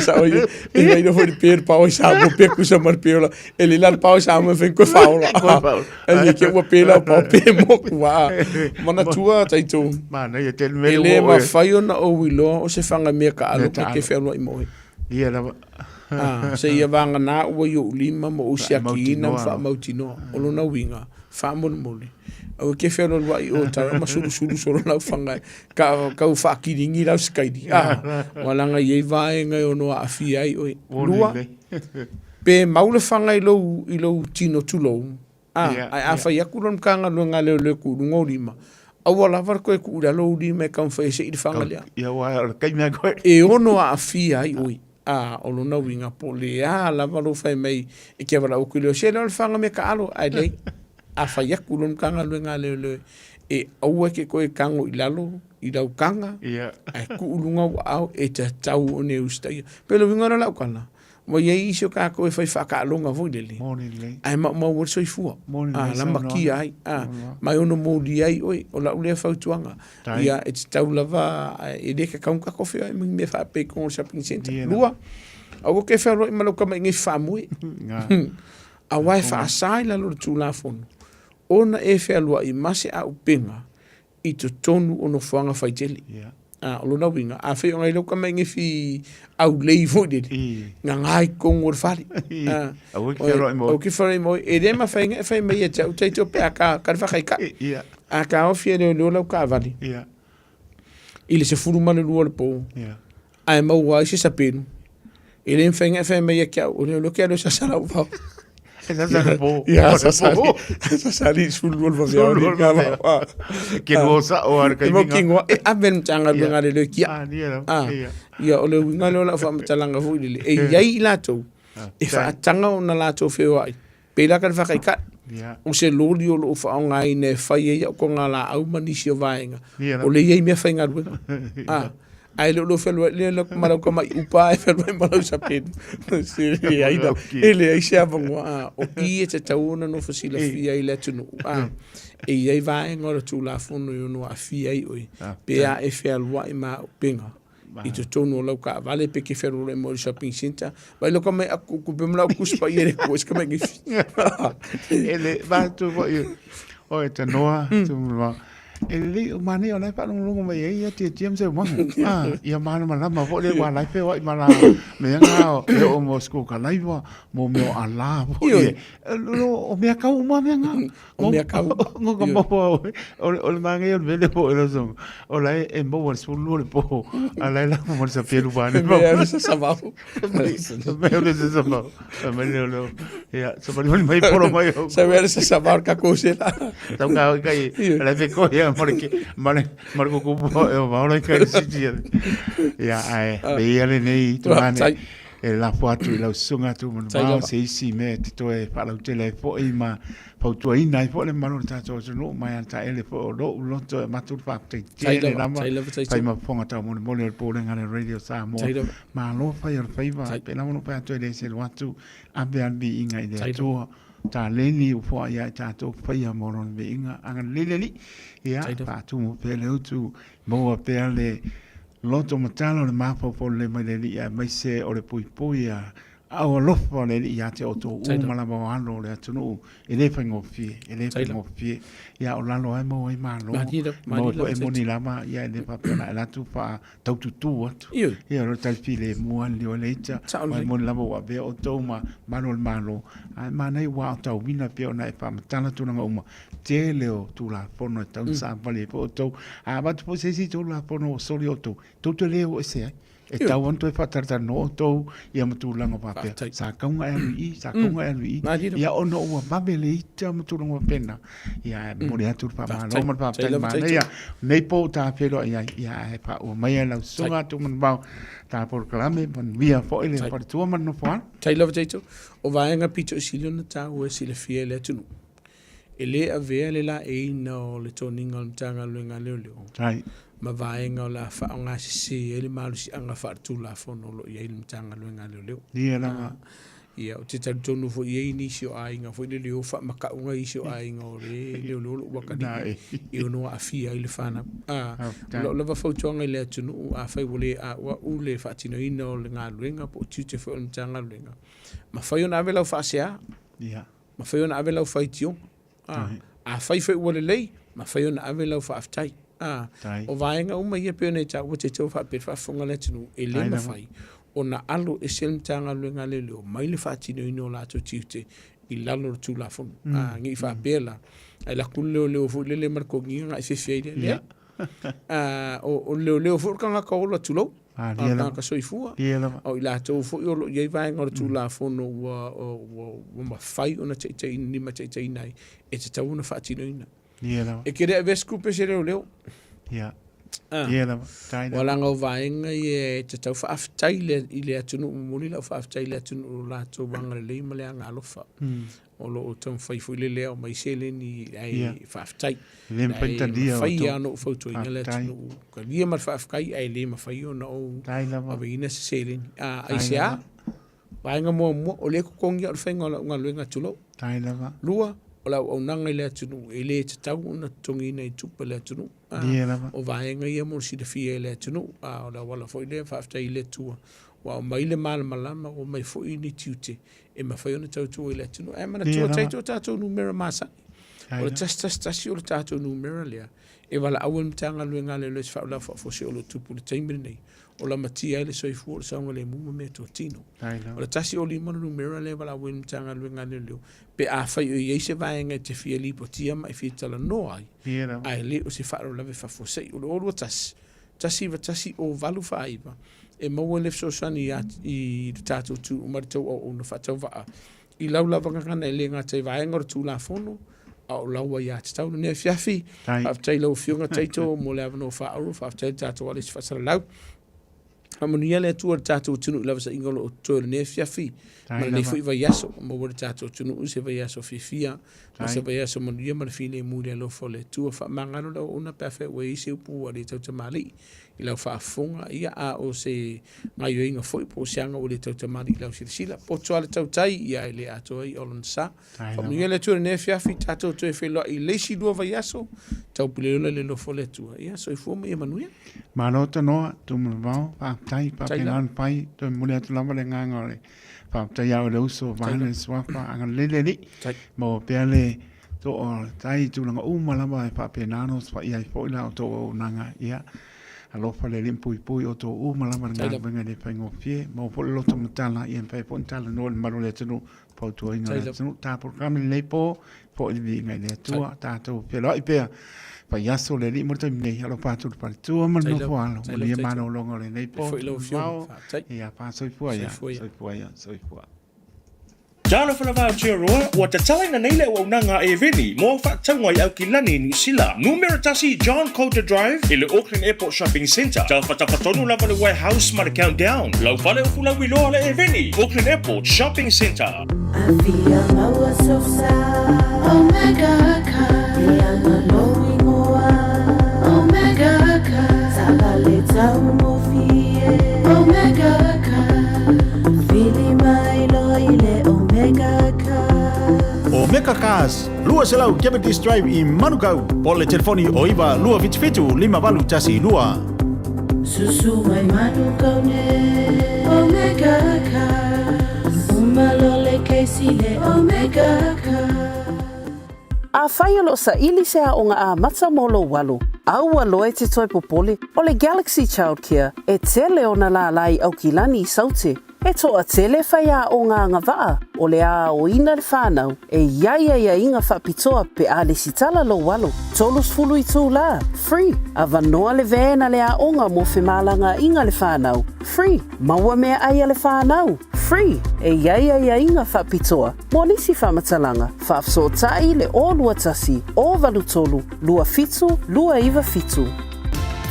Sao ia, e mai foi le pe le pao i Samoa, pe kusa ma le pe ola. E le la le pao i Samoa e fai koe whaola. Koe whaola. E le ke ua pe lau pao pe moku. Ah. Manatua taito. Manaia tele mea E le le ua oe. mafai ona ou iloa o se faga mea kaalo Mea ke kaalo. kefe alualuai mo oe. Ia lava. Ah, seia vagana ua i ou lima ma ou siakiina ma faamautinoa. O lona uiga, faamolemole, aua e te fealualuai i o tala ma sulusulu solo lau faga e ka, kau faakiligi lau sikaili. Ah, ua laga i ai vaega e ono aafia ai oe. Lua, pe mau le faga i lou, i lou tino tulou, A, ae a fai atu lona Matagaluega a Leoleo ku i luga o lima, aua lava le toe tuu i lalo ou lima e taumafai ai se i le faga lea. Ia, aua o le taimi lava koe. E ono aafia ai oe. A, o lona uiga, po o le a lava lou fai mai e te valaau atu i leo, se lea o le faga mea taalo, ae leai. A fai atu lona Matagaluega a Leoleo e aua e te toe tago i lalo i lau taga, ae tuu i luga ou aao e tatau ona e usitaia. Pei o le uiga lea o lau tala, Ua i ai isi o tatou e fai faataaloga foi lele, ae maumau ai le soifua, a, lamatia ai, a, ma e ono molia ai oe. O lau lea fautuaga, ia, e tatau lava, e le tatau ona tatou feoai ma ni mea faapea i totonu o le shopping centre. Lua, aua e te fealuai ma lau tamaiga i faamoe, aua e faasa i lalo o le Tulafono ona e fealuai ma se auupega i totonu o nofoaga faitele. Yeah. A, o lona uiga, afai o ngai lau tamaitiiti aulei foi lele, gaga i totonu o le fale. A, Aua e te fealuai ma oe. Aua e te fealuai ma oe. E le mafai ona e fai mai ia te au taito pe a ka, ka le faataitai. Yeah. A taofi e leoleo lau taavale Yeah. i le 12 o le po, Yeah. ae maua ai se sapelu, e le mafai ona e fai mai ia te au, o leoleo ke alu e sasa lau vao. E sasa le po. Ia, sasa li, sasa li 12 o le vaveao 12 o le vaveao. Ke lua sao a le E mau kaimiga. kingoa, e ave le Matagaluega a le Leoleo kia. Ah, nia lava. Ah, Ia. ia, o le uiga lea o lau faamatalaga foi lele, e i ai i latou e faataga ona latou feoai, pei la ka le faataitai, Ia. o se loli o lo o faaaogaina e fai ai au togalaau ma nisi o vaega, Ia lava. o lea e i ai meafaigaluega. Ah, Ae le o lou fealuai lea la ma lau tamai upa e fealuai ma lau sapelu. Se leai la, e leai se avanoa a o i e tatau ona nofo silafia i le atunuu a e i ai vaega o le Tulafono e ono aafia ai oe pe a e fealuai ma auupega i totonu o lau taavale pe ke fealualuai mo le shopping centre. Vai lo ka mai aku kupe ma lau kusi pa i e le kua se ka mai ngifi. E le vatu foi o e tanoa tu E lelei o manaia o la e faalogologo mai ai ia Tiatia ma Seumaga. Ah, ia malamalama foi le ua la e feoai ma la mea na o e oo mo school kalaiva, mo mea o ala foi e. O mea kau uma mea nga. O mea kau. Ngo ka maua o o le manaia o le mele foi lo songa. O la e e maua le 12 le po. A la e la mo le sapelu vane. Mea o le sasavau. Mea o le sasavau. Mai le lo. Ia, so mali mali mai polo mai o. Sa mea le sasavau ka kose la. Tau ka kai la fe ko ia mare ke mare mare ko ko e o vaola kai siti. Ia ai, me ia le nei tu mane. E lafo atu i lau susuga atu manuvao se isi mea e te toe faalautele ai foi ma fautuaina ai foi le mamalu o le tatou atunuu mai a taele foi o lou loto e avatu le faafetai tele lava fai ma fofoga taumolimoli o le Pulega a le Radio Samoa. Malo fai o le faiva, pei lava ona ou fai atu e le selu atu, ave a le viiga i le Atua, taleni ua foai ia i tatou faia mo lona viiga. Agalelei le Alii, ia faatumu pea le utu, maua pea le loto matala o le mafaufau lelei mai le Alii aemaise o le puipui a au alofa o le Alii ia te outou uma lava o alo o le atunuu, e le faigofie, e le faigofie. Ia o lalo lava e maua ai malo, maua foi e moni lava, ia e le faapea ona e alu atu faa taututū atu. Ioe. Ia, o le tali filemu lava le lio e le ita. Sao lelei. Mai moni lava ua avea outou ma malu o le Malo, ae manaia ua aotauina pea ona e faamatala tulaga uma, tele o Tulafono e tatau ona savali ai foi outou. A avatu foi se isi Tulafono ua soli outou, tou te le o ese ai. E Ioe. tatau lava ona toe faatalatalanoa outou ia ma tulaga faapea. Faafetai. Sa tatau ona e alu i i, sa tatau ona e alu i i. Malie lava. Ia ona ua vave le ita ma tulaga faapena. Ia, e momoli atu le faamalo ma le faafetai manaia. Nei po o ta feiloai ai, ia ae faaua maia lau susuga atu manuvao ta polokalame, manuia foi le faletua ma le nofoaalo. Tai lava Taito, o vaega pito i sili ona taua e silafia e le atunuu. E le avea le laeiina o le toniga o le Matagaluega a Leoleo Tai. ma vaega o le a faaaogasese ai le malosiaga faaletulafono o lo o i ai le Matagaluega a Leoleo. Ia lava. Ia, ou te talitonu foi e i ai nisi o aiga foi lele o faamakauga isi o aiga o le leoleo lou atalii e ono aafia ai le fanau. A, o lau lava fautuaga i le atunuu, afai ua le a'ua'u le faatinoina o le galuega po o tiute foi o le Matagaluega, mafai ona ave lau faasea, mafai ona ave lau faitioga. A, afai foi ua lelei, mafai ona ave lau faafetai. A, o vaega uma ia pei ona e taua te tau faapea le faafofoga a le atunuu, e le mafai ona alo ese le Matagaluega a Leoleo mai le faatinoina o latou tiute i lalo o le Tulafono. A, ne i faapea la, ae alu atu le leoleo foi lele ma le togiga ona e fefe ai lea. Leai. A, o le leoleo foi o le tagata ola, tulou. Ah, a le tagata soifua. O i latou foi o lo o i ai vaega o le Tulafono ua, ua, ua mafai ona taitaiina, limataitaiina ai, e tatau ona faatinoina. Ia lava. E te le avea se tupe se leoleo. Ia. Ah. Ia lava. Tai Ua lava. laga o vaega ia e tatau faafetai i le, i le atunuu, momoli lau faafetai i le atunuu i lo latou agalelei ma le agaalofa. O lo o taumafai foi lele ao mai seleni ae Ia. faafetai. E le mafai Ae talia mafai outou. lava ona ou fautuaina le Faafetai. atunuu, talia ma le faafetai ae le mafai ona ou Tai lava. aveina se seleni. A, Tai aisea? lava. Vaega muamua, o lea e totogi au i le faiga o lau galuega, tulou. Tai lava. Lua, o le auaunaga i le atunuu, e le tatau ona totogiina i tupe a le atunuu. A, Ia lava. o vaega ia mo le silafia e le atunuu. A, o le auala foi lea, faafetai i le Atua ua aumai le malamalama, ua aumai foi ni tiute e mafai ona tautua i le atunuu. Ae manatua tatou o tatou numera masani. O le 111 o le tatou numera lea e valaau ai le Matagaluega a Leoleo i se faalavelave faafuasei o lo o tupu i le taimi lenei, o lamatia ai le soifua o le saogalemu ma meatotino. O le 105 le numera lea e valaau ai le Matagaluega a Leoleo pe afai o i ai se vaega e te fia lipotia ma e fia talanoa ai, ae le o se faalavelave faafuasei. O le 021 191 0 8 49 e maua ai le fesoasoani ia i le tatou tu ma le tou auauna faatauvaa i lau lava gagana e le gata i vaega o le Tulafono a o lau aiatatau. Lenei afiafi, faafetai i lau Afioga Taito mo le avanoa faaauro, faafetai i le tatou alisi faasalalau. Faamanuia le Atua i le tatou atunuu i lava saʻiga o lo o totoe o lenei afiafi ma lenei foi vaiaso. Maua le tatou atunuu i se vaiaso fiafia ma se vaiaso manuia ma le filemu i le alofa o le Atua. Faamagalo le auauna pe afai ua i ai se upu ua le tautamalii i lau faafofoga, ia a o se gaioiga foi po o se aga ua le tautamalii i lau silasila. Poto lava le tautai, ia e le atoa ai o lona sa. Faamanuia le Atua i lenei afiafi, tatou toe feiloai i le isi lua vaiaso, taupuleola i le alofa o le Atua. Ia, soifua ma ia manuia. Malo tanoa, Tumanavao, faafetai, faapena ona fai, toe momoli atu lava le agaga o le faafetai ia oe le uso, vaeane le suafa, agalelei le Alii, maua pea le toa o le tai i tulaga uma lava e faapena ona osofai ai foi la outou auaunaga. Ia, alofa le Alii ma puipui outou uma lava i le galuega e le faigofie, maua foi le loto matala, ia mafai foi ona talanoa i le mamalu o le atunuu, fautuaina o le atunuu. Tatou polokalame i lenei po, foi le viiga i le Atua, tatou feiloai pea vaiaso le Alii mo le taimi nei, alofa atu le faletua ma le nofo alo, manuia malologa o lenei po, ia faasoifua ia, soifua ia, soifua. Talofa lava Aotearoa, ua tatalaina nei le auaunaga a Airveni mo au faatauga i Aukilani, Niu Sila. Numera 1 John Coulter Drive i le Auckland Airport Shopping Centre. Tafatafa tonu lava le Warehouse ma le Countdown. Lau fale o Fulauiloa le Airveni, Auckland Airport Shopping Centre. Afia maua sosa Omega car E ana lou ingoa Omega car Taavale taugofie Omega car Vili mai loa i le Omega car Omega Cars, 200 Cavendish Drive i Manukau, po o le telefoni o 9 277 5812. Susu mai Manukau nei Omega Cars Uma loa le kesi le Omega Cars. Afai o lo o saili se aoga amata mo lou alo, aua loa e te toe popole, o le Galaxy Childcare e tele ona lālā i Aukilani i Saute. E toatele faiaoga agavaa o le a aoina le whanau e i ai aiaiga faapitoa pe a lesitala lou alo. 30 itulā, free, avanoa le van a le aoga mo femalagaaiga le whanau, free, maua meaai a le whanau, free, e i ai aiaiga faapitoa mo nisi faamatalaga, faafesootai le 021 083 27 297.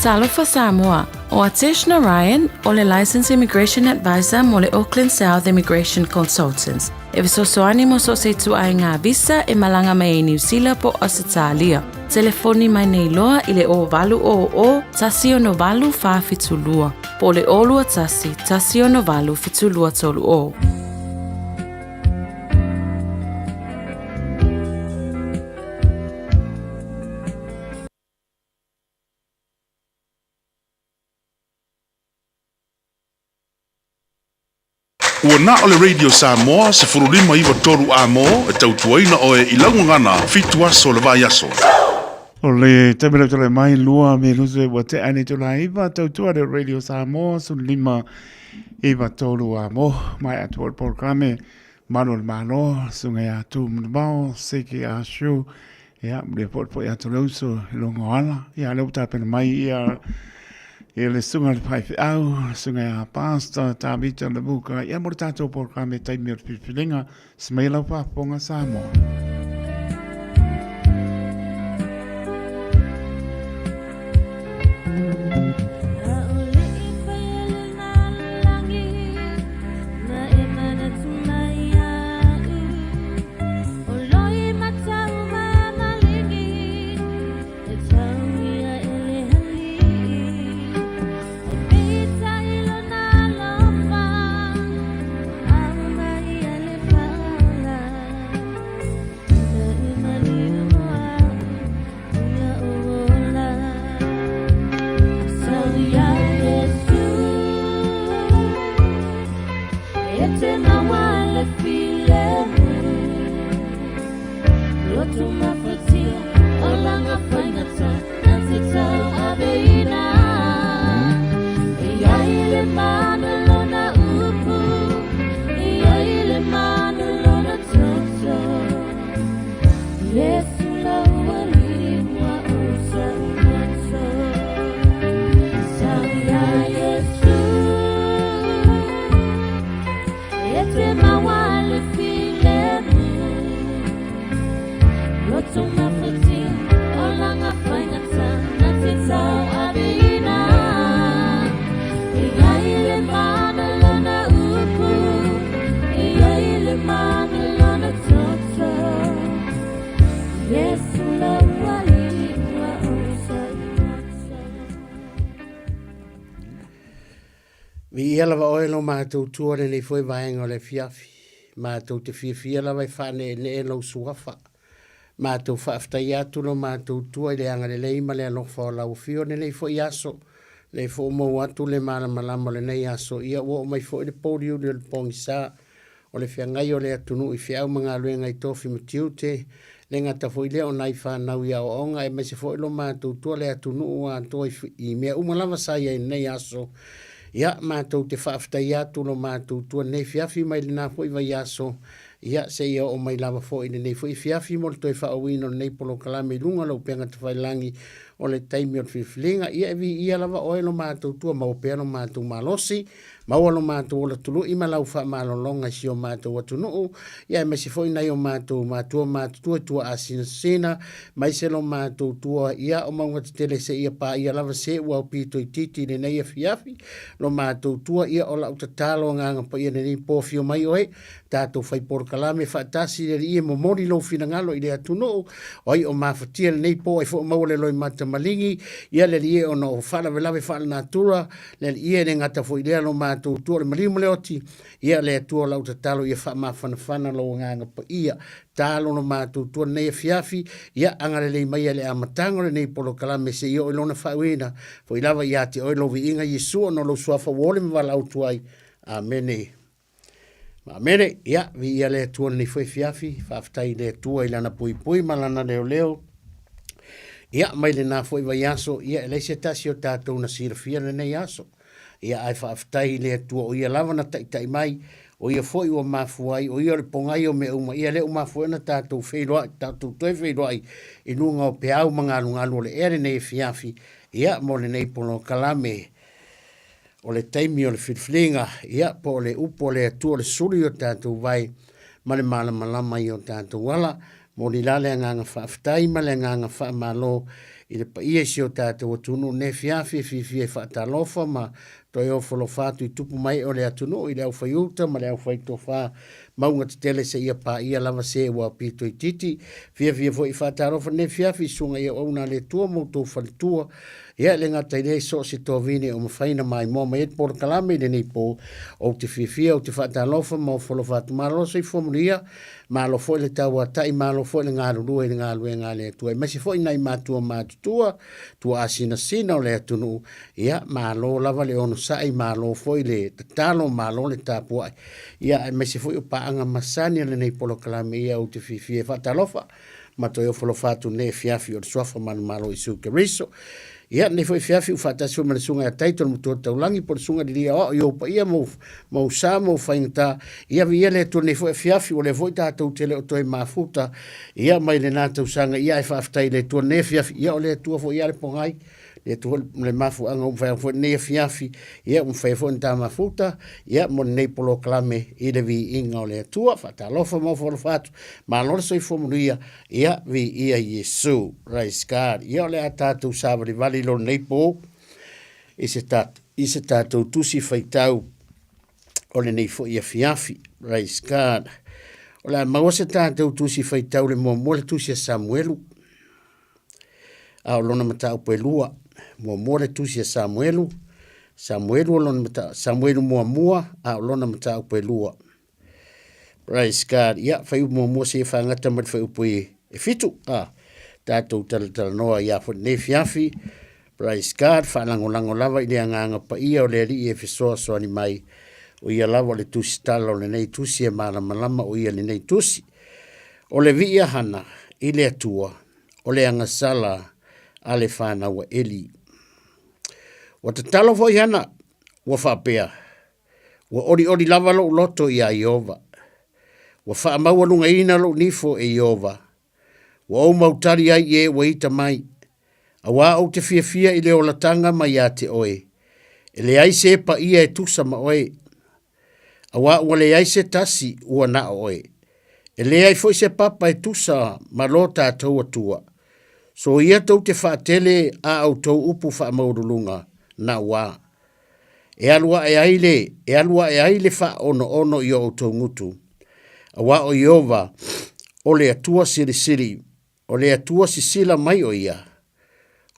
Talofa Samoa, O Atesh Narayan, o le Licensed Immigration Advisor mo le Auckland South Immigration Consultants, e fesoasoani mo so o se ituaiga visa e malaga mai ai Niu Sila po o Ausetalia. Telefoni mai nei loa i le 0800 168 472 po o le 021 168 7230. Ua na o le Radio Samoa 15 9 3 amo e tautuaina oe i lau gagana fitu aso o le vaiaso. O le taimi lea tulai mai lua me lusu e ua tea nei tula iva tautua le Radio Samoa 15 9 3 amo mai atu o le polokalame Malu o le Malo suga ia Tu Manuvao Seke a Shu ia le foi foi atu le uso i luga o ala ia lea ua tapena mai ia ia le suga le faifeau suga ia Pastor Tavita Levuka ia mo le tatou polokalame taimi o le filifiliga se mai lau faafofoga Samoa. Viia lava oe lo matou tua lenei foi vaega o le afiafi. Matou te fiafia lava e faaneenee lou suafa. Matou faafetaia atu lo matou tua i le agalelei ma le alofa o lau afio lenei foi aso. Lea foi ua maua atu le malamalama o lenei aso, ia ua oo mai foi le pouliuli o le pogisa o le feagai o le atunuu i feau ma galuega i tofi ma tiute, le gata foi lea o nai fanau i aoaoga aemaise foi lo matou tua le atunuu atoa i mea uma lava sa i ai i lenei aso. Ia, matou te faafetaia atu lo matou tua lenei afiafi mai lena foi vaiaso, ia, seia oo mai lava foi i lenei foi afiafi mo le toe faaauauina o lenei polokalame i luga o le upega tafailagi o le taimi o le filifiliga. Ia, e viia lava oe lo matou tua, maua pea lo matou malosi, Maua lo matou ola tului ma lau faamalologa i si o matou atunuu, ia aemaise foi nai o matou matua matutua i tuaasinasina, maise lo matou tua ia o mauga tetele seia paia lava se ua aupito itiiti i lenei afiafi, lo matou tua ia o lau tatalo agaga paia i lenei po afio mai oe, tatou fai polokalame faatasi le Alii e momoli lou finagalo i le atunuu, o ai o mafatia lenei po ai foi maua le loimata maligi, ia le Alii e ona o faalavelave faalenatura, Le Alii e le gata foi i lea lo matou tua o le maliu ma le oti, ia le Atua o lau tatalo ia faamafanafana lou agaga paia. Talo lo matou tua lenei afiafi, ia agalelei mai ia le amataga o lenei polokalame seia oo i lona faauiina. Foi lava ia te oe lou viiga Iesu ona o lou suafa ua ole ma valaau atu ai. Amene. Ma amene. Ia, viia le Atua lenei foi afiafi, faafetai i le Atua i lana puipui ma lana leoleo. Ia, mai lena foi vaiaso, ia e leai se tasi o tatou na silafia lenei aso. Ia, ae faafetai i le Atua o ia lava na taitai mai, o ia foi ua mafua ai, o ia o le pogai o mea uma, ia lea ua mafua ai ona tatou feiloai, tatou toe feiloai i luga o peau ma galugalu o le ea lenei afiafi, ia, mo lenei polokalame. O le taimi o le filifiliga, ia, po o le upu a le Atua o le sulu i o tatou vai ma le malamalama i o tatou ala. Momoli la le agaga faafetai ma le agaga faamalo i le paia i si o tatou atunuu nei afiafi e fiafia e faatalofa ma toe ofo alofa atu i tupu ma ee o le atunuu i le aufaiuta ma le aufaitofa mauga tetele seia paia lava se ua pito itiiti. Fiafia foi e faatalofa nei afiafi i susuga i auauna a le Atua ma outou faletua. Ia, e le gata i lea i so o se toavine o mafai ona maimoa mai ai le polokalame i lenei po, ou te fiafia, ou te faatalofa ma ofo alofa atu. Malo le soifua manuia, malo foi le tauatai, malo foi le galulue i le galuega a le Atua, aemaise foi nai matua matutua, tuaasinasina o le atunuu. Ia, malo lava le onosai, malo foi le tatalo, malo le tapuai, ia, aemaise foi o paaga masani a lenei polokalame. Ia, ou te fiafia e faatalofa ma toe ofo alofa atu nei afiafi o le Suafa manumalo o Iesu Keriso. Ia, nei foi afiafi ua faatasi foi ma le Susuga ia Taito le Matua Taulagi po o le Susuga i le Alii Aoao i ou paia ma ou, ma ou sa ma ou faigata. Ia, viia le Atua nei foi afiafi ua lea foi tatou te le o toe mafuta ia mai lena tausaga. Ia, ae faafetai i le Atua nei afiafi. Ia, o le Atua foi ia le pogai. Le Atua foi le mafuaaga ua mafai ai foi lenei afiafi, ia ua mafai ai foi ona ta mafuta, ia mo lenei polokalame i le viiga o le Atua. Faatalofa ma ofo alofa atu. Malo le soifua manuia, ia viia Iesu. Praise God. Ia o le a tatou savalivali i lo lenei po i se, ta, i se tatou tusi faitau o lenei foi afiafi. Praise God. O le a maua se tatou tusi faitau le muamua le tusi a Samuelu. A o lona mataupu e lua. Muamua le tusi a Samuelu, Samuelu o lona mata, Samuelu muamua, a o lona mataupu e lua. Praise God. Ia, faiupu muamua seia faagata ma le faiupu e, e fitu. Ah, tatou talatalanoa ia foi lenei afiafi. Praise God. Faalagolago lava i le agaga paia o le Alii e fesoasoani mai. O ia lava o le tusi tala o lenei tusi e malamalama o ia lenei tusi. O le vii a Hana i le Atua, o le agasala a le fanau a Eli. Ua tatalo foi Hana, ua faapea, Ua olioli lava lou loto iā Ieova. Ua faamaualugaina lou nifo e Ieova. Ua ou mautali ai i e ua ita mai, auā ou te fiafia i le olataga mai ia te oe. E leai se paia e tusa ma oe, auā ua leai se tasi ua na o oe. E leai foi se papa e tusa ma lo tatou Atua. Soia tou te faatele a outou upu faamaualuluga, na ua. E alu ae ai le, e alu ae ai le faaonoono i o outou gutu, auā o Ieova, o le Atua Silisili, O le Atua sisila mai o ia,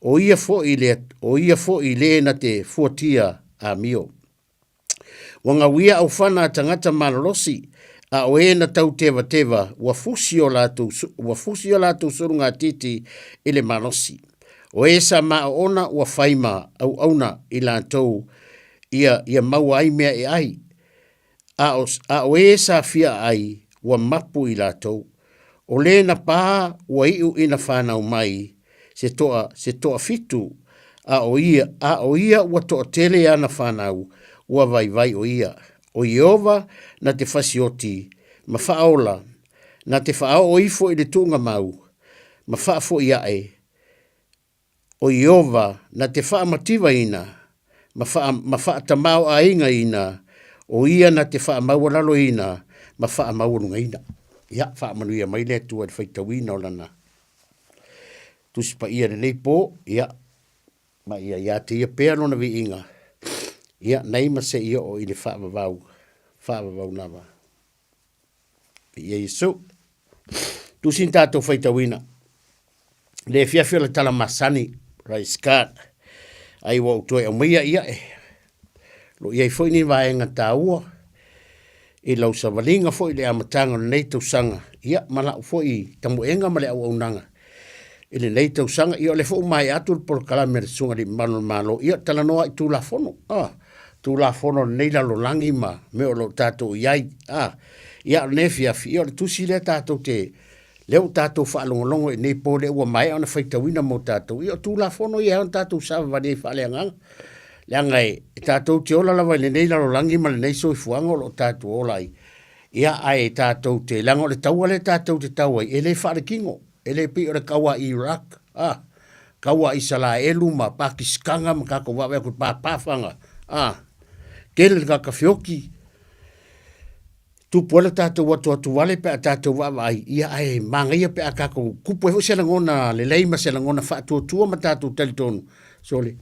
o ia foi le, o ia foi le na te fuatia amio. Ua gauia aufana a tagata malolosi, a o e na tau tevateva, ua fusi o latou, ua fusi o latou sulugatiti i le malosi. O e sa maoona ua fai ma auauna i latou ia, ia maua ai mea e ai. A o, a o e sa fia ai, ua mapu i latou. O le na pā ua iu ina whanau mai, se toa, se toafitu, a o ia, a o ia ua toatele ana whanau, ua vaivai o ia. O Ieova na te fasioti, ma whaola, na te whaao ifo i le tuunga mau, ma whaafoi ae, O Ieova na te faamativaina ma wha, ma faatamaoaigaina, o ia na te faamaualaloina ma faamaualugaina. Ia, faamanuia mai le Atua i le faitauina o lana Tusi Paia i lenei po, ia, ma ia ia te ia pea lona viiga, ia, nei ma seia oo i le faavavau, faavavau lava. Viia Iesu. Tusi na tatou faitauina. Le afiafi o le tala masani, praise God. Ai ua ou toe aumaia ia e lo i ai foi ni vaega taua i lau savaliga foi i le amataga o lenei tausaga, ia ma lau foi tamoega ma le auaunaga i lenei tausaga. Ia o lea foi ua maea atu le polokalame a le Susuga i le Mamalu o le Malo, ia talanoa i Tulafono, ah, Tulafono o lenei lalolagi ma mea o lo o tatou i ai. Ah, ia o lenei afiafi, ia o le tusi lea tatou te, lea ua tatou faalogologo i lenei po lea ua maea ona faitauina mo tatou, ia o Tulafono ia e ao ona tatou savavali ai faaleagaga. Leaga e, e tatou te ola lava i lenei lalolagi ma lenei soifuaga o lo o tatou ola ai. Ia ae tatou te, leaga o le taua lea tatou te tau ai, e le faaletino. E le pei o le kaua a Iraq, a, kaua a Isalaelu ma Pakisitana ma tatou vaavaai atu i papafaga, a, tele le tagata feoti, tupu ai le tatou atuatu vale pe a tatou vaavaai, ia ae manaia pe a tatou tupu ai foi se lagona lelei ma se lagona faatuatua ma tatou talitonu, sole,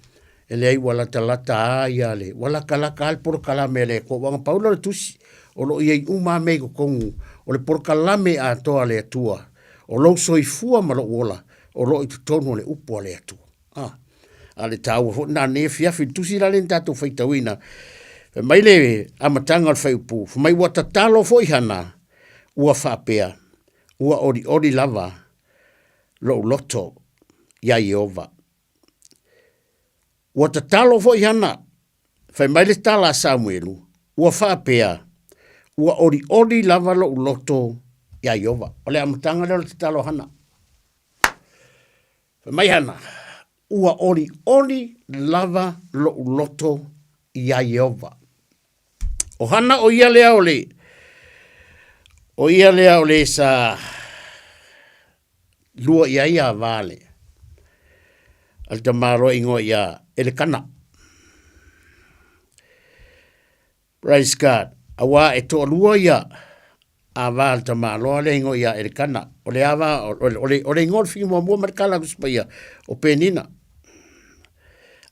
e leai ua latalata lava ia le, ua latalata lava le polokalame a le Atua. Aua na pau lea o le tusi o lo o i ai uma lava mea i totonu o le polokalame atoa a le Atua, o lou soifua ma lou ola o lo o i totonu o le upu a le Atua. Ah, a le taua foi lena nei afiafi, le tusi la lea na tatou faitauina, fai mai le amataga o le fuaiupu, fai mai ua tatalo foi Hana, ua faapea, ua olioli lava lou loto iā Ieova. Ua tatalo foi Hana, fai mai le tala a Samuelu, ua faapea, Ua olioli lava lou loto iā Ieova. O le amataga lea o le tatalo a Hana. Fai mai Hana, Ua olioli lava lou loto iā Ieova. O Hana o ia lea o le, o ia lea o le sa lua i ai a Vale, a le tamaloa ingoa ia Elekana. Praise God. Auā e toalua ia ava a le tamaloa lea ingoa ia Elekana. O le ava, o le, o le, o le ingoa o le figi muamua ma le kala a Paia, o Penina.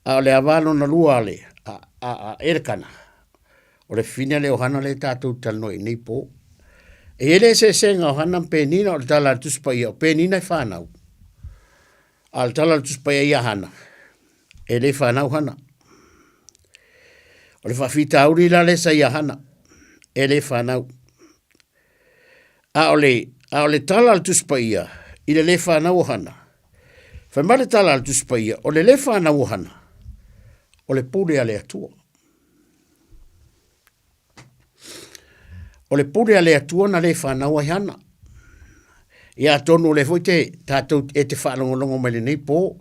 A o le ava lona lua a le, a, a, a Elekana, O le fina lea o Hana lea tatou talanoa i nei po. E i ai le eseesega o Hana ma Penina, o le tala a le Tusi Paia, o Penina e fanau. A o le tala a le Tusi Paia ia Hana, e le fanau Hana. O le faafitauli la lea sa ia Hana, e le fanau. A o le, a o le tala a le Tusi Paia, i le le fanau o Hana, fai mai le tala a le Tusi Paia, o le le fanau o Hana, o le pule a le Atua. O le pule a le Atua na le fanau ai Hana. Ia atonu o lea foi te tatou e te faalogologo mai lenei po.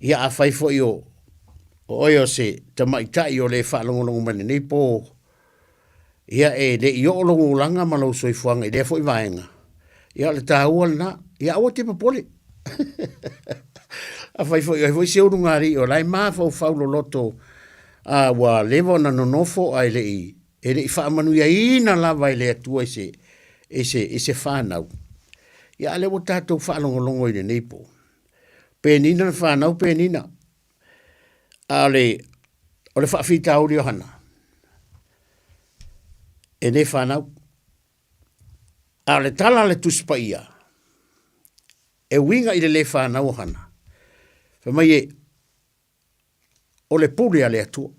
Ia afai foi o o oe o se tamaitai o le faalogologo mai lenei po, ia e le i oo lou olaga ma lou soifuaga i lea foi vaega, ia o le taua lena. Ia aua te popole. Afai foi o ai foi se ulugalii o la e mafaufau loloto a ua leva ona nonofo ae le i e le i faamanuiaina lava e le Atua i se i se i se fanau. Ia a lea ua tatou faalogologo i lenei po. Penina na fanau Penina. A o le o le faafitauli o Hana e le fanau. A o le tala a le Tusi Paia, E uiga i le lē fanau o Hana, fai mai e, o le pule a le Atua.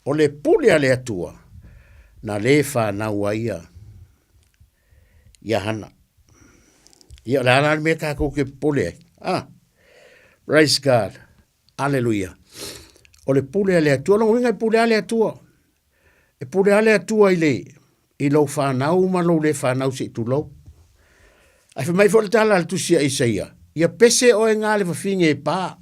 O le pule a le Atua, na lē fanau ai ia, ia Hana. Ia o le a la le mea tatou te popole ai? Ah, praise God. Aleluia. O le pule a le Atua. O lona uiga e pule lava le Atua. E pule lava le Atua i le i lou fanau ma lou le fanau se i tulou. Ae fai mai foi le tala a le tusi a Isaia, ia pese oe ga le fafine e pa.